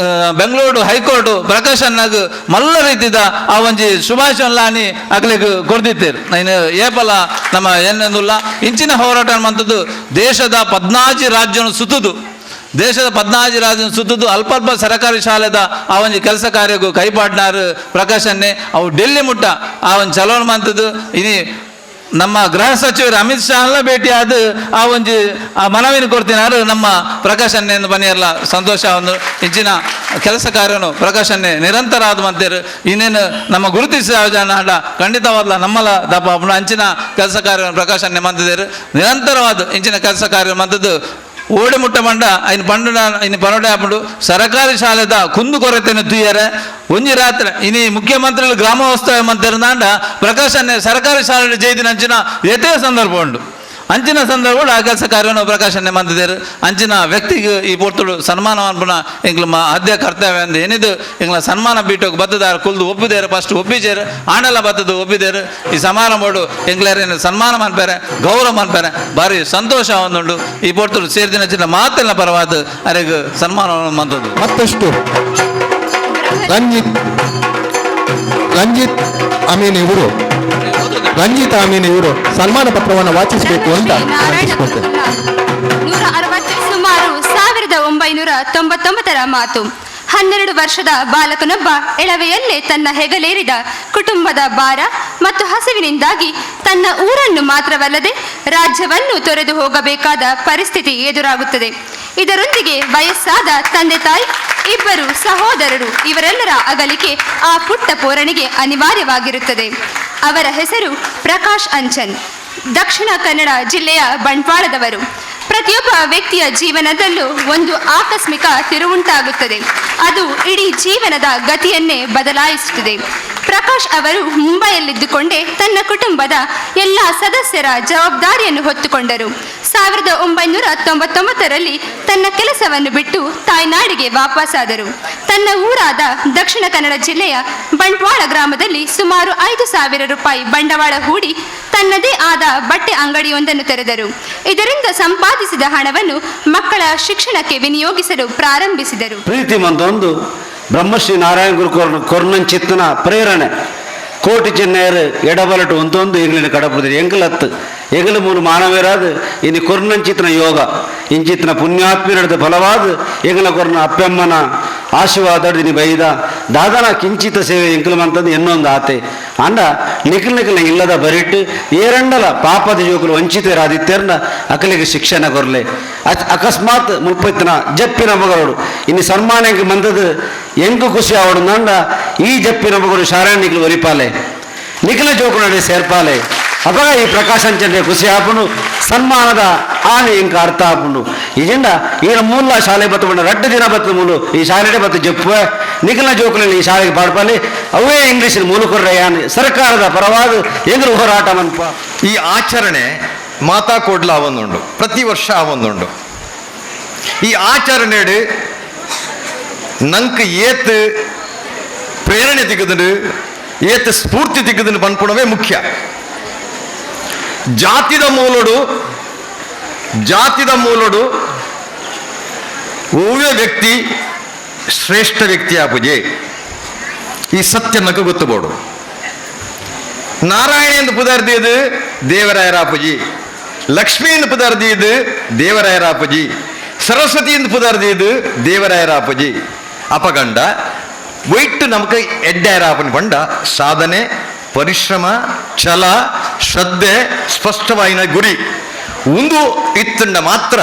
ಬೆಂಗಳೂರು ಹೈಕೋರ್ಟ್ ಪ್ರಕಾಶನ್ನಾಗ ಮಲ್ಲ ರೀತಿದ ಆ ಒಂಜಿ ಶುಭಾಶಯ ಅಗ್ಲಿಗೆ ಕೊಡ್ದಿತ್ತೇರು. ಇನ್ನು ಏಪಲ ನಮ್ಮ ಏನೆಂದುಲ್ಲ ಇಂಚಿನ ಹೋರಾಟ ಮಂತದ್ದು ದೇಶದ 14 ರಾಜ್ಯವನ್ನು ಸುತ್ತುದು, ದೇಶದ 14 ರಾಜ್ಯ ಸುತ್ತುದು ಅಲ್ಪ ಅಲ್ಪ ಸರಕಾರಿ ಶಾಲೆದ ಆ ಒಂಜಿ ಕೆಲಸ ಕಾರ್ಯಕ್ಕೂ ಕೈಪಾಡ್ನಾರು ಪ್ರಕಾಶನ್ನೇ ಅವು ಡೆಲ್ಲಿ ಮುಟ್ಟ ಆ ಒಂದು ಚಲೋಣ ಮಂತದ್ದು. ಇನಿ ನಮ್ಮ ಗೃಹ ಸಚಿವರು ಅಮಿತ್ ಶಾ ಎಲ್ಲ ಭೇಟಿಯಾದ ಆ ಒಂಜಿ ಆ ಮನವಿನ ಕೊಡ್ತಿನಾರು ನಮ್ಮ ಪ್ರಕಾಶನ್ನೇ ಬನ್ನಿರಲ್ಲ ಸಂತೋಷ. ಒಂದು ಇಂಚಿನ ಕೆಲಸ ಕಾರ್ಯನು ಪ್ರಕಾಶನ್ನೇ ನಿರಂತರ ಆದ ಮಂತೇರು. ಇನ್ನೇನು ನಮ್ಮ ಗುರುತಿಸ ಜನ ಖಂಡಿತವಾದ ನಮ್ಮಲ್ಲ ದಪ್ಪ ಅಂಚಿನ ಕೆಲಸ ಕಾರ್ಯವನ್ನು ಪ್ರಕಾಶನ್ನೇ ಮಂತಿದ್ದೇರು ನಿರಂತರವಾದ ಇಂಚಿನ ಕೆಲಸ ಕಾರ್ಯ ಮಂತದ್ದು. ಓಡಿ ಮುಟ್ಟ ಮಂಡ ಐನ್ ಪಂಡ ಇನ್ನು ಪನೋಡೆ ಹಾಕೊಂಡು ಸರಕಾರಿ ಶಾಲೆದ ಕುಂದು ಕೊರತೆಯನ್ನು ತುಯ್ಯರೆ ಒಂಜಿ ರಾತ್ರಿ ಇನಿ ಮುಖ್ಯಮಂತ್ರಿಗಳು ಗ್ರಾಮೋತ್ಸವ ಮಂತಿರಂದಾಂಡ ಪ್ರಕಾಶನ್ನೇ ಸರಕಾರಿ ಶಾಲೆ ಜೈದಿನ ಅಂಚಿನ ಯಥೇ ಸಂದರ್ಭ ಉಂಟು. ಅಂಚಿನ ಸಂದರ್ಭಗಳು ಆ ಕೆಲಸ ಕಾರ್ಯವನ್ನು ಪ್ರಕಾಶನ್ನೇ ಮಂತಿದ್ದೇರು. ಅಂಚಿನ ವ್ಯಕ್ತಿಗೆ ಈ ಪೊರ್ತುಡು ಸನ್ಮಾನ ಅನ್ಪುನ ಎಂಗ್ಲ ಆದ್ಯ ಕರ್ತವ್ಯ ಅಂದ್ ಏನಿದು ಎಂಗ್ಲ ಸನ್ಮಾನ ಬೀಟೋಗಿ ಬತ್ತದಾರ ಕುಲ್ದು ಒಪ್ಪಿದೇರು ಫಸ್ಟ್ ಒಪ್ಪಿಜೇರು ಆಣಲ್ಲ ಬತ್ತದು ಒಪ್ಪಿದೇರು. ಈ ಸಮಾರಂಭಡು ಎಂಗ್ಲೇರೇನು ಸನ್ಮಾನ ಮನ್ಪೇರೆ ಗೌರವ ಮನ್ಪೇರೆ ಭಾರಿ ಸಂತೋಷ ಒಂದುಂಡು. ಈ ಪೊರ್ತುಡು ಸೇರಿದಿನ ಚಿನ್ನ ಮಾತೆಲ್ಲ ಪರವಾದ ಅರೆಗ್ ಸನ್ಮಾನ ಮಂತದ್ದು. ಮತ್ತಷ್ಟು ರಂಜಿತ್ ಅಮೀನ್ ಇವರು ರಂಜಿತ್ ಅಮೀನ್ ಇವರು ಸನ್ಮಾನ ಪತ್ರವನ್ನು ವಾಚಿಸಬೇಕು ಅಂತ ವಿನಂತಿಸಿಕೊಳ್ತೇನೆ. 160 ಸುಮಾರು 1999ರ ಮಾತು. 12 ವರ್ಷದ ಬಾಲಕನೊಬ್ಬ ಎಳವೆಯಲ್ಲೇ ತನ್ನ ಹೆಗಲೇರಿದ ಕುಟುಂಬದ ಭಾರ ಮತ್ತು ಹಸಿವಿನಿಂದಾಗಿ ತನ್ನ ಊರನ್ನು ಮಾತ್ರವಲ್ಲದೆ ರಾಜ್ಯವನ್ನು ತೊರೆದು ಹೋಗಬೇಕಾದ ಪರಿಸ್ಥಿತಿ ಎದುರಾಗುತ್ತದೆ. ಇದರೊಂದಿಗೆ ವಯಸ್ಸಾದ ತಂದೆ ತಾಯಿ, ಇಬ್ಬರು ಸಹೋದರರು ಇವರೆಲ್ಲರ ಅಗಲಿಕೆ ಆ ಪುಟ್ಟ ಪೋರಣಿಗೆ ಅನಿವಾರ್ಯವಾಗಿರುತ್ತದೆ. ಅವರ ಹೆಸರು ಪ್ರಕಾಶ್ ಅಂಚನ್, ದಕ್ಷಿಣ ಕನ್ನಡ ಜಿಲ್ಲೆಯ ಬಂಟ್ವಾಳದವರು. ಪ್ರತಿಯೊಬ್ಬ ವ್ಯಕ್ತಿಯ ಜೀವನದಲ್ಲೂ ಒಂದು ಆಕಸ್ಮಿಕ ತಿರುವುಂಟಾಗುತ್ತದೆ. ಅದು ಇಡೀ ಜೀವನದ ಗತಿಯನ್ನೇ ಬದಲಾಯಿಸುತ್ತದೆ. ಪ್ರಕಾಶ್ ಅವರು ಮುಂಬೈಯಲ್ಲಿದ್ದುಕೊಂಡೇ ತನ್ನ ಕುಟುಂಬದ ಎಲ್ಲ ಸದಸ್ಯರ ಜವಾಬ್ದಾರಿಯನ್ನು ಹೊತ್ತುಕೊಂಡರು. 1999ರಲ್ಲಿ ತನ್ನ ಕೆಲಸವನ್ನು ಬಿಟ್ಟು ತಾಯ್ನಾಡಿಗೆ ವಾಪಸ್ಸಾದರು. ತನ್ನ ಊರಾದ ದಕ್ಷಿಣ ಕನ್ನಡ ಜಿಲ್ಲೆಯ ಬಂಟ್ವಾಳ ಗ್ರಾಮದಲ್ಲಿ ಸುಮಾರು 5,000 ರೂಪಾಯಿ ಬಂಡವಾಳ ಹೂಡಿ ತನ್ನದೇ ಆದ ಬಟ್ಟೆ ಅಂಗಡಿಯೊಂದನ್ನು ತೆರೆದರು. ಇದರಿಂದ ಸಂಪಾದಿಸಿದ ಹಣವನ್ನು ಮಕ್ಕಳ ಶಿಕ್ಷಣಕ್ಕೆ ವಿನಿಯೋಗಿಸಲು ಪ್ರಾರಂಭಿಸಿದರು. ಪ್ರೀತಿ ಮಂದೊಂದು ಬ್ರಹ್ಮಶ್ರೀ ನಾರಾಯಣ ಗುರು ಕೊರ್ನಂಚಿತ್ತನ ಪ್ರೇರಣೆ ಕೋಟಿ ಚೆನ್ನಯರು ಎಡಬಲಟು ಒಂದೊಂದು ಎಂಗ್ಲಿನ ಕಡಪುದಿರಿ ಎಂಕಲತ್ತು ಎಂಗಲು ಮೂರು ಮಾನವರಾದ ಇನ್ನು ಕೊರ್ನಂಚಿತ್ನ ಯೋಗ ಇಂಚಿತ್ನ ಪುಣ್ಯಾತ್ಮೀರದ ಫಲವಾದ ಎಂಗಲ ಕೊರ್ನ ಅಪ್ಪಮ್ಮನ ಆಶೀರ್ವಾದ ಇನಿ ಬೈದ ದಾದನ ಕಿಂಚಿತ ಸೇವೆ ಎಂಕಲು ಮಂತಂದು ಎನ್ನೊಂದು ಆತೆ ಅಂಡ ನಿಖಲ್ ನಿಖಲ್ನ ಇಲ್ಲದ ಬರಿಟ್ಟು ಏರಂಡಲ ಪಾಪದ ಜೋಕುಲು ವಂಚಿತರಾದಿತ್ತೆರ್ನ ಅಕಲಿಗೆ ಶಿಕ್ಷಣ ಕೊರ್ಲೆ ಅಕಸ್ಮಾತ್ ಮುಲ್ಪತ್ತಿನ ಜಪ್ಪಿನ ಮಗಳೋಡು ಇನ್ನು ಸನ್ಮಾನ ಎಂಕ್ ಮಂದದ ಎಂಕು ಖುಷಿ ಆವಡು ನಂಡ ಈ ಜಪ್ಪಿನ ಮಗಳು ಶಾರಣ ನಿಖಲು ಒರಿಪಾಲೆ ನಿಖಲ ಜೋಕುನಡೆ ಸೇರ್ಪಾಲೆ ಅಪಗ ಈ ಪ್ರಕಾಶಂಚಂದ್ರೆ ಖುಷಿ ಆಪುಂಡು ಸನ್ಮಾನದ ಆನೆ ಇಂಕ ಅರ್ಥ ಆಪುಂಡು ಈಜಿಂದ ಈನ ಮೂಲ ಶಾಲೆ ಬತ್ತು ಬಂಡ ರಡ್ಡು ದಿನ ಬತ್ತು ಮೂಲು ಈ ಶಾಲೆಡೆ ಬತ್ತು ಜಪ್ಪುವೆ ನಿಖಲ ಜೋಕುನಲ್ಲಿ ಈ ಶಾಲೆಗೆ ಪಾಡ್ಪಾಲಿ ಅವೇ ಇಂಗ್ಲೀಷ್ ಮೂಲಕೊರ್ರೆ ಸರ್ಕಾರದ ಪರವಾದ ಎಂಗ್ಲು ಹೋರಾಟ ಮನ್ಪ. ಈ ಆಚರಣೆ ಮಾತಾ ಕೋಡ್ಲ ಆವೊಂದುಂಡು, ಪ್ರತಿ ವರ್ಷ ಆವೊಂದುಂಡು. ಈ ಆಚರಣೆಡು ನಂಕ್ ಏತ್ ಪ್ರೇರಣೆ ತಿಕ್ಕುದುಂಡು, ಏತ್ ಸ್ಫೂರ್ತಿ ತಿಕ್ಕುದುಂಡು ಪನ್ಪುಣವೇ ಮುಖ್ಯ. ಜಾತಿದ ಮೂಲೊಡು ಒವ್ವೇ ವ್ಯಕ್ತಿ ಶ್ರೇಷ್ಠ ವ್ಯಕ್ತಿ ಆಪುಜೆ, ಈ ಸತ್ಯ ನಕ್ಕು ಗೊತ್ತುಬೋಡು. ನಾರಾಯಣ ಎಂದು ಪುದರ್ದಿಯದು ದೇವರಾಯರಾಪುಜಿ, ಲಕ್ಷ್ಮಿ ಎಂದು ಪುದರ್ದಿಯದು ದೇವರಾಯರಾಪುಜಿ, ಸರಸ್ವತಿ ಎಂದು ಪುದರ್ದಿಯದು ದೇವರಾಯರಾಪುಜಿ. ಅಪಗಂಡ ಒಯ್ಟು ನಮಕ್ ಎಡ್ಡಾಯರಾಪನ ಬಂಡ ಸಾಧನೆ, ಪರಿಶ್ರಮ, ಛಲ, ಶ್ರದ್ಧೆ, ಸ್ಪಷ್ಟವಾಯಿನ ಗುರಿ ಒಂದು ಇತ್ತಂಡ ಮಾತ್ರ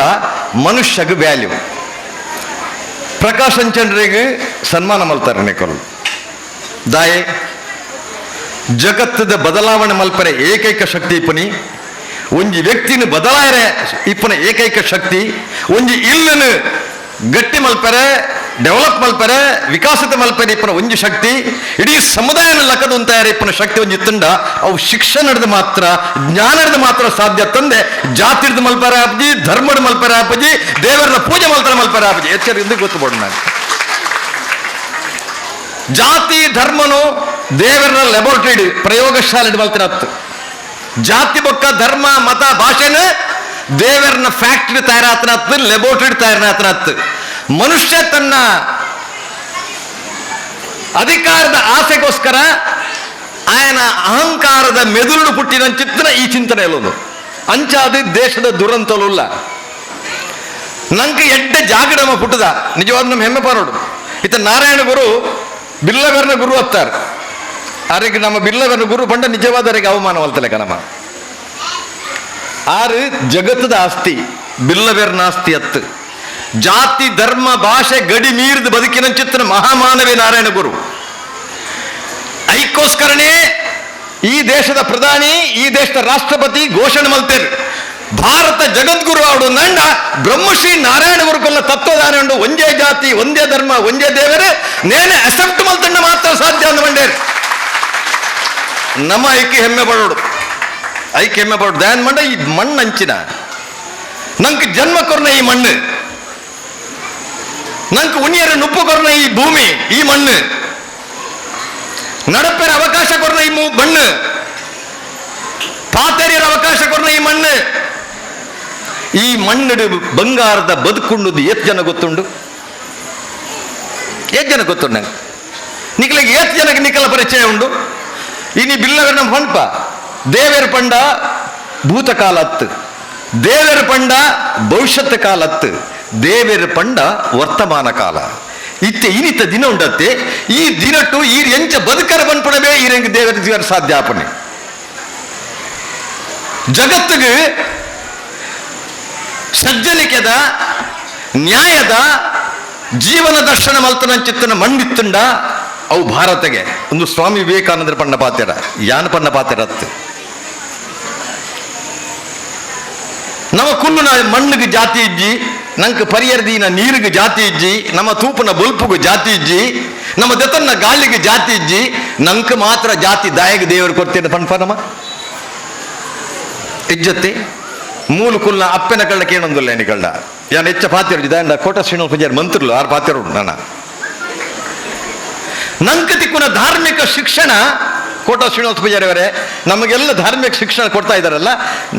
ಮನುಷ್ಯಗೆ ವ್ಯಾಲ್ಯೂ. ಪ್ರಕಾಶ್ ಚಂದ್ರಿಗೆ ಸನ್ಮಾನ ಮಲ್ತಾರೆ ನಿಕಲು ದಾಯೆ ಜಗತ್ತದ ಬದಲಾವಣೆ ಮಲ್ಪರೆ ಏಕೈಕ ಶಕ್ತಿ ಇಪ್ಪನಿ, ಒಂಜಿ ವ್ಯಕ್ತಿನ ಬದಲಾಯರೆ ಇಪ್ಪನ ಏಕೈಕ ಶಕ್ತಿ, ಒಂಜಿ ಇಲ್ಲನು ಗಟ್ಟಿ ಮಲ್ಪರೆ, ಡೆವಲಪ್ ಮಲ್ಪರೆ, ವಿಕಾಸಿತ ಮಲ್ಪರೆ ಇಪ್ಪನ ಒಂಜಿ ಶಕ್ತಿ, ಇಡೀ ಸಮುದಾಯನ ಲಕ್ಕದ ಉಂತಾಯರೆ ಇಪ್ಪನ ಶಕ್ತಿ ಒಂಜಿ ತುಂಡ ಅವು ಶಿಕ್ಷಣದ ಮಾತ್ರ, ಜ್ಞಾನದ ಮಾತ್ರ ಸಾಧ್ಯ ತಂದೆ. ಜಾತಿರ್ದ ಮಲ್ಪರೆ ಆಪಜಿ, ಧರ್ಮದ ಮಲ್ಪರೆ ಆಪಜಿ, ದೇವರನ್ನ ಪೂಜೆ ಮಲ್ತರ ಮಲ್ಪರೆ ಆಪಜಿ. ಎಚ್ಚರಿಯಿಂದ ಗೊತ್ತು ನಾನು. ಜಾತಿ ಧರ್ಮನು ದೇವರ ಲ್ಯಾಬೋರೇಟರಿ ಪ್ರಯೋಗಶಾಲೆ ಮಲ್ತಿನ ಹತ್ತು. ಜಾತಿ ಬೊಕ್ಕ ಧರ್ಮ ಮತ ಭಾಷೆನ ದೇವರನ್ನ ಫ್ಯಾಕ್ಟ್ರಿ ತಯಾರಾತನ ಹತ್ತು, ಲ್ಯಾಬೋರೇಟರಿ ತಯಾರಾತನ ಹತ್ತು. ಮನುಷ್ಯ ತನ್ನ ಅಧಿಕಾರದ ಆಸೆಗೋಸ್ಕರ ಆಯನ ಅಹಂಕಾರದ ಮೆದುಳು ಪುಟ್ಟಿನ ಚಿತ್ರ ಈ ಚಿಂತನೆ ಎಲ್ಲೊಂದು ಅಂಚಾದ ದೇಶದ ದುರಂತಲುಲ್ಲ. ನಂಗೆ ಎಡ್ಡೆ ಜಾಗಡಮ ಪುಟ್ಟದ ನಿಜವಾದ ನಮ್ಮ ಹೆಮ್ಮೆ ಪಾರೋಡು. ಇತ ನಾರಾಯಣ ಗುರು ಬಿಲ್ಲವರ್ನ ಗುರು ಅತ್ತಾರೆ. ಅರೆಗೆ ನಮ್ಮ ಬಿಲ್ಲವರ್ನ ಗುರು ಬಂಡ ನಿಜವಾದ ಅರೆಗೆ ಅವಮಾನವಲ್ತಲೆ ಕಣಮ. ಆರು ಜಗತ್ತದ ಆಸ್ತಿ ಬಿಲ್ಲವೆರ್ನ ಆಸ್ತಿ ಅತ್ತು. ಜಾತಿ ಧರ್ಮ ಭಾಷೆ ಗಡಿ ಮೀರಿದ ಬದುಕಿನ ಚಿತ್ರ ಮಹಾಮಾನವೇ ನಾರಾಯಣ ಗುರು. ಐಕ್ಕೋಸ್ಕರನೇ ಈ ದೇಶದ ಪ್ರಧಾನಿ, ಈ ದೇಶದ ರಾಷ್ಟ್ರಪತಿ ಘೋಷಣೆ ಮಲ್ತೇರು ಭಾರತ ಜಗದ್ಗುರು ಅವಡು ನಂಡ ಬ್ರಹ್ಮಶ್ರೀ ನಾರಾಯಣ ಗುರುಕುಲ ತತ್ವದಾನ ಉಂಡು. ಒಂದೇ ಜಾತಿ, ಒಂದೇ ಧರ್ಮ, ಒಂದೇ ದೇವರೇ ನೇನೆ ಅಸೆಪ್ಟ್ ಮಲ್ತಂಡ ಮಾತ್ರ ಸಾಧ್ಯ ಅಂದ ಮಂಡೇರು. ನಮ್ಮ ಐಕ್ಯ ಹೆಮ್ಮೆ ಪಡೋಡು, ಐಕ್ಯ ಹೆಮ್ಮೆ ಪಡೋಡು. ದಯಾನ್ ಮಂಡ ಈ ಮಣ್ಣಂಚಿನ ನಂಗೆ ಜನ್ಮ ಕೊರ್ನ ಈ ಮಣ್ಣು, ನಂಗೆ ಉಣಿಯರ ನುಪ್ಪು ಕೊರ್ನ ಈ ಭೂಮಿ ಈ ಮಣ್ಣು, ನಡಪೆರ ಅವಕಾಶ ಕೊರ್ನ ಈ ಮಣ್ಣು, ಪಾತೆರಿಯರ ಅವಕಾಶ ಕೊರ್ನ ಈ ಮಣ್ಣು. ಈ ಮಣ್ಣು ಬಂಗಾರದ ಬದುಕುಂಡು ಏತ್ ಜನ ಗೊತ್ತುಂಡು? ಏತ್ ಜನ ಗೊತ್ತುಂಡು ನಂಗೆ? ನಿಖಲಿಗೆ ಏತ್ ಜನಕ್ಕೆ ನಿಖಲ ಪರಿಚಯ ಉಂಡು? ಇನಿ ಬಿಲ್ಲವರ ನಮ್ಮ ಪಂಪ ದೇವೇರ ಪಂಡ ಭೂತಕಾಲ ಅತ್ತು, ದೇವೇರ ಪಂಡ ಭವಿಷ್ಯತ್ ಕಾಲ ಅತ್ತು, ದೇವೇರ ಪಂಡ ವರ್ತಮಾನ ಕಾಲ. ಇತ್ತೆ ಇನಿತ ದಿನ ಉಂಡತ್ತೆ ಈ ದಿನಟ್ಟು ಈ ಎಂಚ ಬದುಕರ ಬನ್ಪಡವೇ ಈ ರಂಗ ದೇವರ ಜೀವನ ಸಾಧ್ಯ ಆಪಣೆ. ಜಗತ್ತಿಗೆ ಸಜ್ಜನಿಕೆದ ನ್ಯಾಯದ ಜೀವನ ದರ್ಶನ ಮಲ್ತನಂಚಿತ್ತನ ಮಣ್ಣಿತ್ತುಂಡ ಅವು ಭಾರತಗೆ ಒಂದು ಸ್ವಾಮಿ ವಿವೇಕಾನಂದರ ಪಣ್ಣ ಪಾತೆರ ಯಾನ ಪಣ್ಣ ಪಾತೆರತ್ತು. ನಮ್ಮ ಕುಲ್ಲುನ ಮಣ್ಣಿಗೆ ಜಾತಿ ಇಜ್ಜಿ, ನಂಗೆ ಪರಿಯರ್ದಿನ ನೀರಿಗೆ ಜಾತಿ ಇಜ್ಜಿ, ನಮ್ಮ ತೂಪನ ಬಲ್ಪುಗು ಜಾತಿ ಇಜ್ಜಿ, ನಮ್ಮ ದೆತನ್ನ ಗಾಳಿಗೆ ಜಾತಿ ಇಜ್ಜಿ, ನಂಗೆ ಮಾತ್ರ ಜಾತಿ ದಾಯಗ ದೇವರು ಕೊಡ್ತೇನೆ ಪಣ್ಪ ನಮ್ಮ ಇಜ್ಜತ್ತೆ ಮೂಲು ಕುಲ್ಲ ಅಪ್ಪನ ಕಳ್ಳ ಕೇಳೊಂದಿಲ್ಲ ಎನಿಕಳ್ಳ ಯಾನ್ ಹೆಚ್ಚ ಪಾತಿರು ದಾಂಡ ಕೋಟ ಶ್ರೀನಿವಾಸ ಪೂಜಾರಿ ಮಂತ್ರುಲು ಆರು ಪಾತಿರು ನನ್ನ ನಂಗೆ ತಿಕ್ಕುನ ಧಾರ್ಮಿಕ ಶಿಕ್ಷಣ ಕೋಟ ಶ್ರೀನಿವಾಸ ಪೂಜಾರಿ ಅವರೇ ನಮಗೆಲ್ಲ ಧಾರ್ಮಿಕ ಶಿಕ್ಷಣ ಕೊಡ್ತಾ ಇದ್ದಾರಲ್ಲ,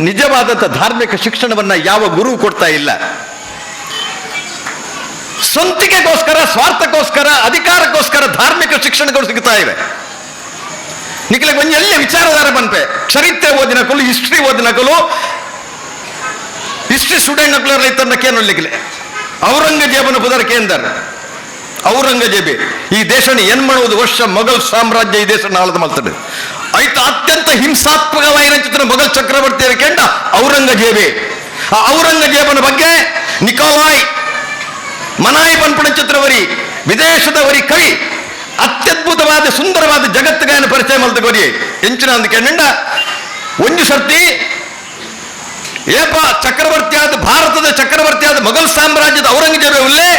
ನಿಜವಾದಂಥ ಧಾರ್ಮಿಕ ಶಿಕ್ಷಣವನ್ನ ಯಾವ ಗುರು ಕೊಡ್ತಾ ಇಲ್ಲ. ಸ್ವಂತಿಕೆಗೋಸ್ಕರ, ಸ್ವಾರ್ಥಕ್ಕೋಸ್ಕರ, ಅಧಿಕಾರಕ್ಕೋಸ್ಕರ ಧಾರ್ಮಿಕ ಶಿಕ್ಷಣಗಳು ಸಿಗ್ತಾ ಇವೆ. ನಿಕ್ಲೆ ಒಂಜಿ ಎಲ್ಲ ವಿಚಾರಧಾರ ಪನ್ಪೆ ಚರಿತ್ರೆ ಓದಿನಕಲು ಹಿಸ್ಟ್ರಿ ಓದಿನಕಲು ಹಿಸ್ಟ್ರಿ ಸ್ಟೂಡೆಂಟ್ ನಕಲು ರೈತರನ್ನ ಕೇನೊಲ್ಲಿಕ್ಲೆ ಔರಂಗಜೇಬನ ಪುದರ್ ಕೇಂದರ್. ಔರಂಗಜೇಬೆ ಈ ದೇಶನ ಏನ್ ಮಾಡುವುದು ವರ್ಷ ಮೊಘಲ್ ಸಾಮ್ರಾಜ್ಯ ಈ ದೇಶ ಆಳದ ಮಲ್ತದೆ. ಐತ ಅತ್ಯಂತ ಹಿಂಸಾತ್ಮಕವಾದ ಚಿತ್ರ ಮೊಘಲ್ ಚಕ್ರವರ್ತಿಯ ಕೆಂಡ ಔರಂಗಜೇಬೆ. ಆ ಔರಂಗಜೇಬನ ಬಗ್ಗೆ ನಿಕೋಲಾಯ್ ಮನಾಯಿ ಪನ್ಪಣ ಚಿತ್ರವರಿ ವಿದೇಶದವರಿ ಕವಿ ಅತ್ಯದ್ಭುತವಾದ ಸುಂದರವಾದ ಜಗತ್ತಿಗಾಯನ ಪರಿಚಯ ಮಲ್ತಗೋರಿ ಎಂಚಿನ ಅಂದ ಕೆಂಡ ಒಂದು ಸರ್ತಿ ಏಪ ಚಕ್ರವರ್ತಿಯಾದ ಭಾರತದ ಚಕ್ರವರ್ತಿಯಾದ ಮೊಘಲ್ ಸಾಮ್ರಾಜ್ಯದ ಔರಂಗಜೇಬೆ ಉಲ್ಲೇ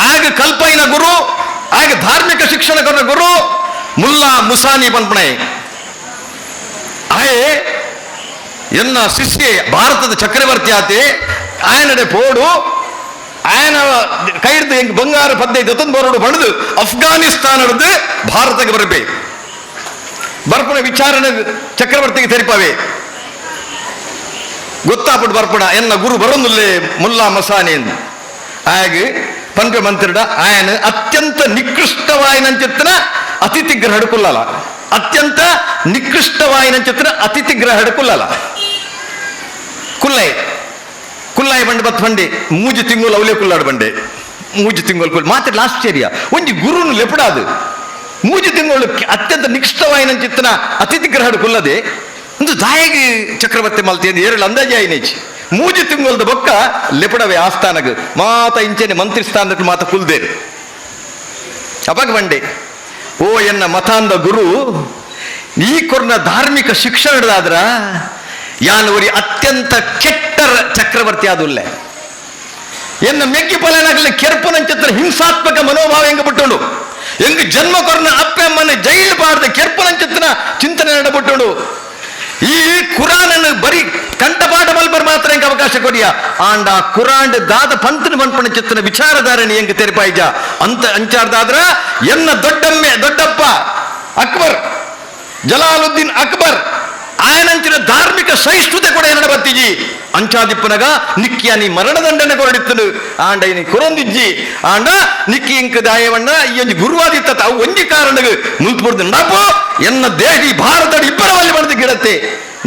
ಆಗ ಕಲ್ಪೈನ ಗುರು ಆಗ ಧಾರ್ಮಿಕ ಶಿಕ್ಷಣ ಕೊಟ್ಟ ಗುರು ಮುಲ್ಲಾ ಮುಸಾನಿ ಪನ್ಪಣೆ ಆಯೆ ಎನ್ನ ಶಿಷ್ಯೆ ಭಾರತದ ಚಕ್ರವರ್ತಿ ಆತೆ ಆಯನಡೆ ಪೋಡು ಆಯನ ಕೈಡ್ದು ಹೆಂಗ್ ಬಂಗಾರ ಪದ್ಧತಿ ಜೊತೆ ಬರೋಡು ಬಣದು ಅಫ್ಘಾನಿಸ್ತಾನದ್ದು ಭಾರತಕ್ಕೆ ಬರಬೇಕು ಬರ್ಪಣ ವಿಚಾರಣೆ ಚಕ್ರವರ್ತಿಗೆ ತೆರಿಪಾವೆ ಗೊತ್ತಾಪಟ್ಟು ಬರ್ಪಣ ಎನ್ನ ಗುರು ಬರೋದಿಲ್ಲೇ ಮುಲ್ಲಾ ಮಸಾನಿ ಎಂದು ಆಗ ಪಂಪೆ ಮಂತ್ರಿಡ ಆಯನ ಅತ್ಯಂತ ನಿಕೃಷ್ಟವಾಯಿನಂಚಿತ್ತನ ಅತಿಥಿ ಗ್ರಹ ಕುಲ್ಲಲ್ಲ ಅತ್ಯಂತ ನಿಕೃಷ್ಟವಾಯಿನಂಚಿತ್ತನ ಅತಿಥಿ ಗ್ರಹ ಕುಲ್ಲಲ್ಲ ಕುಲ್ಲೈ ಕುಲ್ಲಾಯಿ ಬಂಡೆ ಬತ್ ಬಂಡೆ ಮೂಜಿ ತಿಂಗಳು ಅವಲೇ ಕುಲ್ಲಾಡು ಬಂಡೆ ಮೂಜಿ ತಿಂಗಳು ಕುಲ್ ಮಾತ್ರ ಲಾಸ್ಟ್ ಏರಿಯಾ ಒಂಜಿ ಗುರುನು ಲೆಪಡಾದು ಮೂಜಿ ತಿಂಗಳು ಅತ್ಯಂತ ನಿಕೃಷ್ಟವಾಯಿನಂಚಿತ್ತನ ಅತಿಥಿ ಗ್ರಹ ಕುಲ್ಲದೆ ಒಂದು ದಾಯಗಿ ಚಕ್ರವರ್ತಿ ಮಲ್ತಿ ಏರಳು ಅಂದಾಜೆ ಆಯ್ನೇಚಿ ಮೂಜಿ ತಿಂಗಳದ ಬೊಕ್ಕ ಲೆಪಡವೆ ಆಸ್ಥಾನಗ ಮಾತ ಇಂಚೆನೆ ಮಂತ್ರಿ ಸ್ಥಾನಕ್ಕೆ ಮಾತ ಕುಲ್ದೇರು ಅವಾಗ ಬಂಡೆ ಓ ಎನ್ನ ಮತಾಂಧ ಗುರು ಈ ಕೊರ್ನ ಧಾರ್ಮಿಕ ಶಿಕ್ಷಣದಾದ್ರ ಯಾನವರಿ ಅತ್ಯಂತ ಕೆಟ್ಟ ಚಕ್ರವರ್ತಿ ಆದುಲ್ಲೆ ಎನ್ನ ಮೆಗ್ಗಿ ಫಲನಾಗಲಿ ಕೆರ್ಪನಂಚಿತ್ರ ಹಿಂಸಾತ್ಮಕ ಮನೋಭಾವ ಹೆಂಗ ಬಿಟ್ಟುಂಡು ಹೆಂಗ ಜನ್ಮ ಕೊರ್ನ ಅಪ್ಪಮ್ಮನ ಜೈಲು ಬಾರ್ದ ಕೆರ್ಪನಂಚಿತ್ರನ ಚಿಂತನೆ ನಡಬಿಟ್ಟುಂಡು ಈ ಕುರಾನನ್ನು ಬರೀ ಕಂಠಪಾಠ ಮಲ್ಪರ್ ಮಾತ್ರ ಎಂಕ ಅವಕಾಶ ಕೊಡಿಯ ಆಂಡ ಕುರಾನ್ ದಾದ ಪಂತನ ಪನ್ಪಣ ಚಿತ್ತನ ವಿಚಾರಧಾರಣೆ ಎಂಕ ತೆರಪಾಯ್ಜ ಅಂತ ಅಂಚಾರ್ದಾದ್ರ ಎನ್ನ ದೊಡ್ಡಮ್ಮೆ ದೊಡ್ಡಪ್ಪ ಅಕ್ಬರ್ ಜಲಾಲುದ್ದೀನ್ ಅಕ್ಬರ್ ಆಯನಂಚಿನ ಧಾರ್ಮಿಕ ಸಹಿಷ್ಣುತೆ ಕೂಡ ಎನ್ನಡ ಬತ್ತಿಜಿ ಅಂಚಾದಿಪ್ಪನಗ ನಿಕ್ಕಿಯ ನೀ ಮರಣದಂಡನೆ ಕೊರಡಿತ್ತನು ಆಂಡ ಇನಿ ಕುರೊಂದಿಜ್ಜಿ ಆಂಡ ನಿಕ್ಕಿ ಇಂಕ ದಾಯವಣ್ಣ ಈ ಒಂಜಿ ಗುರುವಾದಿತ್ತ ಅವು ಒಂಜಿ ಕಾರಣಗ ಮುಲ್ಪುಡ್ದು ನಡಪು ಎನ್ನ ದೇಹಿ ಭಾರತದ ಇಬ್ಬರವಲ್ಲಿ ಬರೆದು ಗಿಡತ್ತೆ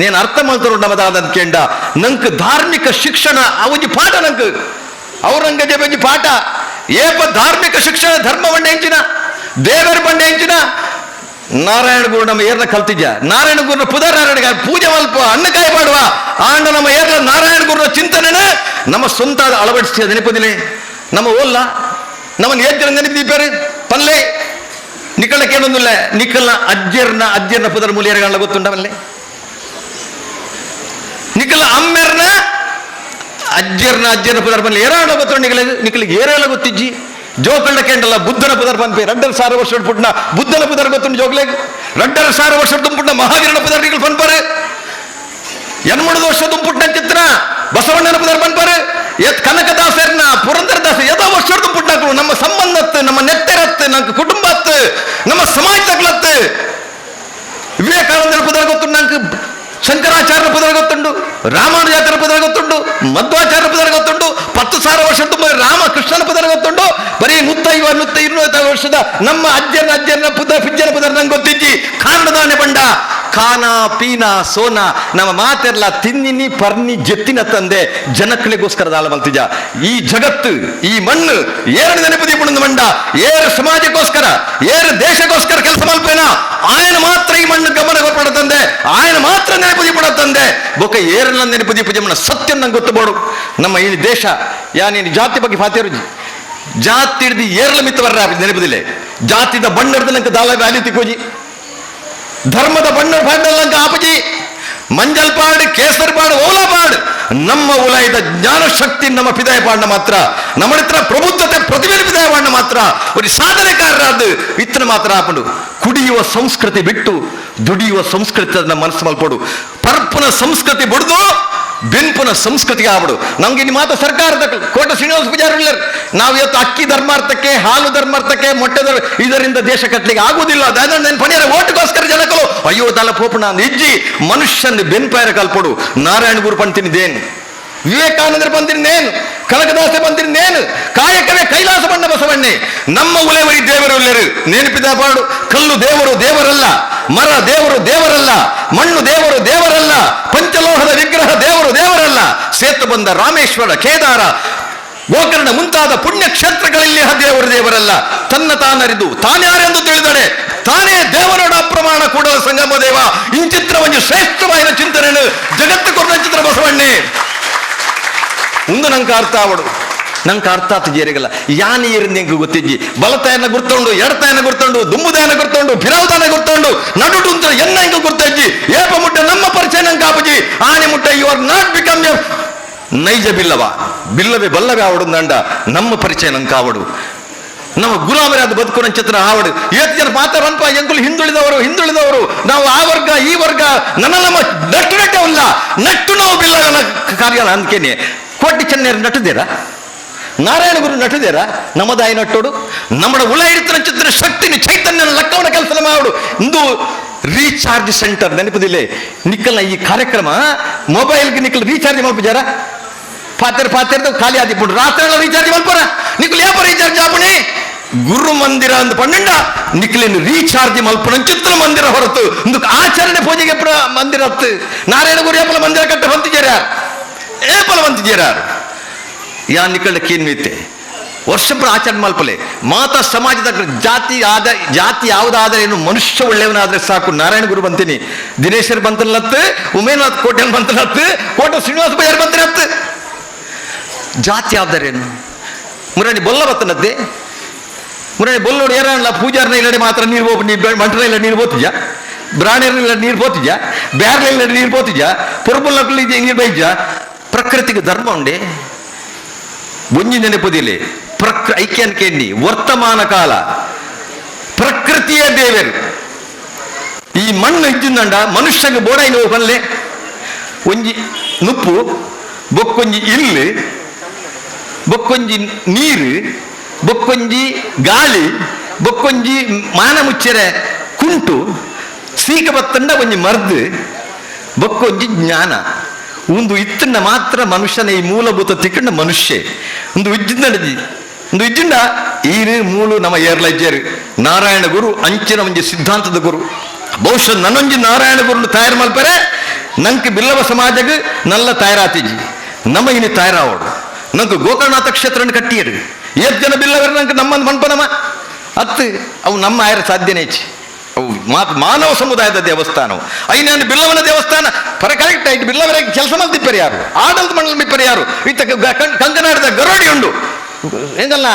ನೇನು ಅರ್ಥ ಮಲ್ತರು ನಮದಾದ ಕೇಂಡ ನಂಕ್ ಧಾರ್ಮಿಕ ಶಿಕ್ಷಣ ಆ ಒಂಜಿ ಪಾಠ ನಂಕ್ ಔರಂಗಜೇಬ ಒಂಜಿ ಪಾಠ ಏಪ ಧಾರ್ಮಿಕ ಶಿಕ್ಷಣ ಧರ್ಮ ಬಂಡೆ ಹೆಂಚಿನ ದೇವರ ಬಂಡೆ ಹೆಂಚಿನ ನಾರಾಯಣ ಗುರು ನಮ್ಮ ಏರ್ನ ಕಲ್ತಿದ್ಯ ನಾರಾಯಣ ಗುರುನ ಪುದರ್ ನಾರಾಯಣ ಪೂಜೆ ಮಲ್ಪ ಅಣ್ಣಕಾಯಿ ಮಾಡುವ ಆಂಡ ನಮ್ಮ ಏರ್ನ ನಾರಾಯಣ ಗುರುನ ಚಿಂತನೆನ ನಮ್ಮ ಸ್ವಂತ ಅಳವಡಿಸ್ತೀಯ ನೆನಪದಿಲೆ ನಮ್ಮ ಓಲ್ಲ ನಮ್ಮನ್ನು ಏಜ್ ಜನ ನೆನಪಿದ್ದೀಪಾರೆ ಪಲ್ಲೆ ನಿಕ್ಕಳ ಕೇಳೊಂದಿಲ್ಲ ನಿಕ್ಕಲ್ನ ಅಜ್ಜರ್ನ ಅಜ್ಜರ್ನ ಪುದರ್ ಮೂಲಿಯರ್ಗಳನ್ನ ಗೊತ್ತುಂಟವಲ್ಲೇ ನಿಕ್ಕಲ ಅಮ್ಮೆರ್ನ ಅಜ್ಜರ್ನ ಅಜ್ಜರ್ನ ಪುದರ್ ಪಲ್ಲೆ ಏರಾಣ ಗೊತ್ತುಂಡು ನಿಕ್ಕಲಿಗೆ ನಿಕ್ಕಲಿಗೆ ಏರೆಲ್ಲ ಗೊತ್ತಿಜ್ಜಿ ಜೋಕಳ್ಳ ಕೇಂಡಲ್ಲ ಬುದ್ಧನ ಪುದರ್ ಪನ್ಪೆ 2,500 ವರ್ಷ ಪುಟ್ನ ಬುದ್ಧನ ಪುದರ್ ಗೊತ್ತುಂಡು ಜೋಗ್ಲೆಗ್ 2,500 ವರ್ಷ ತುಂಪುಟ್ನ ಮಹಾವೀರನ ಪುದರ್ ನಿಕ್ಕಲ್ ಪನ್ಪಾರೆ 80 ವರ್ಷ ತುಂಪುಟ್ನ ಚಿತ್ರ ಬಸವಣ್ಣನ ಪುದರ್ ಪನ್ಪಾರೆ ಎತ್ ಕನಕದಾಸರ್ನ ಪುರಂದರದಾಸ ಎದೋ ವರ್ಷ ತುಂಪುಟ್ನಾಕಳು ನಮ್ಮ ಸಂಬಂಧತ್ತು ನಮ್ಮ ನೆತ್ತೆರತ್ತು ನಮ್ಮ ಕುಟುಂಬತ್ತು ನಮ್ಮ ಸಮಾಜದಕ್ಲತ್ತು ವಿವೇಕಾನಂದರ ಪುದರ್ ಗೊತ್ತುಂಡು ನಂಗೆ ಶಂಕರಾಚಾರ್ಯರ ಪುದರ್ ಗೊತ್ತುಂಡು ರಾಮಾನುಜಾಚಾರ್ಯರ ಪುದರ್ ಗೊತ್ತುಂಡು ಮಧ್ವಾಚಾರ್ಯರ ಪುದರ್ ಗೊತ್ತುಂಡು 10,000 ವರ್ಷ ತುಂಬ ರಾಮ ಕೃಷ್ಣನ ಪುದರ್ ಗೊತ್ತುಂಡು ಬರೀ 150 150 ವರ್ಷದ ನಮ್ಮ ಅಜ್ಜನ ಅಜ್ಜನ ಪುದ ಪಿಜ್ಜನ ಪುದರ್ ನಂಗೆ ಗೊತ್ತಿಜ್ಜಿ ಕಾರಣದಾನೆ ಬಂಡ ಖಾನಾ ಪೀನಾ ಸೋನಾ ನಮ್ಮ ಮಾತೆಲ್ಲ ತಿನ್ನಿನಿ ಪರ್ನಿ ಜೆತ್ತಿನ ತಂದೆ ಜನಕ್ಕಳಿಗೋಸ್ಕರ ದಾಳ ಮಲ್ತಿಜ ಈ ಜಗತ್ತು ಈ ಮಣ್ಣು ಏರು ನೆನಪದಿ ಪುಣದ ಮಂಡ ಏರು ಸಮಾಜಕ್ಕೋಸ್ಕರ ಏರು ದೇಶಕ್ಕೋಸ್ಕರ ಕೆಲಸ ಮಲ್ಪೇನ ಆಯನ ಮಾತ್ರ ಈ ಮಣ್ಣು ಗಮನ ಕೊಡ ತಂದೆ ಆಯನ ಮಾತ್ರ ನೆನಪದಿ ಪಡ ತಂದೆ ಬೊಕ್ಕ ಏರನ್ನ ನೆನಪದಿ ಪೂಜೆ ಮಣ್ಣ ಸತ್ಯ ನಂಗೆ ಗೊತ್ತಬೋಡು ನಮ್ಮ ಈ ದೇಶ ಯಾ ನೀನು ಜಾತಿ ಬಗ್ಗೆ ಫಾತಿರುಜಿ ಜಾತಿ ಹಿಡ್ದು ಏರ್ಲ ಮಿತ್ತ ಬರ್ರ ನೆನಪದಿಲ್ಲ ಜಾತಿದ ಬಣ್ಣ ಹಿಡ್ದು ನಂಗೆ ದಾಲ ವ್ಯಾಲಿ ತಿಕ್ಕೋಜಿ ಧರ್ಮದ ಬಣ್ಣ ಬಣ್ಣಲ್ಲಂಕ ಆಪಜಿ ಮಂಜಲ್ ಪಾಡ್ ಕೇಸರ್ ಪಾಡ್ ಓಲಾ ಪಾಡ್ ನಮ್ಮ ಉಲಾಯಿದ ಜ್ಞಾನಶಕ್ತಿ ನಮ್ಮ ಪಿದಾಯ ಪಾಡ್ನ ಮಾತ್ರ ನಮ್ಮ ಹತ್ರ ಪ್ರಬುದ್ಧತೆ ಪ್ರತಿಭೆ ಪಿದಾಯ ಪಾಡ್ನ ಮಾತ್ರ ಒಂದು ಸಾಧನೆಕಾರರಾದ ಇತ್ತನ ಮಾತ್ರ ಆಪಂಡು ಕುಡಿಯುವ ಸಂಸ್ಕೃತಿ ಬಿಟ್ಟು ದುಡಿಯುವ ಸಂಸ್ಕೃತಿ ನಮ್ಮ ಮನಸ್ಸು ಮಲ್ಪಡು ಪರ್ಪನ ಸಂಸ್ಕೃತಿ ಬಿಡ್ದು ಬೆನ್ಪುನ ಸಂಸ್ಕೃತಿಗೆ ಆಗ್ಬಿಡು ನಮ್ಗೆ ಇಲ್ಲಿ ಮಾತ್ರ ಸರ್ಕಾರದ ಕೋಟ ಶ್ರೀನಿವಾಸ ಪೂಜಾರಿ ಉಳ್ಳರು ನಾವು ಇವತ್ತು ಅಕ್ಕಿ ಧರ್ಮಾರ್ಥಕ್ಕೆ ಹಾಲು ಧರ್ಮಾರ್ಥಕ್ಕೆ ಮೊಟ್ಟೆ ಧರ್ಮ ಇದರಿಂದ ದೇಶ ಕಟ್ಟಲಿಕ್ಕೆ ಆಗುವುದಿಲ್ಲ. ಪಣಿಯರ ಓಟ್ಗೋಸ್ಕರ ಜನಕಲು ಅಯ್ಯೋ ದಲ ಪೋಪಣ ಇಜ್ಜಿ ಮನುಷ್ಯನ ಬೆನ್ಪಾಯರ ಕಲ್ಪಡು ನಾರಾಯಣ ಗುರು ಪಂತಿನಿದೇನು ವಿವೇಕಾನಂದರು ಬಂದಿರನೇನು, ಕನಕದಾಸ ಬಂದಿರನೇನು, ಕಾಯಕವೇ ಕೈಲಾಸ ಬಣ್ಣ ಬಸವಣ್ಣೆ. ನಮ್ಮ ಉಲೆವರಿ ದೇವರು ಉಲ್ಲೇರು ನೆನಪಿದ ಪಾಡು. ಕಲ್ಲು ದೇವರು ದೇವರಲ್ಲ, ಮರ ದೇವರು ದೇವರಲ್ಲ, ಮಣ್ಣು ದೇವರು ದೇವರಲ್ಲ, ಪಂಚಲೋಹದ ವಿಗ್ರಹ ದೇವರು ದೇವರಲ್ಲ. ಸೇತು ಬಂದ ರಾಮೇಶ್ವರ, ಕೇದಾರ, ಗೋಕರ್ಣ ಮುಂತಾದ ಪುಣ್ಯಕ್ಷೇತ್ರಗಳಲ್ಲಿ ದೇವರು ದೇವರಲ್ಲ. ತನ್ನ ತಾನರಿದು ತಾನ್ಯಾರೆಂದು ತಿಳಿದಡೆ ತಾನೇ ದೇವರೋಡ ಅಪ್ರಮಾಣ ಕೂಡಲ ಸಂಗಮ ದೇವ. ಇಂಚಿತ್ರ ಒಂದು ಶ್ರೇಷ್ಠವಾದ ಚಿಂತನೆಯನ್ನು ಜಗತ್ತು ಕೊಟ್ಟ ಚಿತ್ರ ಬಸವಣ್ಣೆ. ಒಂದು ನಂಗೆ ಅರ್ಥ ಆವಡು, ನಂಗೆ ಅರ್ಥ ಆತ ಜೇರಿಗಲ್ಲ. ಯಾನಿ ಇರಿಂದ ಗೊತ್ತಿಜ್ಜಿ. ಬಲತಾಯನ ಗುರ್ತುಂಡು, ಎಡತಾಯನ ಗುರ್ತುಂಡು, ದುಂಬುದಾಯನ ಗುರ್ತುಂಡು, ಫಿರೌದಾನ ಗುರ್ತುಂಡು, ನಡುಟು ಅಂತ ಎನ್ನ ಹಿಂಗ ಗುರ್ತಜ್ಜಿ. ಏಪ ಮುಟ್ಟ ನಮ್ಮ ಪರಿಚಯ ನಂಗೆ ಆಪಜಿ. ಆನೆ ಮುಟ್ಟ you are not become a ನೈಜ ಬಿಲ್ಲವ. ಬಿಲ್ಲವೇ ಬಲ್ಲವೇ ಆವಡು ನಂಡ ನಮ್ಮ ಪರಿಚಯ ನಂಗೆ ಆವಡು. ನಮ್ಮ ಗುಲಾಮರಾದ ಬದುಕು ಚಿತ್ರ ಆವಡು. ಏತ್ ಜನ ಮಾತ್ರ ಅನ್ಪ ಎಂಕುಲು ಹಿಂದುಳಿದವರು ಹಿಂದುಳಿದವರು, ನಾವು ಆ ವರ್ಗ ಈ ವರ್ಗ, ನನ್ನ ನಮ್ಮ ನಟ್ಟು ನಟ್ಟೆ ಅಲ್ಲ, ನಟ್ಟು ನಾವು ಬಿಲ್ಲವನ ಕಾರ್ಯ ಅಂದ್ಕೇನೆ. ಕೋಟಿ ಚೆನ್ನೇರು ನಟುದೇರಾ, ನಾರಾಯಣ ಗುರು ನಟುದೇರಾ, ನಮ್ಮದಾಯಿ ನಟ್ಟೋಡು. ನಮ್ಮ ಉಳ ಹಿಡಿತನ ಚಿತ್ರ ಶಕ್ತಿನಿ ಚೈತನ್ಯ ಲಕ್ಕವನ ಕೆಲಸ ಮಾಡು. ಇಂದು ರೀಚಾರ್ಜ್ ಸೆಂಟರ್ ನೆನಪದಿಲ್ಲ ನಿಕ್ಕಲ್ನ ಈ ಕಾರ್ಯಕ್ರಮ. ಮೊಬೈಲ್ಗೆ ನಿಕ್ಕಲ್ ರೀಚಾರ್ಜ್ ಮಲ್ಪುಜಾರ, ಪಾತೆರ್ ಪಾತೆರ್ದು ಖಾಲಿ ಆದಿಪ್ಪುಂಡು. ರಾತ್ರಿ ಎಲ್ಲ ರೀಚಾರ್ಜ್ ಮಲ್ಪರ ನಿಕ್ಕಲ್ ಏಪ ರೀಚಾರ್ಜ್ ಆಪಣಿ. ಗುರು ಮಂದಿರ ಅಂದ್ ಪನ್ನಂಡ ನಿಕ್ಕಲಿನ ರೀಚಾರ್ಜ್ ಮಲ್ಪನ ಚಿತ್ರ ಮಂದಿರ ಹೊರತು ಇಂದು ಆಚರಣೆ ಪೂಜೆಗೆ ಮಂದಿರ ಹತ್ತು. ನಾರಾಯಣ ಗುರು ಏಪಲ ಮಂದಿರ ಕಟ್ಟ ಹೊಂತಿಜೇರಾರ್, ಏಪಲ ಹೊಂತಿಜೇರಾರ್. ಯಾ ನಿಕ್ಕಳ ಕೇನ್ವಿತ್ತೆ ವರ್ಷ ಆಚರಣೆ ಮಲ್ಪಲೆ. ಮಾತಾ ಸಮಾಜದ ಜಾತಿ ಆದ ಜಾತಿ ಯಾವುದಾದ್ರೆ ಏನು, ಮನುಷ್ಯ ಒಳ್ಳೆಯವನಾದ್ರೆ ಸಾಕು. ನಾರಾಯಣ ಗುರು ಬಂತೀನಿ, ದಿನೇಶ್ವರ್ ಬಂತನತ್ತು, ಉಮೇನಾಥ್ ಕೋಟೆನ್ ಬಂತನತ್ತು, ಕೋಟೆ ಶ್ರೀನಿವಾಸ ಬಜಾರ್ ಬಂತನತ್ತು. ಜಾತಿ ಯಾವ್ದಾರೇನು ಮುರಾಣಿ ಬೊಲ್ಲ ಬತ್ತನದ್ದೆ. ಮುರಾಣಿ ಬೊಲ್ಲೋಡು ಏರಲ್ಲ ಪೂಜಾರನ ಇಲ್ಲಡೆ ಮಾತ್ರ ನೀರು ಹೋಗ್, ಮಂಟನ ಇಲ್ಲ ನೀರು ಬೋತಿಜ, ಬ್ರಾಣರ್ನಿಲ್ಲ ನೀರು ಬೋತಿಜ, ಬ್ಯಾರ್ಲ ನೀರು ಬೋತಿಜ, ಪೊರ್ಬುಲ್ಲ ನೀರು ಬೈಜ. ಪ್ರಕೃತಿಗೆ ಧರ್ಮ ಉಂಡೆ ಒಂಜಿ ನೆನಪುದಿಲ್ಲ. ಐಕ್ಯನ್ ಕೇಂಡಿ ವರ್ತಮಾನ ಕಾಲ ಪ್ರಕೃತಿಯ ದೇವರು. ಈ ಮಣ್ಣು ಇದ್ದಿಂದಂಡ ಮನುಷ್ಯಗೆ ಬೋಡಾಯಿ ನೋವು ಬಲ್ಲೆ. ಒಂಜಿ ನುಪ್ಪು, ಬೊಕ್ಕೊಂಜಿ ಇಲ್ಲು, ಬೊಕ್ಕೊಂಜಿ ನೀರು, ಬೊಕ್ಕೊಂಜಿ ಗಾಳಿ, ಬೊಕ್ಕೊಂಜಿ ಮಾನ ಮುಚ್ಚರೆ ಕುಂಟು, ಸೀಕ ಬತ್ತಂಡ ಒಂಜಿ ಮರ್ದು, ಬೊಕ್ಕೊಂಜಿ ಜ್ಞಾನ. ಒಂದು ಇತ್ತಂಡ ಮಾತ್ರ ಮನುಷ್ಯನ ಈ ಮೂಲಭೂತ ತಿಕ್ಕಂಡ ಮನುಷ್ಯ. ಒಂದು ಇಜ್ಜಿಂದ ಒಂದು ಇಜ್ಜಿಂಡ ಈರು ಮೂಲು ನಮ್ಮ ಏರ್ಲಜ್ಜರು. ನಾರಾಯಣ ಗುರು ಅಂಚಿನ ಒಂಜಿ ಸಿದ್ಧಾಂತದ ಗುರು. ಬಹುಶಃ ನನ್ನೊಂಜಿ ನಾರಾಯಣ ಗುರು ತಯಾರು ಮಲ್ಪರೆ ನಂಗೆ ಬಿಲ್ಲವ ಸಮಾಜಕ್ಕೆ ನಲ್ಲ ತಯಾರಾತಿಜಿ. ನಮ್ಮ ಇನಿ ತಯಾರಾವಡು. ನಂಗೆ ಗೋಕರ್ಣನಾಥ ಕ್ಷೇತ್ರನ ಕಟ್ಟಿಯರು ಏತ್ ಜನ ಬಿಲ್ಲವರು ನಂಗೆ ನಮ್ಮನ್ನು ಮನ್ಪನಮ್ಮ ಅತ್ತು ಅವು ನಮ್ಮ ಆಯರ ಸಾಧ್ಯನೇ ಹೆಚ್ಚು. ಅವು ಮಾನವ ಸಮುದಾಯದ ದೇವಸ್ಥಾನವು. ಐನಾನು ಬಿಲ್ಲವನ ದೇವಸ್ಥಾನ ಪರ ಕರೆಕ್ಟ್ ಆಯ್ತು. ಬಿಲ್ಲವರ ಕೆಲಸ ಮಲ್ತಿಪ್ಪರು ಯಾರು, ಆಡಳಿತ ಮಂಡಲ ಇಪ್ಪರು ಯಾರು. ಇತ್ತ ಕಂಕನಾಡದ ಗರೋಡಿ ಉಂಡು ಹೆಂಗಲ್ಲ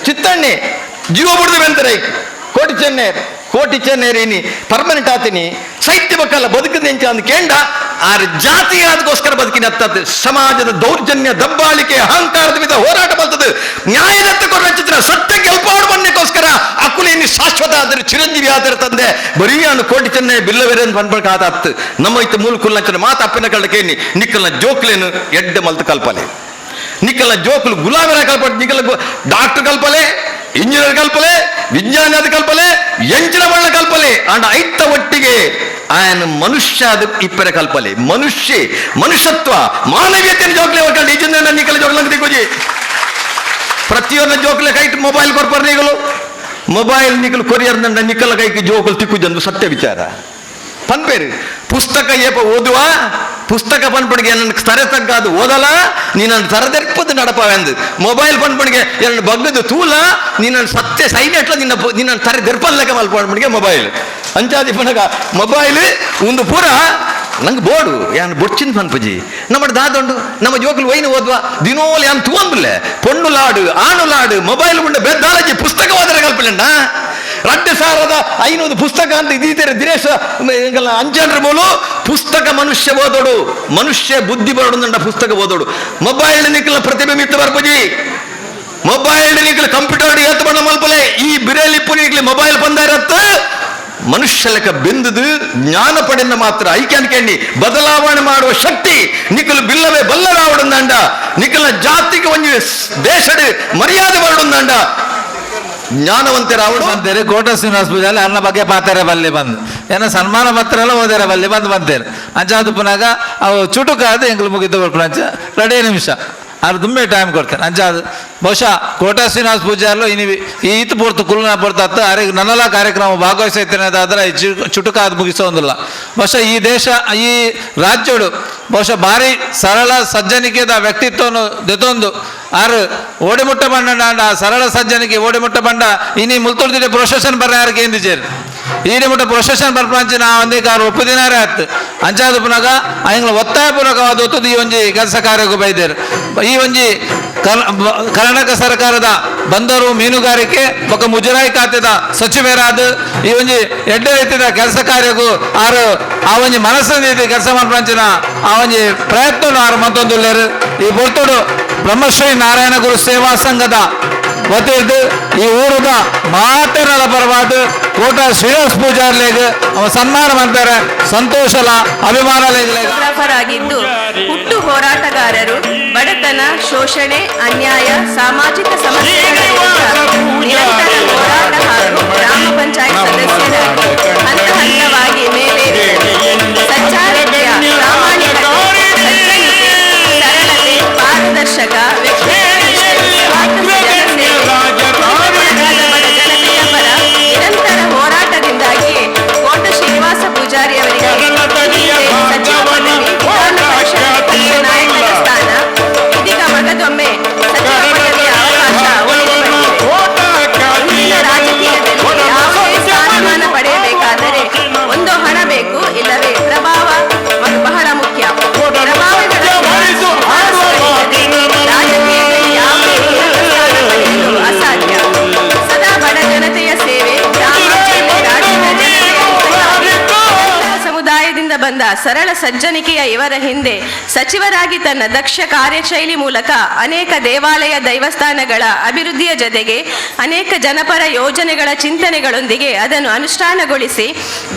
ಚಿತ್ತಣ್ಣೆ ಜೀವ ಬಿಡ್ದು ಅಂತಾರೆ. ಕೋಟಿ ಚೆನ್ನೇರ್, ಕೋಟಿ ಚೆನ್ನೇರೇನಿ ಪರ್ಮನೆಂಟ್ ಆತೀನಿ ಸೈತ್ಯ ಬಕ್ಕಲ್ಲ ಬದುಕದ ಎಂಚ ಅಂದ್ ಕೇಂಡ ಆರ್ ಜಾತಿ ಅದಕ್ಕೋಸ್ಕರ ಬದುಕಿನ ಹತ್ತದ್ದು. ಸಮಾಜದ ದೌರ್ಜನ್ಯ, ದಬ್ಬಾಳಿಕೆ, ಅಹಂಕಾರದ ವಿಧ ಹೋರಾಟ ಬರ್ತದೆ. ನ್ಯಾಯದತ್ತ ಕೊಟ್ಟ ಚಿತ್ರ ಸತ್ಯ ಗೆಲ್ಪಾಡು ಬನ್ನಕ್ಕೋಸ್ಕರ ಅಕುಲೇನಿ ಶಾಶ್ವತ ಆದರೆ ಚಿರಂಜೀವಿ ಆದರೆ ತಂದೆ ಬರೀ ಅನ್ನು ಕೋಟಿ ಚೆನ್ನೆ ಬಿಲ್ಲವೇರೆ ಅಂತ ಬಂದ್ಬಳಕ ಆತ. ನಮ್ಮ ಇತ್ತ ಮೂಲ ಕುಲ್ಲಂಚನ ಮಾತ ಅಪ್ಪಿನ ಕಳ್ಳಕೇನಿ ನಿಕ್ಕಲ್ನ ಜೋಕ್ಲೇನು ಎಡ್ಡೆ ಮಲ್ತು ಕಲ್ಪಲೆ. ನಿಕ್ಕಲ್ನ ಜೋಕ್ಲು ಗುಲಾಮರ ಕಲ್ಪಟ್ಟು ನಿಕ್ಕಲ ಡಾಕ್ಟರ್ ಕಲ್ಪಲೆ, ಇಂಜಿನಿಯರ್ ಕಲ್ಪಲೆ, ವಿಜ್ಞಾನ ಕಲ್ಪಲೆ, ಎಂಚಿನ ಬಣ್ಣ ಕಲ್ಪಲೆ. ಅಂಡ್ ಐತ ಒಟ್ಟಿಗೆ ಆಯನ ಮನುಷ್ಯ ಅದು ಇಪ್ಪರೆ ಕಲ್ಪಲೆ. ಮನುಷ್ಯ ಮನುಷ್ಯತ್ವ ಮಾನವೀಯತೆಯನ್ನು ಜೋಕ್ಲೆ ಹೊರಕಂಡು ಈಜಿನ ನಿಕ್ಕಲ ಜೋಕ್ಲಂಗೆ ತಿಕ್ಕೋಜಿ. ಪ್ರತಿಯೊಂದು ಜೋಕ್ಲೆ ಕೈಟ್ ಮೊಬೈಲ್ ಕೊರ್ಪರ್ ನೀಗಲು ಮೊಬೈಲ್ ನಿಕಲು ಕೊರಿಯರ್ ನಂಡ ನಿಕ್ಕಲ ಕೈಗೆ ಜೋಕಲು ತಿಕ್ಕುಜಂದು ಸತ್ಯ ವಿಚಾರ. ಪನ್ಪೇರು ಪುಸ್ತಕ ಏಪ ಓದುವ ಪುಸ್ತಕ ಪನ್ಪಣಿಗೆ ನನ್ನ ತರೆ ತಗ್ಗಾದು ಓದಲ್ಲ, ನೀನನ್ನು ತರದೆರ್ಪದು ನಡಪವೆಂದು. ಮೊಬೈಲ್ ಪನ್ಪಣಿಗೆ ಎರಡು ಬಗ್ಗದು ತೂಲ, ನೀನನ್ನು ಸತ್ಯ ಸೈನೆಟ್ಲ ನಿನ್ನ ನಿನ್ನ ತರೆ ದೆರ್ಪಲ್ಲಕ ಮಲ್ಪಣಿಗೆ ಮೊಬೈಲ್ ಅಂಚಾದಿ ಪನಗ ಮೊಬೈಲ್ ಒಂದು ಪೂರ ನಂಗೆ ಬೋಡು ಯಾನ್ ಬೊಡ್ಚಿನ ಪನ್ಪುಜಿ. ನಮ್ಮ ದಾದೊಂಡು ನಮ್ಮ ಜೋಕುಲು ವೈನ್ ಓದ್ವಾ ದಿನೋಲ್ ಯಾನ್ ತೂಂದುಲ್ಲೆ ಪೊಣ್ಣು ಲಾಡು ಆಣು ಲಾಡು ಮೊಬೈಲ್ ಉಂಡ ಬೆದ್ದಾಲಜಿ ಪುಸ್ತಕ ಓದರೆ ಕಲ್ಪಲೆಂಡ 2500 ಪುಸ್ತಕ ಅಂತ ಇದೀತಾರೆ ದಿನೇಶ ಅಂಜನ್ರ ಮೂಲು. ಪುಸ್ತಕ ಮನುಷ್ಯ ಓದೋಡು, ಮನುಷ್ಯ ಬುದ್ಧಿ ಬರೋಡು ಪುಸ್ತಕ ಓದೋಡು. ಮೊಬೈಲ್ ನಿಕ್ಕಲ ಪ್ರತಿಭೆ ಮಿತ್ತ ಬರ್ಪುಜಿ. ಮೊಬೈಲ್ ನಿಕ್ಕಲ ಕಂಪ್ಯೂಟರ್ ಏತ್ ಬಣ್ಣ ಮಲ್ಪಲೆ ಈ ಬಿರೇಲಿಪ್ಪು ನಿಕ್ಲಿ ಮೊಬೈಲ್ ಬಂದಾರತ್ತ ಮನುಷ್ಯ ಲೆಕ್ಕ ಬೆಂದುದು ಜ್ಞಾನ ಪಡೆದ ಮಾತ್ರ ಐಕ್ಯಾನ್ ಕೇಳಿ ಬದಲಾವಣೆ ಮಾಡುವ ಶಕ್ತಿ ನಿಕ್ಕಲು ಬಿಲ್ಲವೇ ಬಲ್ಲರಾವಡುಂದಾಂಡ ನಿಕ್ಕಲ ಜಾತಿಗೆ ಒಂದು ದೇಶದ ಮರ್ಯಾದೆ ಬರಡುಂದಾಂಡ. ಜ್ಞಾನವಂತರಾವಡು ಬಂದೇರಿ. ಕೋಟ ಶ್ರೀನಿವಾಸ ಪೂಜಾರಿ ಅನ್ನ ಬಗ್ಗೆ ಪಾತಾರೆ ಬಲ್ಲಿ ಬಂದು ಏನೋ ಸನ್ಮಾನ ಪತ್ರ ಎಲ್ಲ ಓದಾರೆ ಬಲ್ಲಿ ಬಂದು ಬಂತೇನೆ ಅಂಚಾದ ಪುನಾಗ ಅವು ಚುಟುಕಾದ ಎಂಗ್ಲು ಮುಗಿದು ಬರ್ಪುನಂಚ 2 ನಿಮಿಷ ಅದು ತುಂಬೆ ಟೈಮ್ ಕೊಡ್ತೇನೆ. ಅಂಚಾದ ಬಹುಶಃ ಕೋಟ ಶ್ರೀನಿವಾಸ ಪೂಜಾರ್ಲು ಇನಿ ಈತ ಪೂರ್ತಿ ಕುಲ್ನ ಪೂರ್ತ ಅರೆ ನನ್ನೆಲ್ಲ ಕಾರ್ಯಕ್ರಮ ಭಾಗವಹಿಸ್ತೇನೆ ಅದಾದ್ರೆ ಚುಟುಕಾದ ಮುಗಿಸೋದಿಲ್ಲ. ಬಹುಶಃ ಈ ದೇಶ ಈ ರಾಜ್ಯಡು ಬಹುಶಃ ಭಾರಿ ಸರಳ ಸಜ್ಜನಿಕೆದ ವ್ಯಕ್ತಿತ್ವನು ದೆತೊಂದು ಆರು ಓಡಿಮುಟ್ಟ ಬಂಡ ಆ ಸರಳ ಸಜ್ಜನಿಕೆ ಓಡಿಮುಟ್ಟ ಬಂಡ ಇನಿ ಮುಲ್ತುರ್ದಿಡೆ ಪ್ರೊಸೆಷನ್ ಬರ್ರ ಯಾರಿಗೆ ಎಂದಿಜೇರು ಈಡಿ ಮುಟ್ಟ ಪ್ರೊಸೆಷನ್ ಬರ್ಪಂಚಿ ನಾ ಒಂದೇ ಕಾರು ಒಪ್ಪುದಿನಾರೇ ಆಯ್ತು. ಅಂಚಾದ ಪುನಗ ಅಂಗ್ಲ ಒತ್ತಾಯ ಪೂರ್ವಕವಾದ ಒತ್ತದು ಈ ಒಂಜಿ ಕೆಲಸ ಕಾರ್ಯಕ್ಕೂ ಬೈದೇರು. ಈ ಒಂಜಿ ಕರ್ನಾಟಕ ಸರ್ಕಾರದ ಬಂದರು ಮೀನುಗಾರಿಕೆ ಬೊಕ್ಕ ಮುಜರಾಯಿ ಖಾತೆದ ಸಚಿವರಾದ ಈ ಒಂಜಿ ಎಡ್ಡೆ ರೀತಿಯ ಕೆಲಸ ಕಾರ್ಯಕ್ಕೂ ಆರು ಆ ಒಂಜಿ ಮನಸ್ಸಿನ ಕೆಲಸ ಮಾಡ್ಪಂಚಿನ ಆ ಒಂಜಿ ಪ್ರಯತ್ನ ಆರು ಮತ್ತೊಂದು ಈ ಪೊರ್ತುಡು ಬ್ರಹ್ಮಶ್ರೀ ನಾರಾಯಣ ಗುರು ಸೇವಾ ಸಂಘದ ವತಿಯಿಂದ ಈ ಊರದ ಮಾತೆರಳ ಪರವಾದ ಕೋಟ ಶ್ರೀನಿವಾಸ ಪೂಜಾರ್ಲಿಗೆ ಅವ ಸನ್ಮಾನ ಮಾಡ್ತಾರೆ. ಸಂತೋಷಲ ಅಭಿಮಾನ ಆಗಿದ್ದು ಹುಟ್ಟು ಹೋರಾಟಗಾರರು ಬಡತನ, ಶೋಷಣೆ, ಅನ್ಯಾಯ, ಸಾಮಾಜಿಕ ಸಮಸ್ಯೆಗಳ ವಿರುದ್ಧ ನಿರಂತರ ಹೋರಾಟ ಹಾಗೂ ಗ್ರಾಮ ಪಂಚಾಯತ್ ಸದಸ್ಯರಾಗಿ ಹಂತ ಹಂತವಾಗಿ ಮೇಲೇರಿದರು. ಸಚ್ಚಾರಿತ್ರ್ಯ, ಪ್ರಾಮಾಣಿಕತೆ, ಸಜ್ಜನಿಕೆ, ಸರಳತೆ, ಪಾರದರ್ಶಕ ಜನತೆಯ ಪರ ನಿರಂತರ ಹೋರಾಟದಿಂದಾಗಿ ಕೋಟ ಶ್ರೀನಿವಾಸ ಪೂಜಾರಿ ಅವರಿಗೆ ಸಚಿವ ಪದವಿ, ವಿಧಾನ ಪರಿಷತ್ ವಿಪಕ್ಷ ನಾಯಕನ ಸ್ಥಾನ, ಇದೀಗ ಮಗದೊಮ್ಮೆ ಸಚಿವ ಪದವಿಯ ಅವಕಾಶ ಒಲಿದು ಬಂದಿದೆ. ಇಂದಿನ ರಾಜಕೀಯದಲ್ಲಿ ಯಾವುದೇ ಸ್ಥಾನಮಾನ ಪಡೆಯಬೇಕಾದರೆ ಒಂದು ಹಣ ಬೇಕು, ಇಲ್ಲವೇ ಪ್ರಭಾವ ಬಹಳ ಮುಖ್ಯ. ಪ್ರಭಾವಗಳ ರಾಜಕೀಯದಲ್ಲಿ ಯಾವುದೇ ಉನ್ನತ ಸ್ಥಾನ ಪಡೆಯಲು ಅಸಾಧ್ಯ. ಸದಾ ಬಡ ಜನತೆಯ ಸೇವೆ, ಗ್ರಾಮ, ಜಿಲ್ಲೆ, ರಾಜ್ಯದ ಜನತೆಯ ಸಮುದಾಯದಿಂದ ಬಂದ ಸರಳ ಸಜ್ಜನಿಕೆಯ ಇವರ ಹಿಂದೆ ಸಚಿವರಾಗಿ ತನ್ನ ದಕ್ಷ ಕಾರ್ಯಶೈಲಿ ಮೂಲಕ ಅನೇಕ ದೇವಾಲಯ ದೈವಸ್ಥಾನಗಳ ಅಭಿವೃದ್ಧಿಯ ಜೊತೆಗೆ ಅನೇಕ ಜನಪರ ಯೋಜನೆಗಳ ಚಿಂತನೆಗಳೊಂದಿಗೆ ಅದನ್ನು ಅನುಷ್ಠಾನಗೊಳಿಸಿ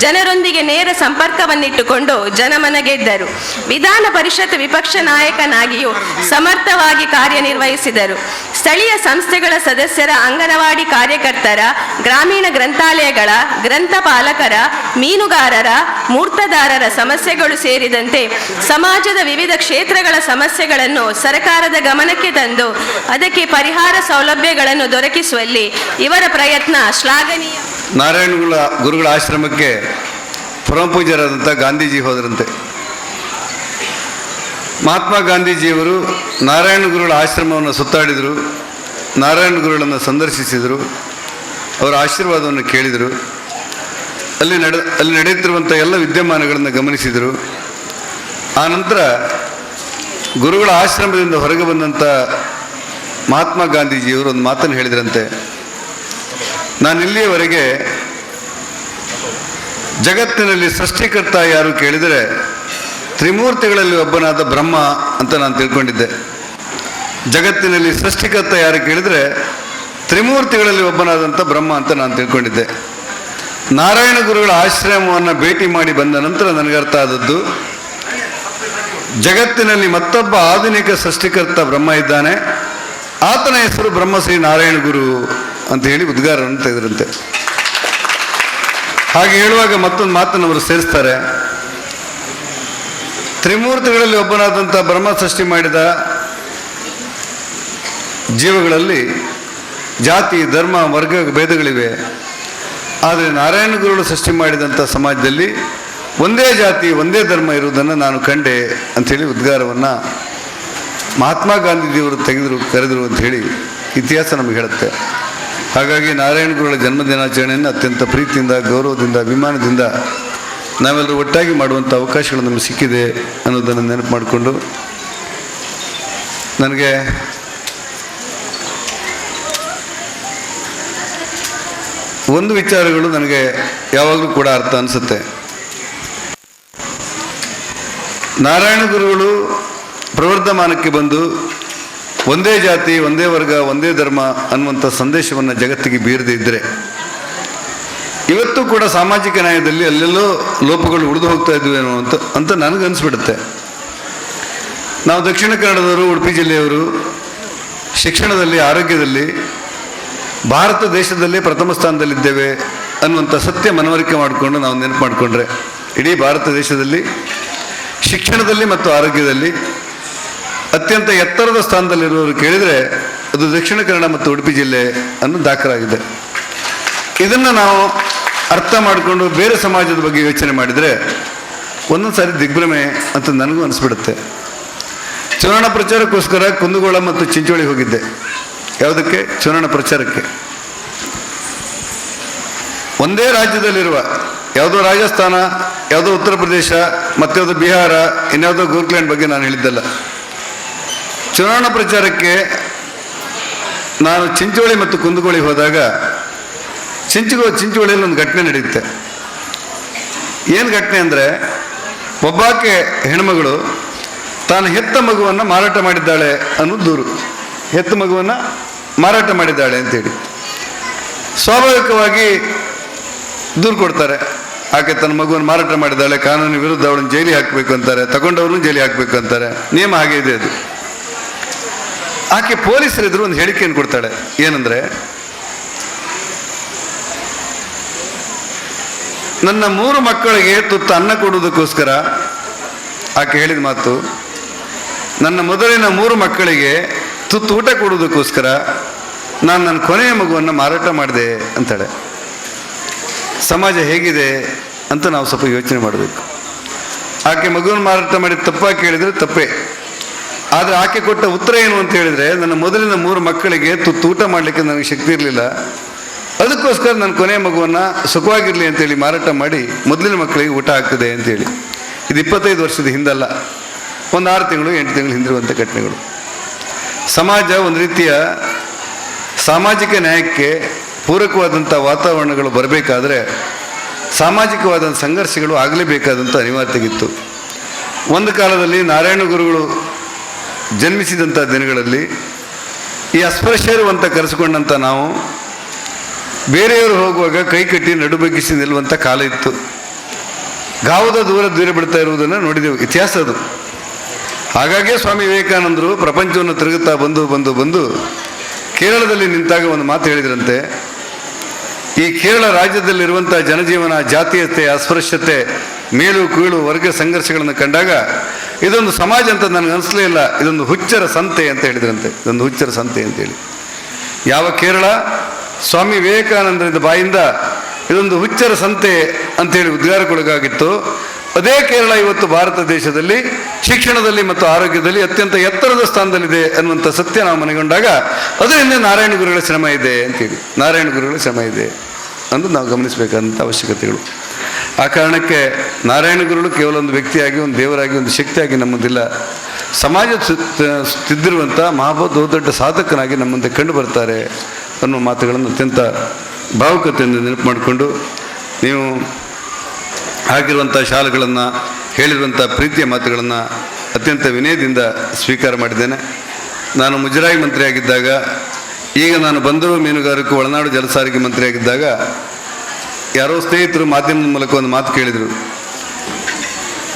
ಜನರೊಂದಿಗೆ ನೇರ ಸಂಪರ್ಕವನ್ನಿಟ್ಟುಕೊಂಡು ಜನಮನ ಗೆದ್ದರು. ವಿಧಾನ ಪರಿಷತ್ ವಿಪಕ್ಷ ನಾಯಕನಾಗಿಯೂ ಸಮರ್ಥವಾಗಿ ಕಾರ್ಯನಿರ್ವಹಿಸಿದರು. ಸ್ಥಳೀಯ ಸಂಸ್ಥೆಗಳ ಸದಸ್ಯರ, ಅಂಗನವಾಡಿ ಕಾರ್ಯಕರ್ತರ, ಗ್ರಾಮೀಣ ಗ್ರಂಥಾಲಯಗಳ ಗ್ರಂಥಪಾಲಕರ, ಮೀನುಗಾರರ, ಮೂರ್ತದಾರರ ಸಮಸ್ಯೆಗಳು ಸೇರಿದಂತೆ ಸಮಾಜದ ವಿವಿಧ ಕ್ಷೇತ್ರಗಳ ಸಮಸ್ಯೆಗಳನ್ನು ಸರ್ಕಾರದ ಗಮನಕ್ಕೆ ತಂದು ಅದಕ್ಕೆ ಪರಿಹಾರ ಸೌಲಭ್ಯಗಳನ್ನು ದೊರಕಿಸುವಲ್ಲಿ ಇವರ ಪ್ರಯತ್ನ ಶ್ಲಾಘನೀಯ. ನಾರಾಯಣ ಗುರುಗಳ ಆಶ್ರಮಕ್ಕೆ ಪರಮಪೂಜ್ಯರಾದಂಥ ಗಾಂಧೀಜಿ ಹೋದರಂತೆ. ಮಹಾತ್ಮ ಗಾಂಧೀಜಿಯವರು ನಾರಾಯಣ ಗುರುಗಳ ಆಶ್ರಮವನ್ನು ಸುತ್ತಾಡಿದರು, ನಾರಾಯಣ ಗುರುಗಳನ್ನು ಸಂದರ್ಶಿಸಿದರು, ಅವರ ಆಶೀರ್ವಾದವನ್ನು ಕೇಳಿದರು, ಅಲ್ಲಿ ನಡೆಯುತ್ತಿರುವಂಥ ಎಲ್ಲ ವಿದ್ಯಮಾನಗಳನ್ನು ಗಮನಿಸಿದರು. ಆ ನಂತರ ಗುರುಗಳ ಆಶ್ರಮದಿಂದ ಹೊರಗೆ ಬಂದಂಥ ಮಹಾತ್ಮ ಗಾಂಧೀಜಿಯವರು ಒಂದು ಮಾತನ್ನು ಹೇಳಿದ್ರಂತೆ, ನಾನು ಇಲ್ಲಿಯವರೆಗೆ ಜಗತ್ತಿನಲ್ಲಿ ಸೃಷ್ಟಿಕರ್ತ ಯಾರು ಕೇಳಿದರೆ ತ್ರಿಮೂರ್ತಿಗಳಲ್ಲಿ ಒಬ್ಬನಾದ ಬ್ರಹ್ಮ ಅಂತ ನಾನು ತಿಳ್ಕೊಂಡಿದ್ದೆ. ಜಗತ್ತಿನಲ್ಲಿ ಸೃಷ್ಟಿಕರ್ತ ಯಾರು ಕೇಳಿದರೆ ತ್ರಿಮೂರ್ತಿಗಳಲ್ಲಿ ಒಬ್ಬನಾದಂಥ ಬ್ರಹ್ಮ ಅಂತ ನಾನು ತಿಳ್ಕೊಂಡಿದ್ದೆ. ನಾರಾಯಣ ಗುರುಗಳ ಆಶ್ರಮವನ್ನು ಭೇಟಿ ಮಾಡಿ ಬಂದ ನಂತರ ನನಗರ್ಥ ಆದದ್ದು, ಜಗತ್ತಿನಲ್ಲಿ ಮತ್ತೊಬ್ಬ ಆಧುನಿಕ ಸೃಷ್ಟಿಕರ್ತ ಬ್ರಹ್ಮ ಇದ್ದಾನೆ, ಆತನ ಹೆಸರು ಬ್ರಹ್ಮಶ್ರೀ ನಾರಾಯಣ ಗುರು ಅಂತ ಹೇಳಿ ಉದ್ಗಾರವನ್ನು ತೆಗೆದ್ರಂತೆ. ಹಾಗೆ ಹೇಳುವಾಗ ಮತ್ತೊಂದು ಮಾತನ್ನು ಅವರು ಸೇರಿಸ್ತಾರೆ, ತ್ರಿಮೂರ್ತಿಗಳಲ್ಲಿ ಒಬ್ಬನಾದಂಥ ಬ್ರಹ್ಮ ಸೃಷ್ಟಿ ಮಾಡಿದ ಜೀವಗಳಲ್ಲಿ ಜಾತಿ, ಧರ್ಮ, ವರ್ಗ ಭೇದಗಳಿವೆ. ಆದರೆ ನಾರಾಯಣ ಗುರುಗಳು ಸೃಷ್ಟಿ ಮಾಡಿದಂಥ ಸಮಾಜದಲ್ಲಿ ಒಂದೇ ಜಾತಿ, ಒಂದೇ ಧರ್ಮ ಇರುವುದನ್ನು ನಾನು ಕಂಡೆ ಅಂಥೇಳಿ ಉದ್ಗಾರವನ್ನು ಮಹಾತ್ಮ ಗಾಂಧೀಜಿಯವರು ಕರೆದರು ಅಂಥೇಳಿ ಇತಿಹಾಸ ನಮಗೆ ಹೇಳುತ್ತೆ. ಹಾಗಾಗಿ ನಾರಾಯಣ ಗುರುಗಳ ಜನ್ಮದಿನಾಚರಣೆಯನ್ನು ಅತ್ಯಂತ ಪ್ರೀತಿಯಿಂದ, ಗೌರವದಿಂದ, ಅಭಿಮಾನದಿಂದ ನಾವೆಲ್ಲರೂ ಒಟ್ಟಾಗಿ ಮಾಡುವಂಥ ಅವಕಾಶಗಳು ನಮಗೆ ಸಿಕ್ಕಿದೆ ಅನ್ನೋದನ್ನು ನೆನಪು ಮಾಡಿಕೊಂಡು ನನಗೆ ಒಂದು ವಿಚಾರಗಳು ನನಗೆ ಯಾವಾಗಲೂ ಕೂಡ ಅರ್ಥ ಅನಿಸುತ್ತೆ. ನಾರಾಯಣ ಗುರುಗಳು ಪ್ರವರ್ಧಮಾನಕ್ಕೆ ಬಂದು ಒಂದೇ ಜಾತಿ, ಒಂದೇ ವರ್ಗ, ಒಂದೇ ಧರ್ಮ ಅನ್ನುವಂಥ ಸಂದೇಶವನ್ನು ಜಗತ್ತಿಗೆ ಬೀರದೇ ಇದ್ದರೆ ಇವತ್ತು ಕೂಡ ಸಾಮಾಜಿಕ ನ್ಯಾಯದಲ್ಲಿ ಅಲ್ಲೆಲ್ಲೋ ಲೋಪಗಳು ಉಳಿದು ಹೋಗ್ತಾ ಇದ್ವೇನೋ ಅಂತ ಅಂತ ನನಗನ್ನಿಸ್ಬಿಡುತ್ತೆ. ನಾವು ದಕ್ಷಿಣ ಕನ್ನಡದವರು, ಉಡುಪಿ ಜಿಲ್ಲೆಯವರು ಶಿಕ್ಷಣದಲ್ಲಿ, ಆರೋಗ್ಯದಲ್ಲಿ ಭಾರತ ದೇಶದಲ್ಲೇ ಪ್ರಥಮ ಸ್ಥಾನದಲ್ಲಿದ್ದೇವೆ ಅನ್ನುವಂಥ ಸತ್ಯ ಮನವರಿಕೆ ಮಾಡಿಕೊಂಡು ನಾವು ನೆನಪು ಮಾಡಿಕೊಂಡ್ರೆ, ಇಡೀ ಭಾರತ ದೇಶದಲ್ಲಿ ಶಿಕ್ಷಣದಲ್ಲಿ ಮತ್ತು ಆರೋಗ್ಯದಲ್ಲಿ ಅತ್ಯಂತ ಎತ್ತರದ ಸ್ಥಾನದಲ್ಲಿರುವವರು ಕೇಳಿದರೆ ಅದು ದಕ್ಷಿಣ ಕನ್ನಡ ಮತ್ತು ಉಡುಪಿ ಜಿಲ್ಲೆ ಅನ್ನೋ ದಾಖಲಾಗಿದೆ. ಇದನ್ನು ನಾವು ಅರ್ಥ ಮಾಡಿಕೊಂಡು ಬೇರೆ ಸಮಾಜದ ಬಗ್ಗೆ ಯೋಚನೆ ಮಾಡಿದರೆ ಒಂದೊಂದು ಸಾರಿ ದಿಗ್ಭ್ರಮೆ ಅಂತ ನನಗೂ ಅನಿಸ್ಬಿಡುತ್ತೆ. ಚುನಾವಣಾ ಪ್ರಚಾರಕ್ಕೋಸ್ಕರ ಕುಂದಗೋಳ ಮತ್ತು ಚಿಂಚೋಳಿ ಹೋಗಿದ್ದೆ. ಯಾವುದಕ್ಕೆ? ಚುನಾವಣಾ ಪ್ರಚಾರಕ್ಕೆ. ಒಂದೇ ರಾಜ್ಯದಲ್ಲಿರುವ ಯಾವುದೋ ರಾಜಸ್ಥಾನ, ಯಾವುದೋ ಉತ್ತರ ಪ್ರದೇಶ, ಮತ್ಯಾವುದೋ ಬಿಹಾರ, ಇನ್ಯಾವುದೋ ಗೋರ್ಖಲ್ಯಾಂಡ್ ಬಗ್ಗೆ ನಾನು ಹೇಳಿದ್ದಲ್ಲ. ಚುನಾವಣಾ ಪ್ರಚಾರಕ್ಕೆ ನಾನು ಚಿಂಚೋಳಿ ಮತ್ತು ಕುಂದಗೋಳಿ ಹೋದಾಗ ಚಿಂಚೋಳಿಯಲ್ಲಿ ಒಂದು ಘಟನೆ ನಡೆಯುತ್ತೆ. ಏನು ಘಟನೆ ಅಂದರೆ, ಒಬ್ಬಾಕೆ ಹೆಣ್ಮಗಳು ತಾನು ಹೆತ್ತ ಮಗುವನ್ನು ಮಾರಾಟ ಮಾಡಿದ್ದಾಳೆ ಅನ್ನೋ ದೂರು. ಹೆತ್ತ ಮಗುವನ್ನು ಮಾರಾಟ ಮಾಡಿದ್ದಾಳೆ ಅಂತೇಳಿ ಸ್ವಾಭಾವಿಕವಾಗಿ ದೂರು ಕೊಡ್ತಾರೆ. ಆಕೆ ತನ್ನ ಮಗುವನ್ನು ಮಾರಾಟ ಮಾಡಿದ್ದಾಳೆ, ಕಾನೂನಿನ ವಿರುದ್ಧ ಅವಳನ್ನು ಜೈಲಿಗೆ ಹಾಕಬೇಕು ಅಂತಾರೆ, ತಗೊಂಡವ್ರನ್ನೂ ಜೈಲಿಗೆ ಹಾಕಬೇಕು ಅಂತಾರೆ, ನಿಯಮ ಹಾಗೆ ಇದೆ ಅದು. ಆಕೆ ಪೊಲೀಸರೆದುರು ಒಂದು ಹೇಳಿಕೆಯನ್ನು ಕೊಡ್ತಾಳೆ. ಏನಂದರೆ, ನನ್ನ 3 ಮಕ್ಕಳಿಗೆ ತುತ್ತು ಅನ್ನ ಕೊಡುವುದಕ್ಕೋಸ್ಕರ, ಆಕೆ ಹೇಳಿದ ಮಾತು, ನನ್ನ ಮೊದಲಿನ 3 ಮಕ್ಕಳಿಗೆ ತುತ್ತು ಊಟ ಕೊಡುವುದಕ್ಕೋಸ್ಕರ ನಾನು ನನ್ನ ಕೊನೆಯ ಮಗುವನ್ನು ಮಾರಾಟ ಮಾಡಿದೆ ಅಂತಾಳೆ. ಸಮಾಜ ಹೇಗಿದೆ ಅಂತ ನಾವು ಸ್ವಲ್ಪ ಯೋಚನೆ ಮಾಡಬೇಕು. ಆಕೆ ಮಗುವನ್ನು ಮಾರಾಟ ಮಾಡಿ ತಪ್ಪಾಗಿ ಕೇಳಿದರೆ ತಪ್ಪೇ, ಆದರೆ ಆಕೆ ಕೊಟ್ಟ ಉತ್ತರ ಏನು ಅಂತ ಹೇಳಿದರೆ, ನನ್ನ ಮೊದಲಿನ 3 ಮಕ್ಕಳಿಗೆ ತುತ್ತು ಊಟ ಮಾಡಲಿಕ್ಕೆ ನನಗೆ ಶಕ್ತಿ ಇರಲಿಲ್ಲ, ಅದಕ್ಕೋಸ್ಕರ ನನ್ನ ಕೊನೆಯ ಮಗುವನ್ನು ಸುಖವಾಗಿರಲಿ ಅಂತೇಳಿ ಮಾರಾಟ ಮಾಡಿ ಮೊದಲಿನ ಮಕ್ಕಳಿಗೆ ಊಟ ಹಾಕಿದೆ ಅಂತೇಳಿ. ಇದು 25 ವರ್ಷದ ಹಿಂದಲ್ಲ, ಒಂದು 6 ತಿಂಗಳು 8 ತಿಂಗಳು ಹಿಂದಿರುವಂಥ ಘಟನೆಗಳು. ಸಮಾಜ ಒಂದು ರೀತಿಯ ಸಾಮಾಜಿಕ ನ್ಯಾಯಕ್ಕೆ ಪೂರಕವಾದಂಥ ವಾತಾವರಣಗಳು ಬರಬೇಕಾದ್ರೆ ಸಾಮಾಜಿಕವಾದಂಥ ಸಂಘರ್ಷಗಳು ಆಗಲೇಬೇಕಾದಂಥ ಅನಿವಾರ್ಯತೆಗಿತ್ತು. ಒಂದು ಕಾಲದಲ್ಲಿ ನಾರಾಯಣ ಗುರುಗಳು ಜನ್ಮಿಸಿದಂಥ ದಿನಗಳಲ್ಲಿ ಈ ಅಸ್ಪೃಶ್ಯರು ಅಂತ ಕರೆಸಿಕೊಂಡಂಥ ನಾವು ಬೇರೆಯವರು ಹೋಗುವಾಗ ಕೈ ಕಟ್ಟಿ ನಡುಬಗ್ಗಿಸಿ ನಿಲ್ಲುವಂಥ ಕಾಲ ಇತ್ತು. ಗಾವದ ದೂರ ದೂರ ಬಿಡ್ತಾ ಇರುವುದನ್ನು ನೋಡಿದೆವು, ಇತಿಹಾಸ ಅದು. ಹಾಗಾಗಿಯೇ ಸ್ವಾಮಿ ವಿವೇಕಾನಂದರು ಪ್ರಪಂಚವನ್ನು ತಿರುಗುತ್ತಾ ಬಂದು ಬಂದು ಬಂದು ಕೇರಳದಲ್ಲಿ ನಿಂತಾಗ ಒಂದು ಮಾತು ಹೇಳಿದ್ರಂತೆ, ಈ ಕೇರಳ ರಾಜ್ಯದಲ್ಲಿರುವಂಥ ಜನಜೀವನ, ಜಾತೀಯತೆ, ಅಸ್ಪೃಶ್ಯತೆ, ಮೇಲು ಕೀಳು ವರ್ಗ ಸಂಘರ್ಷಗಳನ್ನು ಕಂಡಾಗ ಇದೊಂದು ಸಮಾಜ ಅಂತ ನನಗೆ ಅನಿಸಲೇ ಇಲ್ಲ, ಇದೊಂದು ಹುಚ್ಚರ ಸಂತೆ ಅಂತ ಹೇಳಿದ್ರಂತೆ. ಇದೊಂದು ಹುಚ್ಚರ ಸಂತೆ ಅಂತೇಳಿ. ಯಾವ ಕೇರಳ ಸ್ವಾಮಿ ವಿವೇಕಾನಂದರಿಂದ ಬಾಯಿಂದ ಇದೊಂದು ಹುಚ್ಚರ ಸಂತೆ ಅಂತೇಳಿ ಉದ್ಗಾರಕ್ಕೊಳಗಾಗಿತ್ತು, ಅದೇ ಕೇರಳ ಇವತ್ತು ಭಾರತ ದೇಶದಲ್ಲಿ ಶಿಕ್ಷಣದಲ್ಲಿ ಮತ್ತು ಆರೋಗ್ಯದಲ್ಲಿ ಅತ್ಯಂತ ಎತ್ತರದ ಸ್ಥಾನದಲ್ಲಿದೆ ಅನ್ನುವಂಥ ಸತ್ಯ ನಾವು ಮನೆಗೊಂಡಾಗ ಅದರ ಹಿಂದೆ ನಾರಾಯಣ ಗುರುಗಳ ಶ್ರಮ ಇದೆ ಅಂತೇಳಿ, ನಾರಾಯಣ ಗುರುಗಳ ಶ್ರಮ ಇದೆ ಅಂತ ನಾವು ಗಮನಿಸಬೇಕಾದಂಥ ಅವಶ್ಯಕತೆಗಳು. ಆ ಕಾರಣಕ್ಕೆ ನಾರಾಯಣ ಗುರುಗಳು ಕೇವಲ ಒಂದು ವ್ಯಕ್ತಿಯಾಗಿ, ಒಂದು ದೇವರಾಗಿ, ಒಂದು ಶಕ್ತಿಯಾಗಿ ನಮ್ಮದಿಲ್ಲ, ಸಮಾಜ ತಿದ್ದಿರುವಂಥ ಮಹಾಬೌದ್ಧ ದೊಡ್ಡ ಸಾಧಕನಾಗಿ ನಮ್ಮಂತೆ ಕಂಡು ಬರ್ತಾರೆ ಅನ್ನೋ ಮಾತುಗಳನ್ನು ಅತ್ಯಂತ ಭಾವುಕತೆಯಿಂದ ನೆನಪು ಮಾಡಿಕೊಂಡು ನೀವು ಹಾಕಿರುವಂಥ ಶಾಲೆಗಳನ್ನು, ಹೇಳಿರುವಂಥ ಪ್ರೀತಿಯ ಮಾತುಗಳನ್ನು ಅತ್ಯಂತ ವಿನಯದಿಂದ ಸ್ವೀಕಾರ ಮಾಡಿದ್ದೇನೆ. ನಾನು ಮುಜರಾಯಿ ಮಂತ್ರಿಯಾಗಿದ್ದಾಗ, ಈಗ ನಾನು ಬಂದರು ಮೀನುಗಾರಿಕೆ ಒಳನಾಡು ಜಲಸಾರಿಗೆ ಮಂತ್ರಿಯಾಗಿದ್ದಾಗ ಯಾರೋ ಸ್ನೇಹಿತರು ಮಾಧ್ಯಮದ ಮೂಲಕ ಒಂದು ಮಾತು ಕೇಳಿದರು,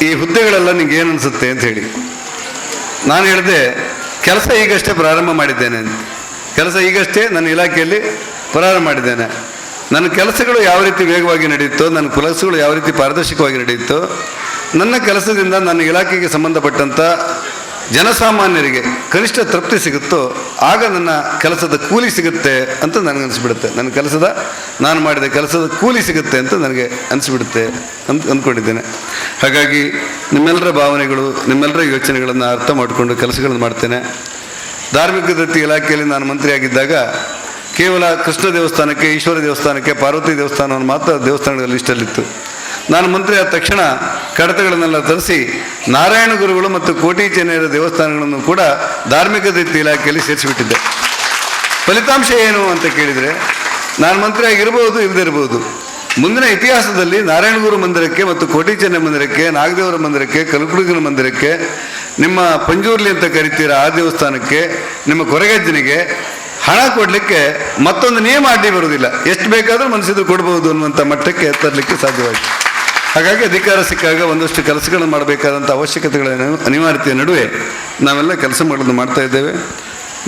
ಈ ಹುದ್ದೆಗಳೆಲ್ಲ ನಿಂಗೆ ಏನು ಅನಿಸುತ್ತೆ ಅಂತ ಹೇಳಿ. ನಾನು ಹೇಳಿದೆ, ಕೆಲಸ ಈಗಷ್ಟೇ ಪ್ರಾರಂಭ ಮಾಡಿದ್ದೇನೆ ಅಂತ, ಕೆಲಸ ಈಗಷ್ಟೇ ನನ್ನ ಇಲಾಖೆಯಲ್ಲಿ ಪ್ರಾರಂಭ ಮಾಡಿದ್ದೇನೆ, ನನ್ನ ಕೆಲಸಗಳು ಯಾವ ರೀತಿ ವೇಗವಾಗಿ ನಡೆಯುತ್ತೋ, ನನ್ನ ಕೆಲಸಗಳು ಯಾವ ರೀತಿ ಪಾರದರ್ಶಕವಾಗಿ ನಡೆಯುತ್ತೋ, ನನ್ನ ಕೆಲಸದಿಂದ ನನ್ನ ಇಲಾಖೆಗೆ ಸಂಬಂಧಪಟ್ಟಂಥ ಜನಸಾಮಾನ್ಯರಿಗೆ ಕನಿಷ್ಠ ತೃಪ್ತಿ ಸಿಗುತ್ತೋ ಆಗ ನನ್ನ ಕೆಲಸದ ಕೂಲಿ ಸಿಗುತ್ತೆ ಅಂತ ನನಗನ್ನಿಸ್ಬಿಡುತ್ತೆ. ನನ್ನ ಕೆಲಸದ, ನಾನು ಮಾಡಿದ ಕೆಲಸದ ಕೂಲಿ ಸಿಗುತ್ತೆ ಅಂತ ನನಗೆ ಅನಿಸ್ಬಿಡುತ್ತೆ ಅಂತ ಅಂದ್ಕೊಂಡಿದ್ದೇನೆ. ಹಾಗಾಗಿ ನಿಮ್ಮೆಲ್ಲರ ಭಾವನೆಗಳು, ನಿಮ್ಮೆಲ್ಲರ ಯೋಚನೆಗಳನ್ನು ಅರ್ಥ ಮಾಡಿಕೊಂಡು ಕೆಲಸಗಳನ್ನು ಮಾಡ್ತೇನೆ. ಧಾರ್ಮಿಕ ದತ್ತಿ ಇಲಾಖೆಯಲ್ಲಿ ನಾನು ಮಂತ್ರಿಯಾಗಿದ್ದಾಗ ಕೇವಲ ಕೃಷ್ಣ ದೇವಸ್ಥಾನಕ್ಕೆ, ಈಶ್ವರ ದೇವಸ್ಥಾನಕ್ಕೆ, ಪಾರ್ವತಿ ದೇವಸ್ಥಾನವನ್ನು ಮಾತ್ರ ದೇವಸ್ಥಾನಗಳ ಲಿಸ್ಟಲ್ಲಿತ್ತು. ನಾನು ಮಂತ್ರಿ ಆದ ತಕ್ಷಣ ಕಡತಗಳನ್ನೆಲ್ಲ ತರಿಸಿ ನಾರಾಯಣ ಗುರುಗಳು ಮತ್ತು ಕೋಟಿ ಚೆನ್ನೈಯರ ದೇವಸ್ಥಾನಗಳನ್ನು ಕೂಡ ಧಾರ್ಮಿಕ ದತ್ತಿ ಇಲಾಖೆಯಲ್ಲಿ ಸೇರಿಸಿಬಿಟ್ಟಿದ್ದೆ. ಫಲಿತಾಂಶ ಏನು ಅಂತ ಕೇಳಿದರೆ, ನಾನು ಮಂತ್ರಿಯಾಗಿರ್ಬೋದು, ಇಲ್ಲದಿರ್ಬೋದು, ಮುಂದಿನ ಇತಿಹಾಸದಲ್ಲಿ ನಾರಾಯಣ ಗುರು ಮಂದಿರಕ್ಕೆ ಮತ್ತು ಕೋಟಿ ಚೆನ್ನೈ ಮಂದಿರಕ್ಕೆ, ನಾಗದೇವರ ಮಂದಿರಕ್ಕೆ, ಕಲ್ಕುಡುಗನ ಮಂದಿರಕ್ಕೆ, ನಿಮ್ಮ ಪಂಜೂರ್ಲಿ ಅಂತ ಕರಿತೀರ ಆ ದೇವಸ್ಥಾನಕ್ಕೆ, ನಿಮ್ಮ ಕೊರಗಜ್ಜನಿಗೆ ಹಣ ಕೊಡಲಿಕ್ಕೆ ಮತ್ತೊಂದು ನಿಯಮ ಅಡ್ಡಿ ಬರುವುದಿಲ್ಲ, ಎಷ್ಟು ಬೇಕಾದರೂ ಮನಸ್ಸಿದ್ರು ಕೊಡ್ಬೋದು ಅನ್ನುವಂಥ ಮಟ್ಟಕ್ಕೆ ತರಲಿಕ್ಕೆ ಸಾಧ್ಯವಾಯಿತು. ಹಾಗಾಗಿ ಅಧಿಕಾರ ಸಿಕ್ಕಾಗ ಒಂದಷ್ಟು ಕೆಲಸಗಳನ್ನು ಮಾಡಬೇಕಾದಂಥ ಅವಶ್ಯಕತೆಗಳ ಅನಿವಾರ್ಯತೆಯ ನಡುವೆ ನಾವೆಲ್ಲ ಕೆಲಸ ಮಾಡೋದು ಮಾಡ್ತಾ ಇದ್ದೇವೆ.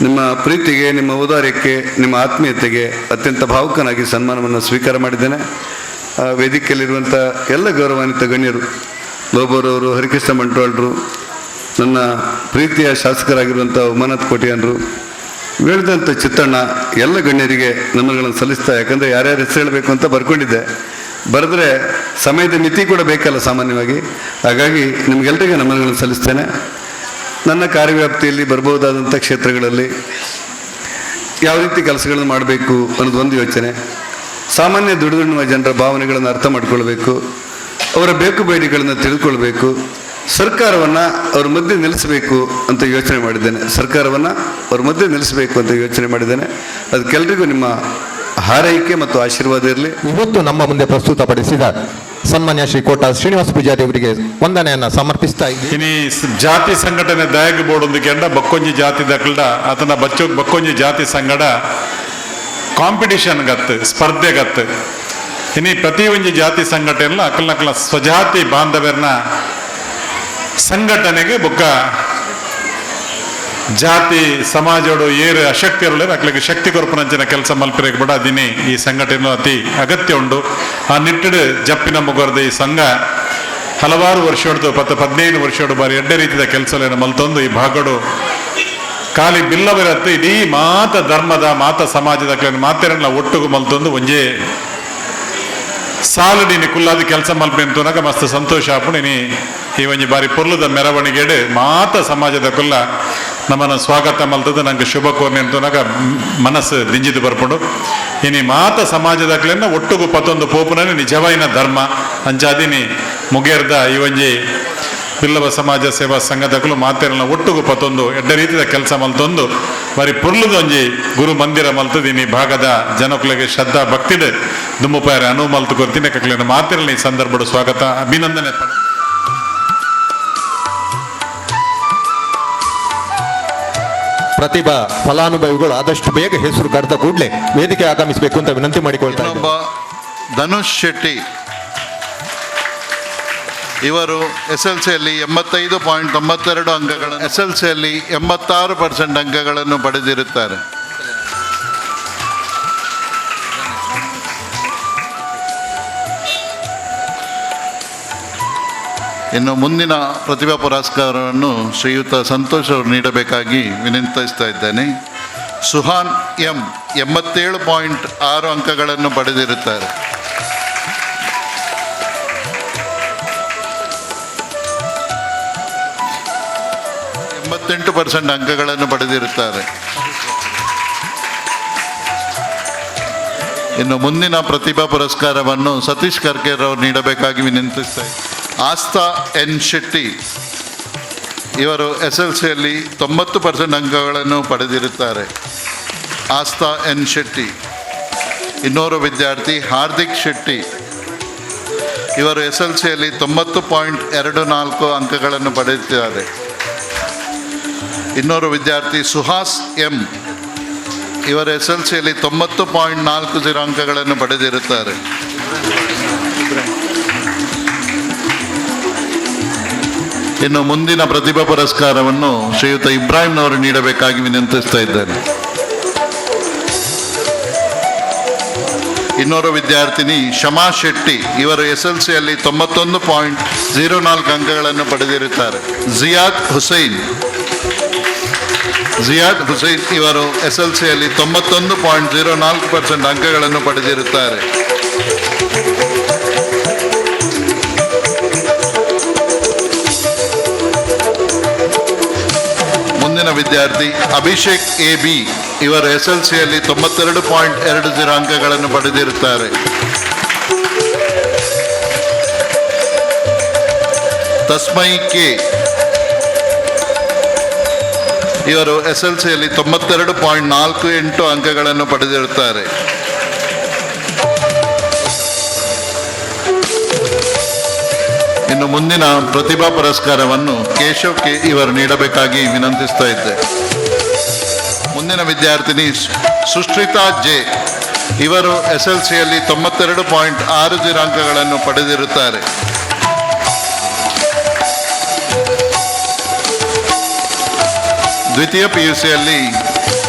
ನಿಮ್ಮ ಪ್ರೀತಿಗೆ, ನಿಮ್ಮ ಔದಾರ್ಯಕ್ಕೆ, ನಿಮ್ಮ ಆತ್ಮೀಯತೆಗೆ ಅತ್ಯಂತ ಭಾವುಕನಾಗಿ ಸನ್ಮಾನವನ್ನು ಸ್ವೀಕಾರ ಮಾಡಿದ್ದೇನೆ. ವೇದಿಕೆಯಲ್ಲಿರುವಂಥ ಎಲ್ಲ ಗೌರವಾನ್ವಿತ ಗಣ್ಯರು, ಲೋಬೋರವರು, ಹರಿಕೃಷ್ಣ ಬಂಟ್ವಾಳರು, ನನ್ನ ಪ್ರೀತಿಯ ಶಾಸಕರಾಗಿರುವಂಥ ಉಮಾನಾಥ್ ಕೋಟ್ಯಾನ್ರು, ಹೇಳಿದಂಥ ಚಿತ್ತಣ್ಣ, ಎಲ್ಲ ಗಣ್ಯರಿಗೆ ನಮನಗಳನ್ನು ಸಲ್ಲಿಸ್ತಾ, ಯಾಕಂದರೆ ಯಾರ್ಯಾರು ಹೆಸರು ಹೇಳಬೇಕು ಅಂತ ಬರ್ಕೊಂಡಿದ್ದೆ, ಬರೆದ್ರೆ ಸಮಯದ ಮಿತಿ ಕೂಡ ಬೇಕಲ್ಲ ಸಾಮಾನ್ಯವಾಗಿ, ಹಾಗಾಗಿ ನಿಮಗೆಲ್ಲರಿಗೂ ನಮನಗಳನ್ನು ಸಲ್ಲಿಸ್ತೇನೆ. ನನ್ನ ಕಾರ್ಯವ್ಯಾಪ್ತಿಯಲ್ಲಿ ಬರ್ಬೋದಾದಂಥ ಕ್ಷೇತ್ರಗಳಲ್ಲಿ ಯಾವ ರೀತಿ ಕೆಲಸಗಳನ್ನು ಮಾಡಬೇಕು ಅನ್ನೋದು ಒಂದು ಯೋಚನೆ. ಸಾಮಾನ್ಯ ದುಡಿದುಣ್ಣುವ ಜನರ ಭಾವನೆಗಳನ್ನು ಅರ್ಥ ಮಾಡಿಕೊಳ್ಬೇಕು, ಅವರ ಬೇಕು ಬೇಡಿಕೆಗಳನ್ನು ತಿಳ್ಕೊಳ್ಬೇಕು, ಸರ್ಕಾರವನ್ನು ಅವ್ರ ಮಧ್ಯೆ ನಿಲ್ಲಿಸಬೇಕು ಅಂತ ಯೋಚನೆ ಮಾಡಿದ್ದೇನೆ. ಸರ್ಕಾರವನ್ನು ಅವ್ರ ಮಧ್ಯೆ ನಿಲ್ಲಿಸಬೇಕು ಅಂತ ಯೋಚನೆ ಮಾಡಿದ್ದೇನೆ. ಅದಕ್ಕೆಲ್ಲರಿಗೂ ನಿಮ್ಮ ಹಾರೈಕೆ ಮತ್ತು ಆಶೀರ್ವಾದ ಇರಲಿ. ಇವತ್ತು ನಮ್ಮ ಮುಂದೆ ಪ್ರಸ್ತುತಪಡಿಸಿದ ಸನ್ಮಾನ್ಯ ಶ್ರೀ ಕೋಟ ಶ್ರೀನಿವಾಸ ಪೂಜಾರಿ ಅವರಿಗೆ ವಂದನೆಯನ್ನು ಸಮರ್ಪಿಸ್ತಾ ಇದ್ದೀವಿ. ಇನಿ ಜಾತಿ ಸಂಘಟನೆ ದಾಯಕ ಬೋರ್ಡ್ ಒಂದು ಕೆಂಡ ಬಕ್ಕೊಂಜಿ ಜಾತಿ ದಕ್ಕಲ್ಡ ಆತನ ಬಚ್ಚೋ ಬಕ್ಕೊಂಜಿ ಜಾತಿ ಸಂಗಡ ಕಾಂಪಿಟಿಷನ್ ಗತ್ತು, ಸ್ಪರ್ಧೆ ಗತ್ತು. ಇನಿ ಪ್ರತಿ ಒಂಜಿ ಜಾತಿ ಸಂಘಟನೆ ಅಕಲ್ನಕಲ ಸ್ವಜಾತಿ ಬಾಂಧವ್ಯರ್ನ ಸಂಘಟನೆಗೆ ಬೊಕ್ಕ ಜಾತಿ ಸಮಾಜೋಡು ಏರು ಅಶಕ್ತಿ ಇರಲಿಲ್ಲ ಅಕ್ಲಿಗೆ ಶಕ್ತಿ ಕೊರಪನಂಚಿನ ಕೆಲಸ ಮಲ್ಪಿರಕ್ಕೆ ಬಡ ದಿನಿ ಈ ಸಂಘಟನೆ ಅತಿ ಅಗತ್ಯ ಉಂಡು. ಆ ನಿಟ್ಟಿಡು ಜಪ್ಪಿನ ಮುಗರ್ದ ಈ ಸಂಘ ಹಲವಾರು ವರ್ಷೋಡ್ದು 15 ವರ್ಷೋಡು ಬಾರಿ ಎಡ್ಡೆ ರೀತಿಯ ಕೆಲಸಗಳನ್ನು ಮಲ್ತೊಂದು ಈ ಭಾಗಡು ಖಾಲಿ ಬಿಲ್ಲವಿರತ್ತೆ ಇಡೀ ಮಾತ ಧರ್ಮದ ಮಾತ ಸಮಾಜದ ಮಾತೆರನ್ನ ಒಟ್ಟುಗು ಮಲ್ತೊಂದು ಒಂಜೇ ಸಾಲಡಿನಿ ಕುಲ್ಲಾದ ಕೆಲಸ ಮಲ್ಪೆ ಅಂತನಾಗ ಮಸ್ತ್ ಸಂತೋಷ ಆಪುಣಿನಿ. ಈ ಒಂಜಿ ಬಾರಿ ಪೊರ್ಲುದ ಮೆರವಣಿಗೆಡು ಮಾತ ಸಮಾಜದ ಕುಲ್ಲ ನಮ್ಮನ್ನು ಸ್ವಾಗತ ಮಲ್ತದ ನಂಗೆ ಶುಭ ಕೋರ್ನೆ ಅಂತನಾಗ ಮನಸ್ಸು ದಿಂಜಿದು ಬರ್ಪುಂಡು. ಇನಿ ಮಾತ ಸಮಾಜದ ಒಟ್ಟುಗು ಪತ್ತೊಂದು ಪೋಪುನನೆ ನಿಜವಾಯಿನ ಧರ್ಮ ಅಂಚಾದಿನಿ ಮುಗೇರ್ದ ಈ ಒಂಜಿ ಬಿಲ್ಲವ ಸಮಾಜ ಸೇವಾ ಸಂಘದಕಲು ಮಾತೆರನ್ನ ಒಟ್ಟುಗು ಪತ್ತೊಂದು ಎಡ್ಡ ರೀತಿಯ ಕೆಲಸ ಮಲ್ತೊಂದು ಬಾರಿ ಪೊರ್ಲುದ ಒಂಜಿ ಗುರು ಮಂದಿರ ಮಲ್ತದಿನಿ ಭಾಗದ ಜನಕುಲೆಗೆ ಶ್ರದ್ಧಾ ಭಕ್ತಿಡು ದುಮ್ಮುಪಾಯರ ಅನುವು ಮಲ್ತು ಕೊರ್ತೀನಿ ಕಕ್ಲಿನ ಮಾತಿರಲಿ ಈ ಸಂದರ್ಭದ ಸ್ವಾಗತ ಅಭಿನಂದನೆ. ಪ್ರತಿಭಾ ಫಲಾನುಭವಿಗಳು ಆದಷ್ಟು ಬೇಗ ಹೆಸರು ಕರೆದ ಕೂಡಲೇ ವೇದಿಕೆ ಆಗಮಿಸಬೇಕು ಅಂತ ವಿನಂತಿ ಮಾಡಿಕೊಳ್ತಾ ಇದ್ದೇನೆ. ಧನುಷ್ ಶೆಟ್ಟಿ ಇವರು ಎಸ್ ಎಲ್ ಸಿಯಲ್ಲಿ 85.92 ಅಂಕಗಳನ್ನು, ಎಸ್ ಎಲ್ ಸಿಯಲ್ಲಿ 86% ಅಂಕಗಳನ್ನು ಪಡೆದಿರುತ್ತಾರೆ. ಇನ್ನು ಮುಂದಿನ ಪ್ರತಿಭಾ ಪುರಸ್ಕಾರವನ್ನು ಶ್ರೀಯುತ ಸಂತೋಷ್ ಅವರು ನೀಡಬೇಕಾಗಿ ವಿನಂತಿಸ್ತಾ ಇದ್ದೇನೆ. ಸುಹಾನ್ ಎಂ 87.6 ಅಂಕಗಳನ್ನು ಪಡೆದಿರುತ್ತಾರೆ. 88% ಅಂಕಗಳನ್ನು ಪಡೆದಿರುತ್ತಾರೆ. ಇನ್ನು ಮುಂದಿನ ಪ್ರತಿಭಾ ಪುರಸ್ಕಾರವನ್ನು ಸತೀಶ್ ಕರ್ಕೇರವರು ನೀಡಬೇಕಾಗಿ ವಿನಂತಿಸ್ತಾ ಇದ್ದಾರೆ. ಆಸ್ಥಾ ಎನ್ ಶೆಟ್ಟಿ ಇವರು ಎಸ್ ಎಲ್ ಸಿಯಲ್ಲಿ 90% ಅಂಕಗಳನ್ನು ಪಡೆದಿರುತ್ತಾರೆ. ಆಸ್ಥಾ ಎನ್ ಶೆಟ್ಟಿ. ಇನ್ನೋರ್ವ ವಿದ್ಯಾರ್ಥಿ ಹಾರ್ದಿಕ್ ಶೆಟ್ಟಿ ಇವರು ಎಸ್ ಎಲ್ ಸಿಯಲ್ಲಿ 90.24 ಅಂಕಗಳನ್ನು ಪಡೆಯುತ್ತಾರೆ. ಇನ್ನೋರ್ವ ವಿದ್ಯಾರ್ಥಿ ಸುಹಾಸ್ ಎಂ ಇವರು ಎಸ್ ಎಲ್ ಸಿಯಲ್ಲಿ 90.40 ಅಂಕಗಳನ್ನು ಪಡೆದಿರುತ್ತಾರೆ. ಇನ್ನು ಮುಂದಿನ ಪ್ರತಿಭಾ ಪುರಸ್ಕಾರವನ್ನು ಶ್ರೀಯುತ ಇಬ್ರಾಹಿಂನವರು ನೀಡಬೇಕಾಗಿ ವಿನಂತಿಸ್ತಾ ಇದ್ದೇನೆ. ಇನ್ನೋರ್ವ ವಿದ್ಯಾರ್ಥಿನಿ ಶಮಾ ಶೆಟ್ಟಿ ಇವರು ಎಸ್ ಎಲ್ ಸಿಯಲ್ಲಿ 91.04 ಅಂಕಗಳನ್ನು ಪಡೆದಿರುತ್ತಾರೆ. ಜಿಯಾದ್ ಹುಸೈನ್ ಇವರು ಎಸ್ ಎಲ್ ಸಿಯಲ್ಲಿ 91.04% ಅಂಕಗಳನ್ನು ಪಡೆದಿರುತ್ತಾರೆ. ಮುಂದಿನ ವಿದ್ಯಾರ್ಥಿ ಅಭಿಷೇಕ್ ಎ ಬಿ ಇವರು ಎಸ್ ಎಲ್ ಸಿಯಲ್ಲಿ 92.20 ಅಂಕಗಳನ್ನು ಪಡೆದಿರುತ್ತಾರೆ. ತಸ್ಮೈ ಕೆ ಇವರು ಎಸ್ ಎಲ್ ಸಿಯಲ್ಲಿ 92.48 ಅಂಕಗಳನ್ನು ಪಡೆದಿರುತ್ತಾರೆ. ಇನ್ನು ಮುಂದಿನ ಪ್ರತಿಭಾ ಪುರಸ್ಕಾರವನ್ನು ಕೇಶವ್ ಕೆ ಇವರು ನೀಡಬೇಕಾಗಿ ವಿನಂತಿಸ್ತಾ ಇದ್ದೆ. ಮುಂದಿನ ವಿದ್ಯಾರ್ಥಿನಿ ಸುಶ್ರಿತಾ ಜೆ ಇವರು ಎಸ್ ಎಲ್ ಸಿಯಲ್ಲಿ 92.60 ಅಂಕಗಳನ್ನು ಪಡೆದಿರುತ್ತಾರೆ. ದ್ವಿತೀಯ ಪಿ ಯು ಸಿಯಲ್ಲಿ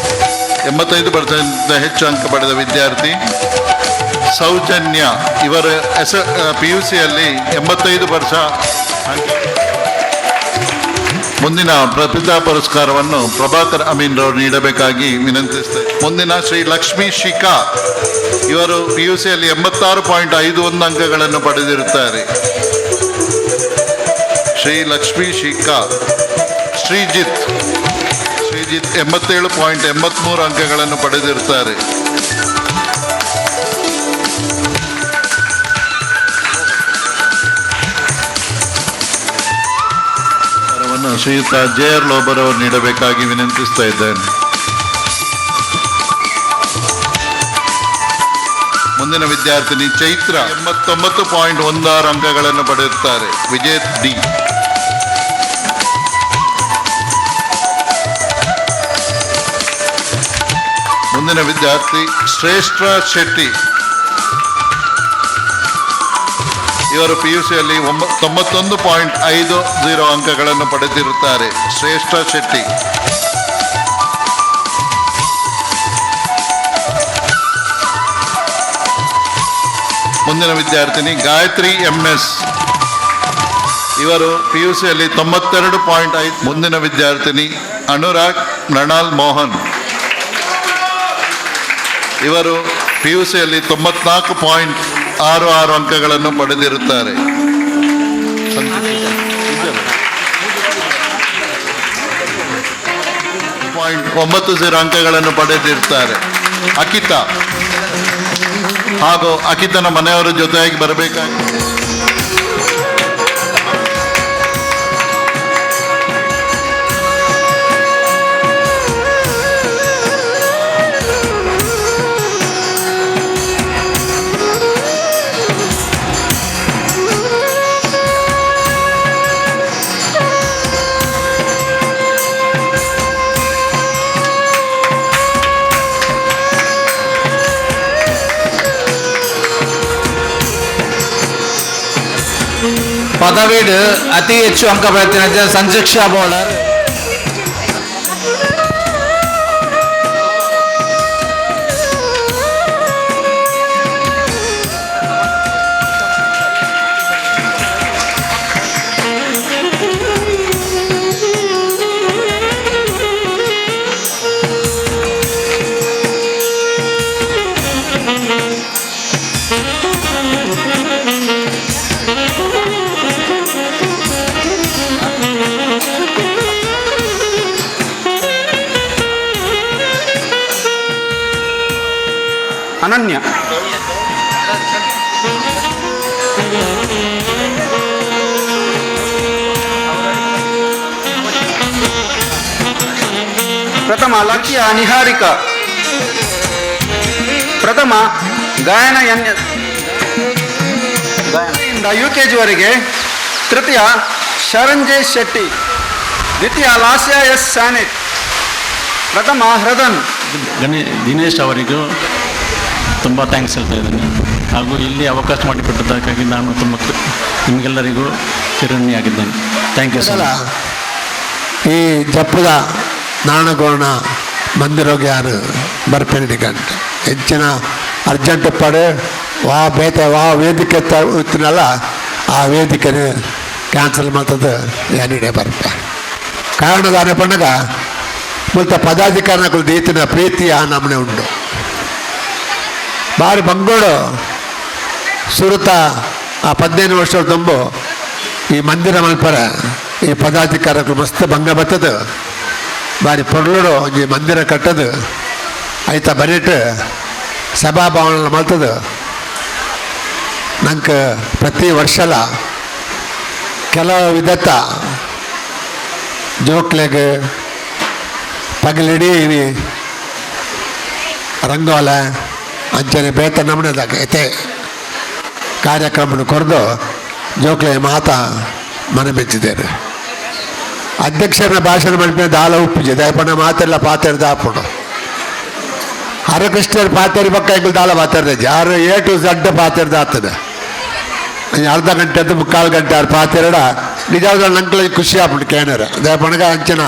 85% ಹೆಚ್ಚು ಅಂಕ ಪಡೆದ ವಿದ್ಯಾರ್ಥಿ. ಸೌಜನ್ಯ ಇವರು PUCಯಲ್ಲಿ 85% ಅಂಕ. ಮುಂದಿನ ಪ್ರತಿಭಾ ಪುರಸ್ಕಾರವನ್ನು ಪ್ರಭಾಕರ್ ಅಮೀನ್ ರವರು ನೀಡಬೇಕಾಗಿ ವಿನಂತಿಸುತ್ತೇನೆ. ಮುಂದಿನ ಶ್ರೀ ಲಕ್ಷ್ಮೀ ಶಿಖಾ ಇವರು PUCಯಲ್ಲಿ 86.51 ಅಂಕಗಳನ್ನು ಪಡೆದಿರುತ್ತಾರೆ. ಶ್ರೀ ಲಕ್ಷ್ಮೀ ಶಿಖಾ. ಶ್ರೀಜಿತ್ 87.83 ಅಂಕಗಳನ್ನು ಪಡೆದಿರುತ್ತಾರೆ. ಶ್ರೀಯುತ ಜೆ ಆರ್ ಲೋಬರ್ ಅವರು ನೀಡಬೇಕಾಗಿ ವಿನಂತಿಸ್ತಾ ಇದ್ದೇನೆ. ಮುಂದಿನ ವಿದ್ಯಾರ್ಥಿನಿ ಚೈತ್ರ 89.16 ಅಂಕಗಳನ್ನು ಪಡೆಯುತ್ತಾರೆ. ವಿಜೇತ್ ಡಿ. ಮುಂದಿನ ವಿದ್ಯಾರ್ಥಿ ಶ್ರೇಷ್ಠ ಶೆಟ್ಟಿ ಇವರು PUCಯಲ್ಲಿ 91.50 ಅಂಕಗಳನ್ನು ಪಡೆದಿರುತ್ತಾರೆ. ಶ್ರೇಷ್ಠ ಶೆಟ್ಟಿ. ಮುಂದಿನ ವಿದ್ಯಾರ್ಥಿನಿ ಗಾಯತ್ರಿ MS ಇವರು PUCಯಲ್ಲಿ 92.5. ಮುಂದಿನ ವಿದ್ಯಾರ್ಥಿನಿ ಅನುರಾಗ್ ಮೃಣಾಲ್ ಮೋಹನ್ ಇವರು PUCಯಲ್ಲಿ 94.66 ಅಂಕಗಳನ್ನು ಪಡೆದಿರುತ್ತಾರೆ. .90 ಅಂಕಗಳನ್ನು ಪಡೆದಿರುತ್ತಾರೆ. ಅಕಿತಾ ಹಾಗೂ ಅಕಿತನ ಮನೆಯವರ ಜೊತೆಯಾಗಿ ಬರಬೇಕಾಗಿ ಪದವೀಡ್ ಅತಿ ಹೆಚ್ಚು ಅಂಕ ಪಡೆದ ಸಂಜಕ್ಷ ಬೌಲರ್. ಅನನ್ಯ. ಪ್ರಥಮ ಲಕ್ಷ್ಯ ನಿಹಾರಿಕಾ. ಪ್ರಥಮ ಗಾಯನ ಯುಕೆಜಿವರೆಗೆ. ತೃತೀಯ ಶರಂಜಯ್ ಶೆಟ್ಟಿ. ದ್ವಿತೀಯ ಲಾಸ್ಯ ಎಸ್ ಸ್ಯಾನೆಟ್. ಪ್ರಥಮ ಹೃದನ್. ದಿನೇಶ್ ಅವರಿಗೂ ತುಂಬ thanks ಹೇಳ್ತಾ ಇದ್ದೇನೆ. ಹಾಗೂ ಇಲ್ಲಿ ಅವಕಾಶ ಮಾಡಿಕೊಟ್ಟದ್ದಕ್ಕಾಗಿ ನಾನು ತುಂಬ ನಿಮಗೆಲ್ಲರಿಗೂ ಚಿರಋಣಿಯಾಗಿದ್ದೇನೆ. Thank you sir. ಈ ಜಪ್ಪದ ನಾಣಗೋಣ ಮಂದಿರೋಗೆ ಯಾರು ಬರ್ಪೇನೆ ಗಂಟೆ ಹೆಚ್ಚಿನ ಅರ್ಜೆಂಟ್ ಪಡೆ ವಾ ಬೇತೆ ವಾ ವೇದಿಕೆ ಇತ್ತಿನಲ್ಲ ಆ ವೇದಿಕೆನೇ ಕ್ಯಾನ್ಸಲ್ ಮಾಡ್ತದೆ ಏನಿಡೆ ಬರ್ಪೆ ಕಾರಣದಾನೆ ಪಣ್ಣಗ ಮುಲ್ತ ಪದಾಧಿಕಾರಿನ ದೀತಿನ ಪ್ರೀತಿ ಆ ನಮನೆ ಉಂಡು. ಬಾರಿ ಬಂಗೋಡು ಸುರುತ ಆ 15 ವರ್ಷ ತುಂಬು ಈ ಮಂದಿರ ಮಲ್ಪರ ಈ ಪದಾಧಿಕಾರಿಗಳು ಮಸ್ತ್ ಭಂಗ ಬತ್ತದು ಬಾರಿ ಪೊರ್ಲುಡು ಈ ಮಂದಿರ ಕಟ್ಟದು ಐತ ಬರೀಟ್ ಸಭಾಭವನ ಮಲ್ತದು. ನಂಗೆ ಪ್ರತಿ ವರ್ಷಲ ಕೆಲವು ವಿಧತ್ತ ಜೋಕ್ಲೆಗ್ ಪಗಲಿಡೀ ರಂಗೋಲೆ ಅಂಚನೆ ಬೇತ ನಮನದಾಗ ಎತೆ ಕಾರ್ಯಕ್ರಮ ಕೊರೆದು ಜೋಕ್ಲೆ ಮಾತಾ ಮನೆ ಮೆಚ್ಚಿದ್ದೇನೆ. ಅಧ್ಯಕ್ಷರ ಭಾಷಣ ಮಾಡಿದ ದಾಲ ಉಪ್ಪಿಜೆ ದಯಪಣ್ಣ ಮಾತೆಲ್ಲ ಪಾತೆರ್ ದಾಪುಂಡು ಹರಕೃಷ್ಣರ್ ಪಾತೇರಿ ಪಕ್ಕ ಎಂಕುಲು ದಾಲ ಪಾತೆರ್ದೆ ಯಾರು ಎ ಟು ಝಡ್ ಪಾತೆರ್ದ ಆಗ್ತದೆ. ಅರ್ಧ ಗಂಟೆ ಅಂತ ಮುಕ್ಕಾಲು ಗಂಟೆ ಆರು ಪಾತೆರಡ ನಿಜವಾದ ನಂಕಲ ಖುಷಿ ಆಪುಂಡು ಕೇನರ ದಯಪಣಗ ಅಂಚನ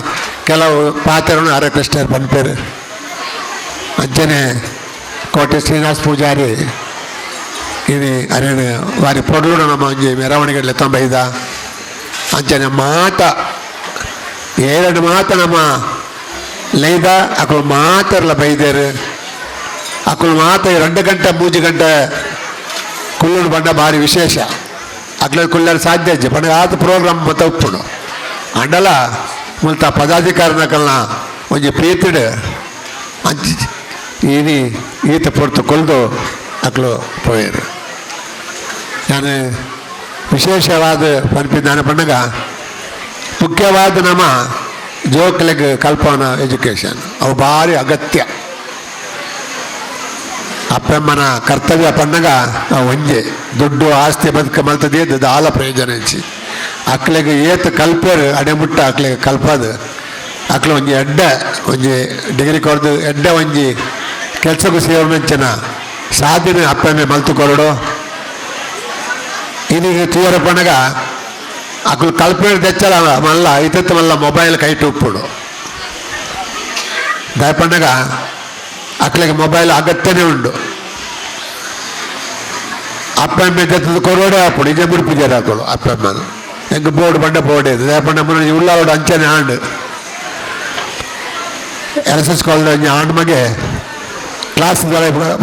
ಕೆಲವು ಪಾತೆರನು ಹರಕೃಷ್ಣರ್ ಪನ್ಪೇರು. ಅಂಚನೆ ಕೋಟೆ ಶ್ರೀನಿವಾಸ ಪೂಜಾರಿ ಇನಿ ಅರೇನು ವಾರಿ ಪೊಡ್ಲುಡು ನಮ್ಮ ಒಂಜಿ ಮೆರವಣಿಗೆ ಲೆತ್ತೊಂಬೈದ. ಅಂಚನೆ ಮಾತ ಏರಡು ಮಾತ ನಮ್ಮ ಲೈದ ಅಕುಲು ಮಾತರ್ಲ ಬೈದೇರು. ಅಕುಲು ಮಾತ 2 ಗಂಟೆ 3 ಗಂಟೆ ಕುಲ್ಲುಡು ಬಂಡ ಭಾರಿ ವಿಶೇಷ. ಅಕ್ಲ ಕುಲ್ಲರು ಸಾಧ್ಯ ಇಜ್ಜಿ ಪಂಡ ಆತ ಪ್ರೋಗ್ರಾಮ್ ಮತ್ತ ಉಪ್ಪುಡು ಅಂಡಲ ಮುಲ್ತ ಪದಾಧಿಕಾರಿನಕಲ್ನ ಒಂಜಿ ಪ್ರೀತಿಡು ಅಂಚಿ ಇನಿ ಈತ ಪೊರ್ತು ಕೊಲ್ದು ಅಕ್ಲು ಪೋಯರು. ನಾನು ವಿಶೇಷವಾದ ಪನ್ಪಿದ್ದಾನೆ ಪಂಡಗ ಮುಖ್ಯವಾದ ನಮ್ಮ ಜೋಕ್ಲೆಗ್ ಕಲ್ಪನ ಎಜುಕೇಷನ್ ಅವು ಭಾರಿ ಅಗತ್ಯ. ಅಪ್ಪಮ್ಮನ ಕರ್ತವ್ಯ ಪನ್ನಗ ಒಂಜೆ ದುಡ್ಡು ಆಸ್ತಿ ಬದುಕ ಮಲ್ತದೇ ದಾಲ ಪ್ರಯೋಜನ ಇಚ್ಚಿ ಅಕ್ಲೆಗ್ ಏತ್ ಕಲ್ಪೇರು ಅಡೆಮುಟ್ಟ ಅಕ್ಲೆಗ್ ಕಲ್ಪದು ಅಕ್ಲು ಒಂಜಿ ಎಡ್ಡೆ ಒಂಜಿ ಡಿಗ್ರಿ ಕೊರ್ದು ಎಡ್ಡೆ ಒಂಜಿ ಕೆಲಸಕ್ಕೂ ಸೇವನಂಚಿನ ಸಾಧನೆ ಅಪ್ಪಮ್ಮೆ ಮಲ್ತು ಕೊರಡು. ಇನ್ನೀಗ ತೂವರ ಪನ್ನಗ ಅಕ್ಲು ಕಲ್ಪೇರು ದೆಚ್ಚಲ ಮಲ್ಲ ಇತ್ತ ಮಲ್ಲ ಮೊಬೈಲ್ ಕೈಟು ಉಪ್ಪುಡು ದಯಪಣ್ಣಗ ಅಕ್ಲೆಗೆ ಮೊಬೈಲ್ ಅಗತ್ಯನೇ ಉಂಡು. ಅಪ್ಪಮ್ಮೆ ಜೊತೆ ಕೊರೋಡೆ ಹಾಪುಡು ನಿಜ ಮುಡಿಪಿಜಾರ ಹಾಕೋಳು ಅಪ್ಪಮ್ಮನ ಹೆಂಗೆ ಬೋರ್ಡ್ ಬಂಡ ಬೋರ್ಡ್ ಇದೆ ದಯಪಣ್ಣ ಮುನ್ನ ಉಳ್ಳಾವಡು ಅಂಚನೆ ಆಂಡ್ ಎನ್ ಎಸ್ ಎಸ್ ಕಾಲೇಜ್ ಒಂಜಿ ಆಂಡ್ ಮಗೆ ಕ್ಲಾಸ್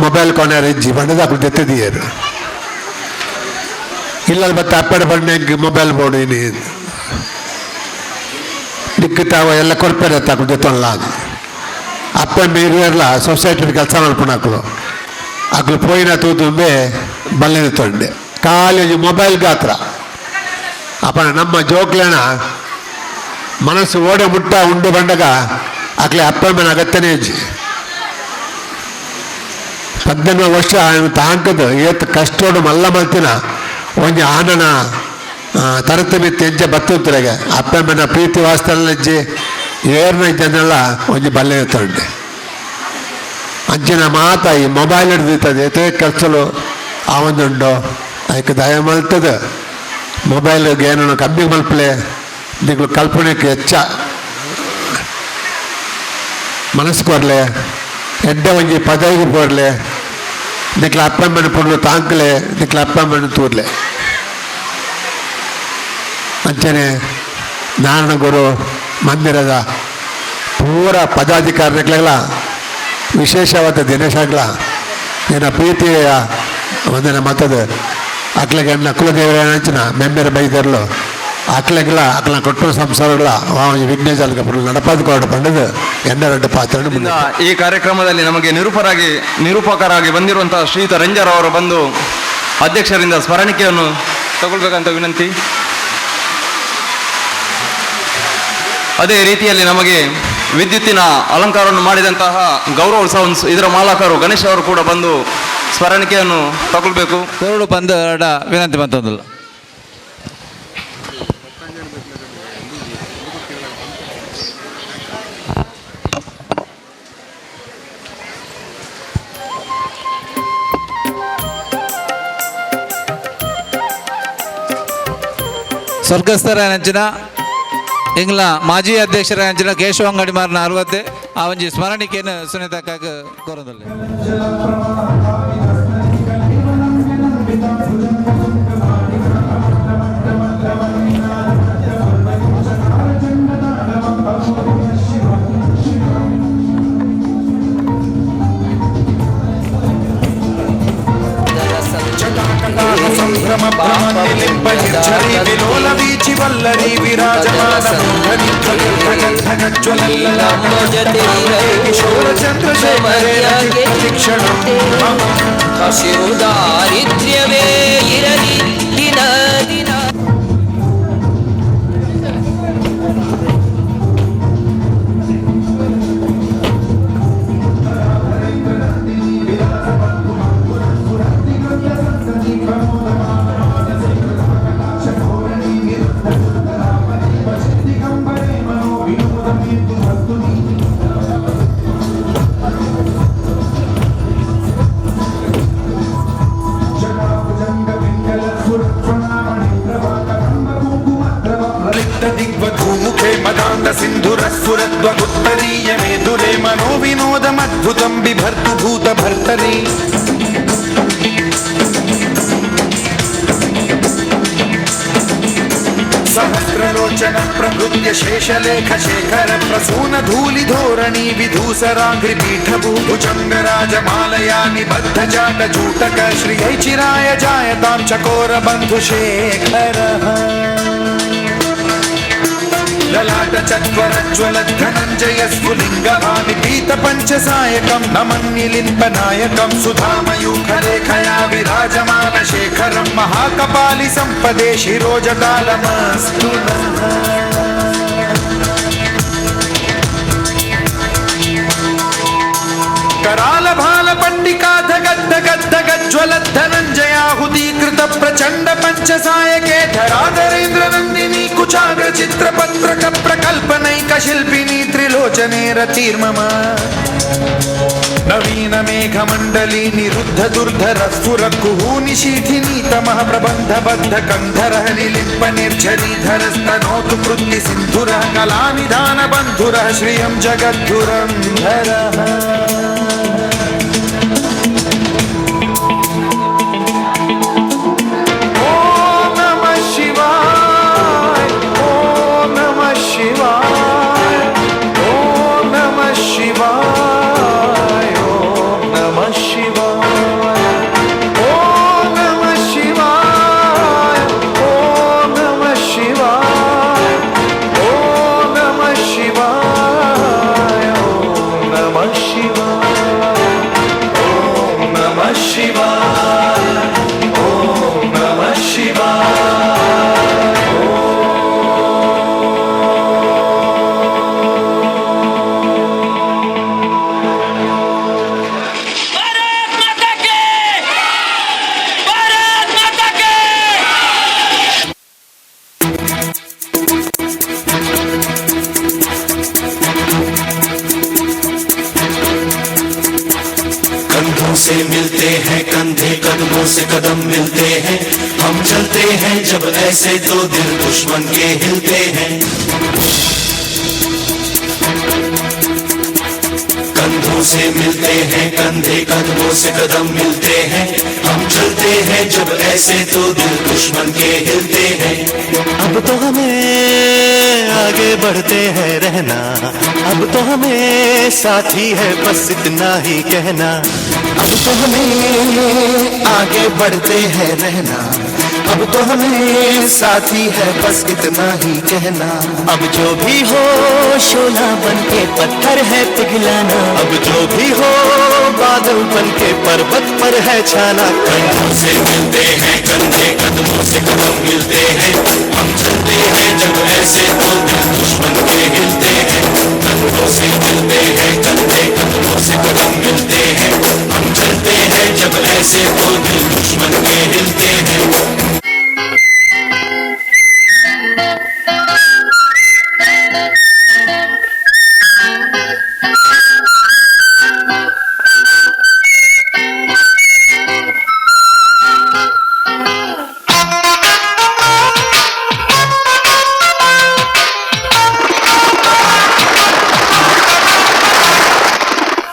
ಮೊಬೈಲ್ ಕೊನೆಯರ್ ಇಜ್ಜಿ ಬಂಡದ ಅಕ್ಲು ಜೊತೆದಿಯರು ಇಲ್ಲ ಮತ್ತೆ ಅಪ್ಪಡೆ ಬಂಡ ಹೆಂಗೆ ಮೊಬೈಲ್ ಬೋರ್ಡ್ ಇನಿ ನಿಕ್ಕತಾವ ಎಲ್ಲ ಕೊರ್ಪೇರೆ ಅಕ್ಲು ಜೊತೆ ಅಪ್ಪಮ್ಮೆ ಇರುವೆರ್ಲ ಸೊಸೈಟಿ ಕೆಲಸ ಮಲ್ಪುನಕ್ಲು ಅಕ್ಲು ಪೋಯಿನ ತೂತುಂಬೆ ಬಲ್ಲೆನ ತೊಂಡೆ ಕಾಲೇಜು ಮೊಬೈಲ್ ಗಾತ್ರ ಅಪ್ಪನ ನಮ್ಮ ಜೋಕ್ಲೇನ ಮನಸ್ಸು ಓಡೆ ಮುಟ್ಟ ಉಂಡು ಬಂಡಗ ಅಕ್ಲೆ ಅಪ್ಪಮ್ಮನ ಅಗತ್ಯನೇ ಇಜ್ಜಿ. 18 ವರ್ಷ ತಾಂಕದ ಏತ್ ಕಷ್ಟೋಡು ಮಲ್ಲ ಮಲ್ತಿನ ಒಂಜಿ ಆನನ ತರತಮಿತ್ತು ಎಂಚ ಬತ್ತುತ್ತರೆಗೆ ಅಪ್ಪಮ್ಮನ ಪ್ರೀತಿ ವಾಸ್ತಲ್ಲ ಇಜ್ಜಿ ಏರ್ನ ಇದ್ದನ್ನೆಲ್ಲ ಒಂಜಿ ಬಲ್ಲೆ ತೊಂಡೆ. ಅಂಚಿನ ಮಾತ ಈ ಮೊಬೈಲ್ ಹಿಡ್ದಿರ್ತದೆ ಏತೇ ಕೆಲಸಲು ಆ ಒಂದುಂಡು ಅದಕ್ಕೆ ದಯ ಮಲ್ತದ ಮೊಬೈಲ್ಗೆ ಏನೋ ಕಮ್ಮಿ ಮಲ್ಪಲೆ ನಿಗಳು ಕಲ್ಪನೆಗೆ ಹೆಚ್ಚ ಮನಸ್ಸು ಕೊರಲೆ ಎಡ್ಡೆ ಒಂಜಿ ಪದವಿಗೆ ಪೋರ್ಲೆ ನಿಕ್ಲ ಅಪ್ಪಮ್ಮನ ಪೊರ್ಲು ತಾಂಕಲೆ ನಿಕ್ಲ ಅಪ್ಪಮ್ಮನ ತೂರ್ಲೆ. ಅಂಚನೆ ನಾರಾಯಣಗುರು ಮಂದಿರದ ಪೂರ ಪದಾಧಿಕಾರಿಗಳೆಲ್ಲ ವಿಶೇಷವಾದ ದಿನೇಶಾಗ್ಲ ಏನ ಪ್ರೀತಿಯ ಒಂದಿನ ಮತದ ಅಕ್ಲೆಗೆ ಎಣ್ಣ ಕುಲದೇವರ ಅಂಚಿನ ಮೆಂಬೆರ ಬೈದರ್ಲು ಅಕ್ಲೆಗ್ಲ ಅಕ್ಲ ಕೊಟ್ಟು ಸಂಸಾರಗಳ ವಿಘ್ನೇಶ್ ನಡಪಾದ ಕೊರಡು ಪಂಡದು ಎಣ್ಣ ರೆಡ್ಡು ಪಾತ್ರ. ಈ ಕಾರ್ಯಕ್ರಮದಲ್ಲಿ ನಮಗೆ ನಿರೂಪಕರಾಗಿ ಬಂದಿರುವಂತಹ ಶ್ರೀಯುತ ರಂಜರ್ ಅವರು ಬಂದು ಅಧ್ಯಕ್ಷರಿಂದ ಸ್ಮರಣಿಕೆಯನ್ನು ತಗೊಳ್ಬೇಕಂತ ವಿನಂತಿ. ಅದೇ ರೀತಿಯಲ್ಲಿ ನಮಗೆ ವಿದ್ಯುತ್ತಿನ ಅಲಂಕಾರವನ್ನು ಮಾಡಿದಂತಹ ಗೌರವ ಸೌಂಡ್ಸ್ ಇದರ ಮಾಲಕರು ಗಣೇಶ್ ಅವರು ಕೂಡ ಬಂದು ಸ್ಮರಣಿಕೆಯನ್ನು ತಗೊಳ್ಬೇಕು. ಕೊರಡು ಬಂದು ವಿನಂತಿ ಬಂತಂದಿಲ್ಲ. ಸ್ವರ್ಗಸ್ಥರ ನಂಚಿನ ಎಂಗ್ಲ ಮಾಜಿ ಅಧ್ಯಕ್ಷರ ಅಂಚಿನ ಕೇಶವ ಅಂಗಡಿಮಾರನ ಅರವತ್ತೆ ಆ ಒಂಜಿ ಸ್ಮರಣಿಕೆಯನ್ನು ಸುನೀತಕ್ಕಾಗ ಕೋರದಲ್ಲಿ. ಹಸಿರು ದಾರಿದ್ರ್ಯವೇ ಇರಲಿ ದಿನ ದಿನ. सिन्धुरस्फुरद्वगुत्तरीय मेधुरे मनोविनोदमद्भुतं बिभर्ति। ಚಿಂತನೆ. सहस्रलोचन प्रभृत्य शेषलेख शेखर प्रसून धूलि धोरणि विधूसराघ्रिपीठभूभुजङ्गराजमालया निबद्ध जाट जूटक श्रियै चिराय जायतां चकोर बन्धु शेखरः। ललाट चत्वरज्वल धनञ्जय स्फुलिङ्गभामि पीत पञ्चसायकं नमन्निलिम्बनायकं सुधामयूखलेखया विराजमान शेखरं महाकपालि सम्पदे शिरोजटालमस्तु नः। कराल भाल पंडिकाध गद्द गद्द गज्ज्वल धनञ्जयाहुतीकृत प्रचंड पंचसायके धराधरेन्द्र नंदिनी कुचाग्र चित्रपत्रक प्रकल्पनैक शिल्पिनी त्रिलोचने रतिर्मम। नवीन मेघमंडली निरुद्ध दुर्धर स्फुर कुहू निशीथिनी तमः प्रबंध बद्ध कंधरः निलिम्प निर्झरीधरस्तनोतु कृत्ति सिन्धुरः कलानिधान बन्धुरः श्रियं जगद्धुरन्धरः। कंधों से मिलते हैं कंधे, कदमों से कदम मिलते हैं। हम चलते हैं जब ऐसे तो दिल दुश्मन के हिलते हैं। कंधों से मिलते हैं कंधे, कदमों से कदम मिलते हैं। हम चलते हैं जब ऐसे तो दिल दुश्मन के हिलते हैं। अब तो हमें आगे बढ़ते हैं रहना, अब तो हमें साथी है बस इतना ही कहना। अब तो हमें आगे बढ़ते हैं रहना, अब तो हमें साथी है बस इतना ही कहना। अब जो भी हो शोला बन के पत्थर है पिघलाना, अब जो भी हो बादल बन के पर्वत पर है छाना। कंधों से मिलते हैं कंधे, कदमों से कदम मिलते हैं। हम चलते हैं जब ऐसे तो दिल दुश्मन के हिलते हैं। कंधों से मिलते हैं कंधे, कदमों से कदम मिलते हैं। हम चलते हैं जब ऐसे तो दिल दुश्मन के हिलते हैं।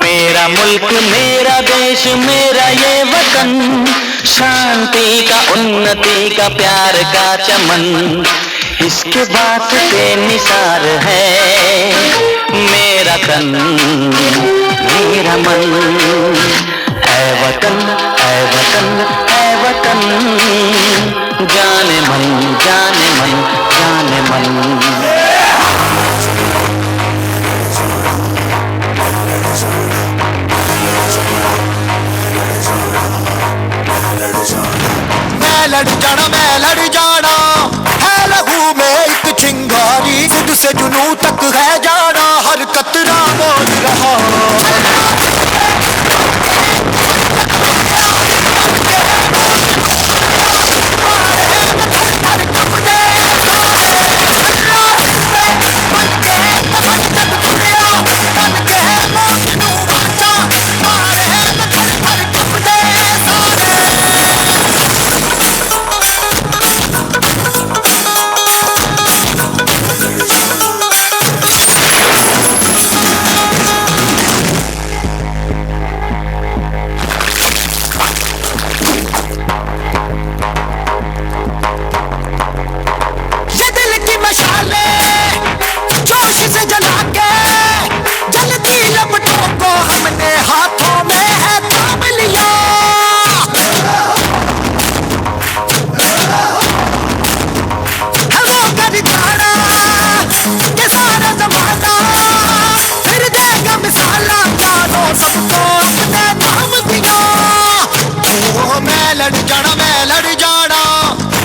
मेरा मुल्क मेरा देश मेरा ये वतन, शांति का उन्नति का प्यार का चमन, इसके वास्ते निसार है मेरा तन मेरा मन। ऐ वतन ऐ वतन ऐ वतन, जाने मन जाने मन जाने मन। मैं लड़ जाना, मैं लड़ जाना है लहू में एक चिंगारी, सिद्ध से जुनू तक है जाना, हर कतरा बोल रहा। जाना, मैं लड़ जाना।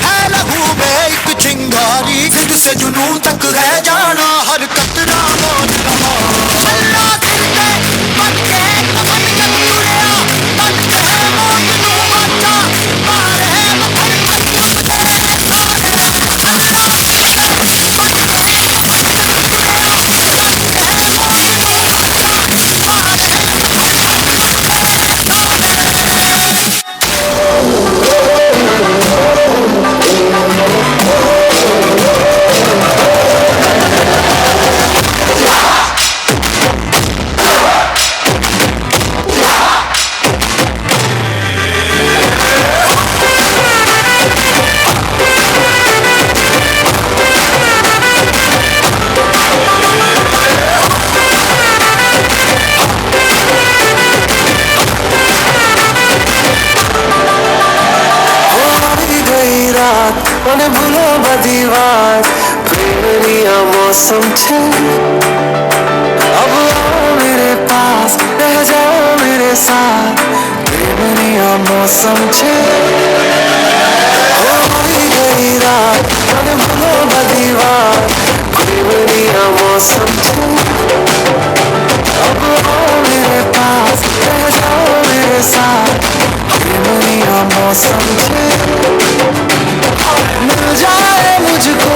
है लहू में एक चिंगारी, जिद से जुनू तक है जाना। हर कतरा मौत रहा छल्ला सिर ते बन के कफन जद तुरिया, बन के मौत नू आचा मारे मथर कंबदे सारे। छल्ला सिर ते बन के कफन जद तुरिया, बन के मौत नू आचा मारे मथर कंबदे सारे। गई रात मन भूलो बदी बात, प्रेम मौसम छे। अब आओ मेरे पास, रह जाओ मेरे साथ, प्रेम मौसम छे। हो गई रात मन भूलो बदी बात, प्रेम मौसम छे। अब आओ मेरे पास, रह जाओ मेरे साथ, प्रेम मौसम छे। मिल जाए मुझको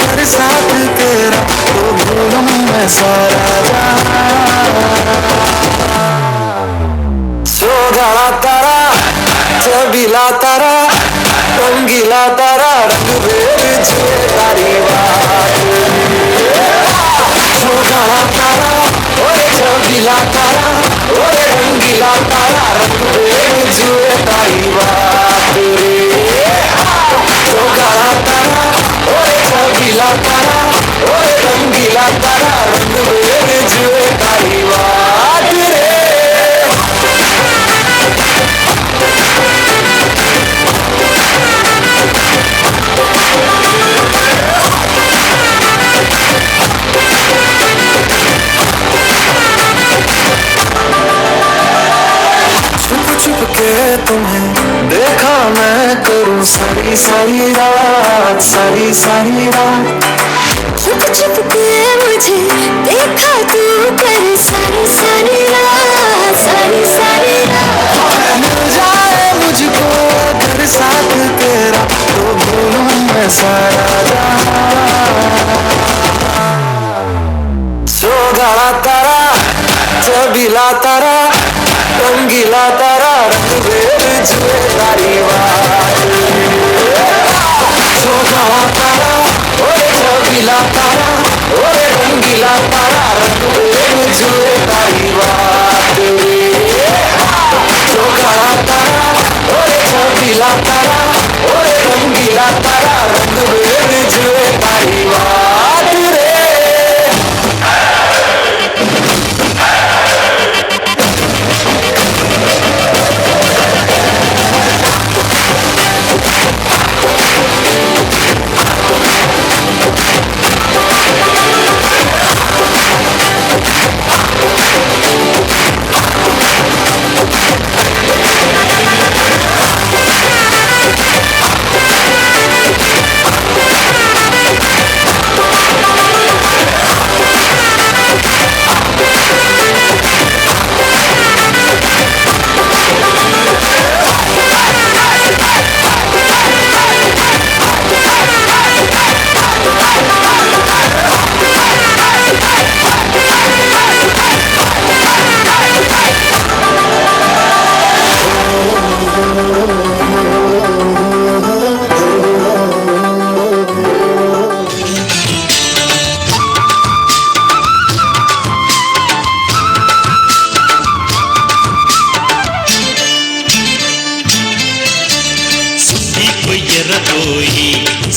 अगर साथ तेरा, तो भूलूं मैं सारा जहां। सोगाड़ा तारा, छबीला तारा, रंगीला तारा, रंग बेर छे तारी बात। सोगाड़ा तारा, ओरे छबीला तारा, ओरे रंगीला तारा, रंग बेर छे तारी बात रे। सोगाड़ा तारा, ओरे छबीला तारा, ओरे रंगीला तारा, रंग बेर जुए तारी बात रे। छुप छुप के तुम्हें देखा मैं करूं सारी सारी रात, सारी सारी रात। छुप छुप के मुझे देखा तू कर सारी सारी रात, सारी सारी रात। मिल जाए मुझको अगर साथ तेरा, तो भूलूं मैं सारा जहां। सोगाड़ा तारा, छबीला तारा, रंगीला तारा, रंग बेर जुए तारी बात। सोगाड़ा तारा, ओरे छबीला तारा, ओरे रंगीला तारा, रंग बेर जुए तारी बात रे। सोगाड़ा तारा, ओरे छबीला तारा, ओरे रंगीला तारा, रंग बेर जुए तारी बात रे।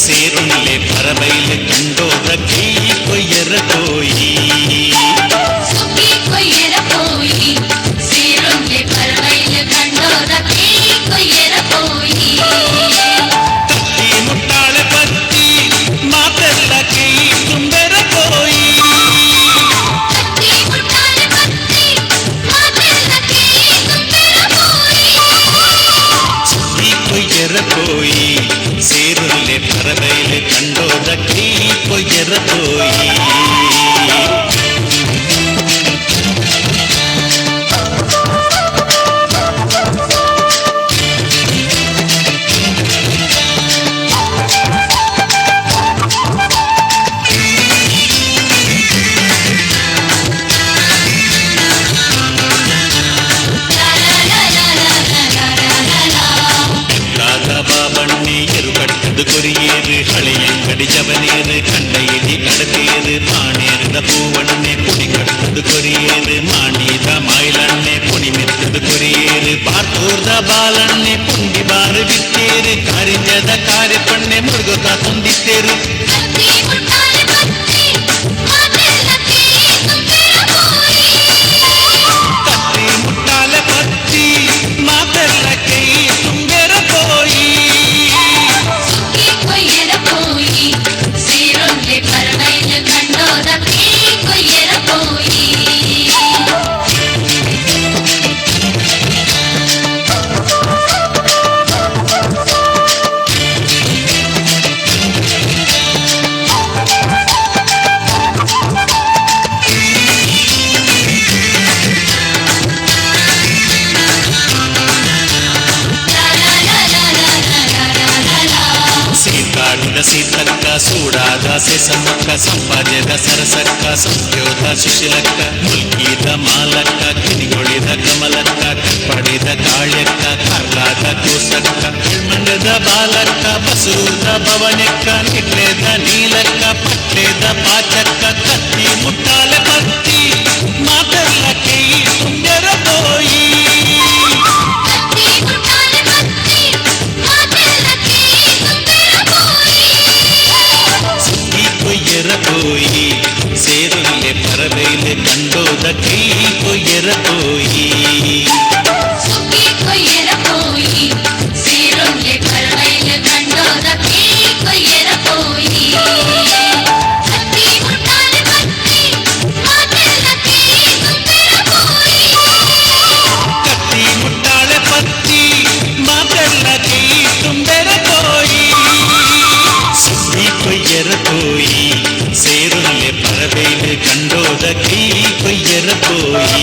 ಸೇರುನ್ಲೆ ಪರಬೈಲು ಕಂಡೋದ ಕೈ ಕೊಯ್ಯರ ಕೋಯಿ ಸುಗ್ಗಿ ಕೊಯ್ಯರ ಪೋಯಿ ಸೇರುನ್ಲೆ ಪರಬೈಲು ಕಂಡೋದ ಕೈ ಕೊಯ್ಯರ ಪೋಯಿ ತತ್ತಿ ಮುಟ್ಟಾಳೆ ಬತ್ತಿ ಮಾತೆಲ್ಲ ಕೈ ತುಂಬೆರ ಕೋಯಿ ತತ್ತಿ ಮುಟ್ಟಾಳೆ ಬತ್ತಿ ಮಾತೆಲ್ಲ ಕೈ ತುಂಬೆರ ಪೋಯಿ ಸುಗ್ಗಿ ಕೊಯ್ಯರ ಕೊಯ್ಯರ ಪೋಯಿ ಸೇರುಲ್ಲೆ ಪರಬೈಲೆ ಕಂಡೋದ ಕೈ ಕೊಯ್ಯರ ಪೋಯಿ. ಬಾಬಣ್ಣೆ ಎರುಕಟ್ಟದು ಕೊರಿಯೇರು ಹಳೆಯಂಗಡಿ ಜವನೇರು ಕಂಡ ಇಡಿ ಕಡತೇರು ಪಾಣೇರದ ಪೂವಣ್ಣೆ ಪುಡಿ ಕಟ್ಟದು ಕೊರಿಯೇರು ಮಾಣಿದ ಮಾಯಿಲಣ್ಣೆ ಪುಣಿ ಮೆತ್ತದು ಕೊರಿಯೇರು ಬಾರ್ತೂರ್ದ ಬಾಲಣ್ಣೆ ಪುಂಡಿ ಬಾರು ಬಿತ್ತೇರು ಕಾರಿಂಜದ ಕಾರ್ಯಪಣ್ಣೆ ಮುರುಗುತ್ತ ತುಂದಿತ್ತೇರು. ಕತ್ತಿ ಮುಟ್ಟಾಲೆ ಪತ್ತಿ ಮಾತೆಲ್ಲ ಕೈ ತುಂಗೆರ ಪೋಯಿ. ಸೀತಾಡಿದ ಸೀತಕ್ಕ ಸೂಡಾದ ಸೆಸಮಕ್ಕ ಸಂಪಾದ್ಯದ ಸರಸಕ್ಕ ಸಂಪ್ಯೋದ ಸುಶೀಲಕ್ಕ ಮುಲ್ಕಿದ ಮಾಲಕ್ಕ ಕಿನಿಗೊಳಿದ ಕಮಲಕ್ಕ ಕಪ್ಪಡಿದ ಕಾಳ್ಯಕ್ಕ ಕಾರ್ಲಾದ ಕೂಸಕ್ಕ ಮಂಡದ ಬಾಲಕ್ಕ ಬಸೂದ ಭವನಕ್ಕ ನಿಟ್ಲೇದ ನೀಲಕ್ಕ ಪಟ್ಲೇದ ಪಾಚಕ್ಕ ಕತ್ತಿ ಮುಟ್ಟಾಲೆ ಪತ್ತಿ ಮಾತೆಲ್ಲ ಕೈ ತುಂಬ್ಯರ ಪೋಯಿ. ಸುದ್ದಿ ಕೊಯ್ಯರ ಪೋಯಿ ಸೇರುಲ್ಲೆ ಪರಬೈಲೆ ಕಂಡೋದ ಕೈ ಕೊಯ್ಯರ ಪೋಯಿ. ಕತ್ತಿ ಮುಟ್ಟಾಳೆ ಪತ್ತಿ ಮಾತೆಲ್ಲ ಕೈ ತುಂಬೆರ ಪೋಯಿ. ಸುದ್ದಿ ಕೊಯ್ಯರ ಪೋಯಿ ಸೇರುಲ್ಲೆ ಪರಬೈಲೆ ಕಂಡೋದ ಕೈ ಕೊಯ್ಯರ ಪೋಯಿ.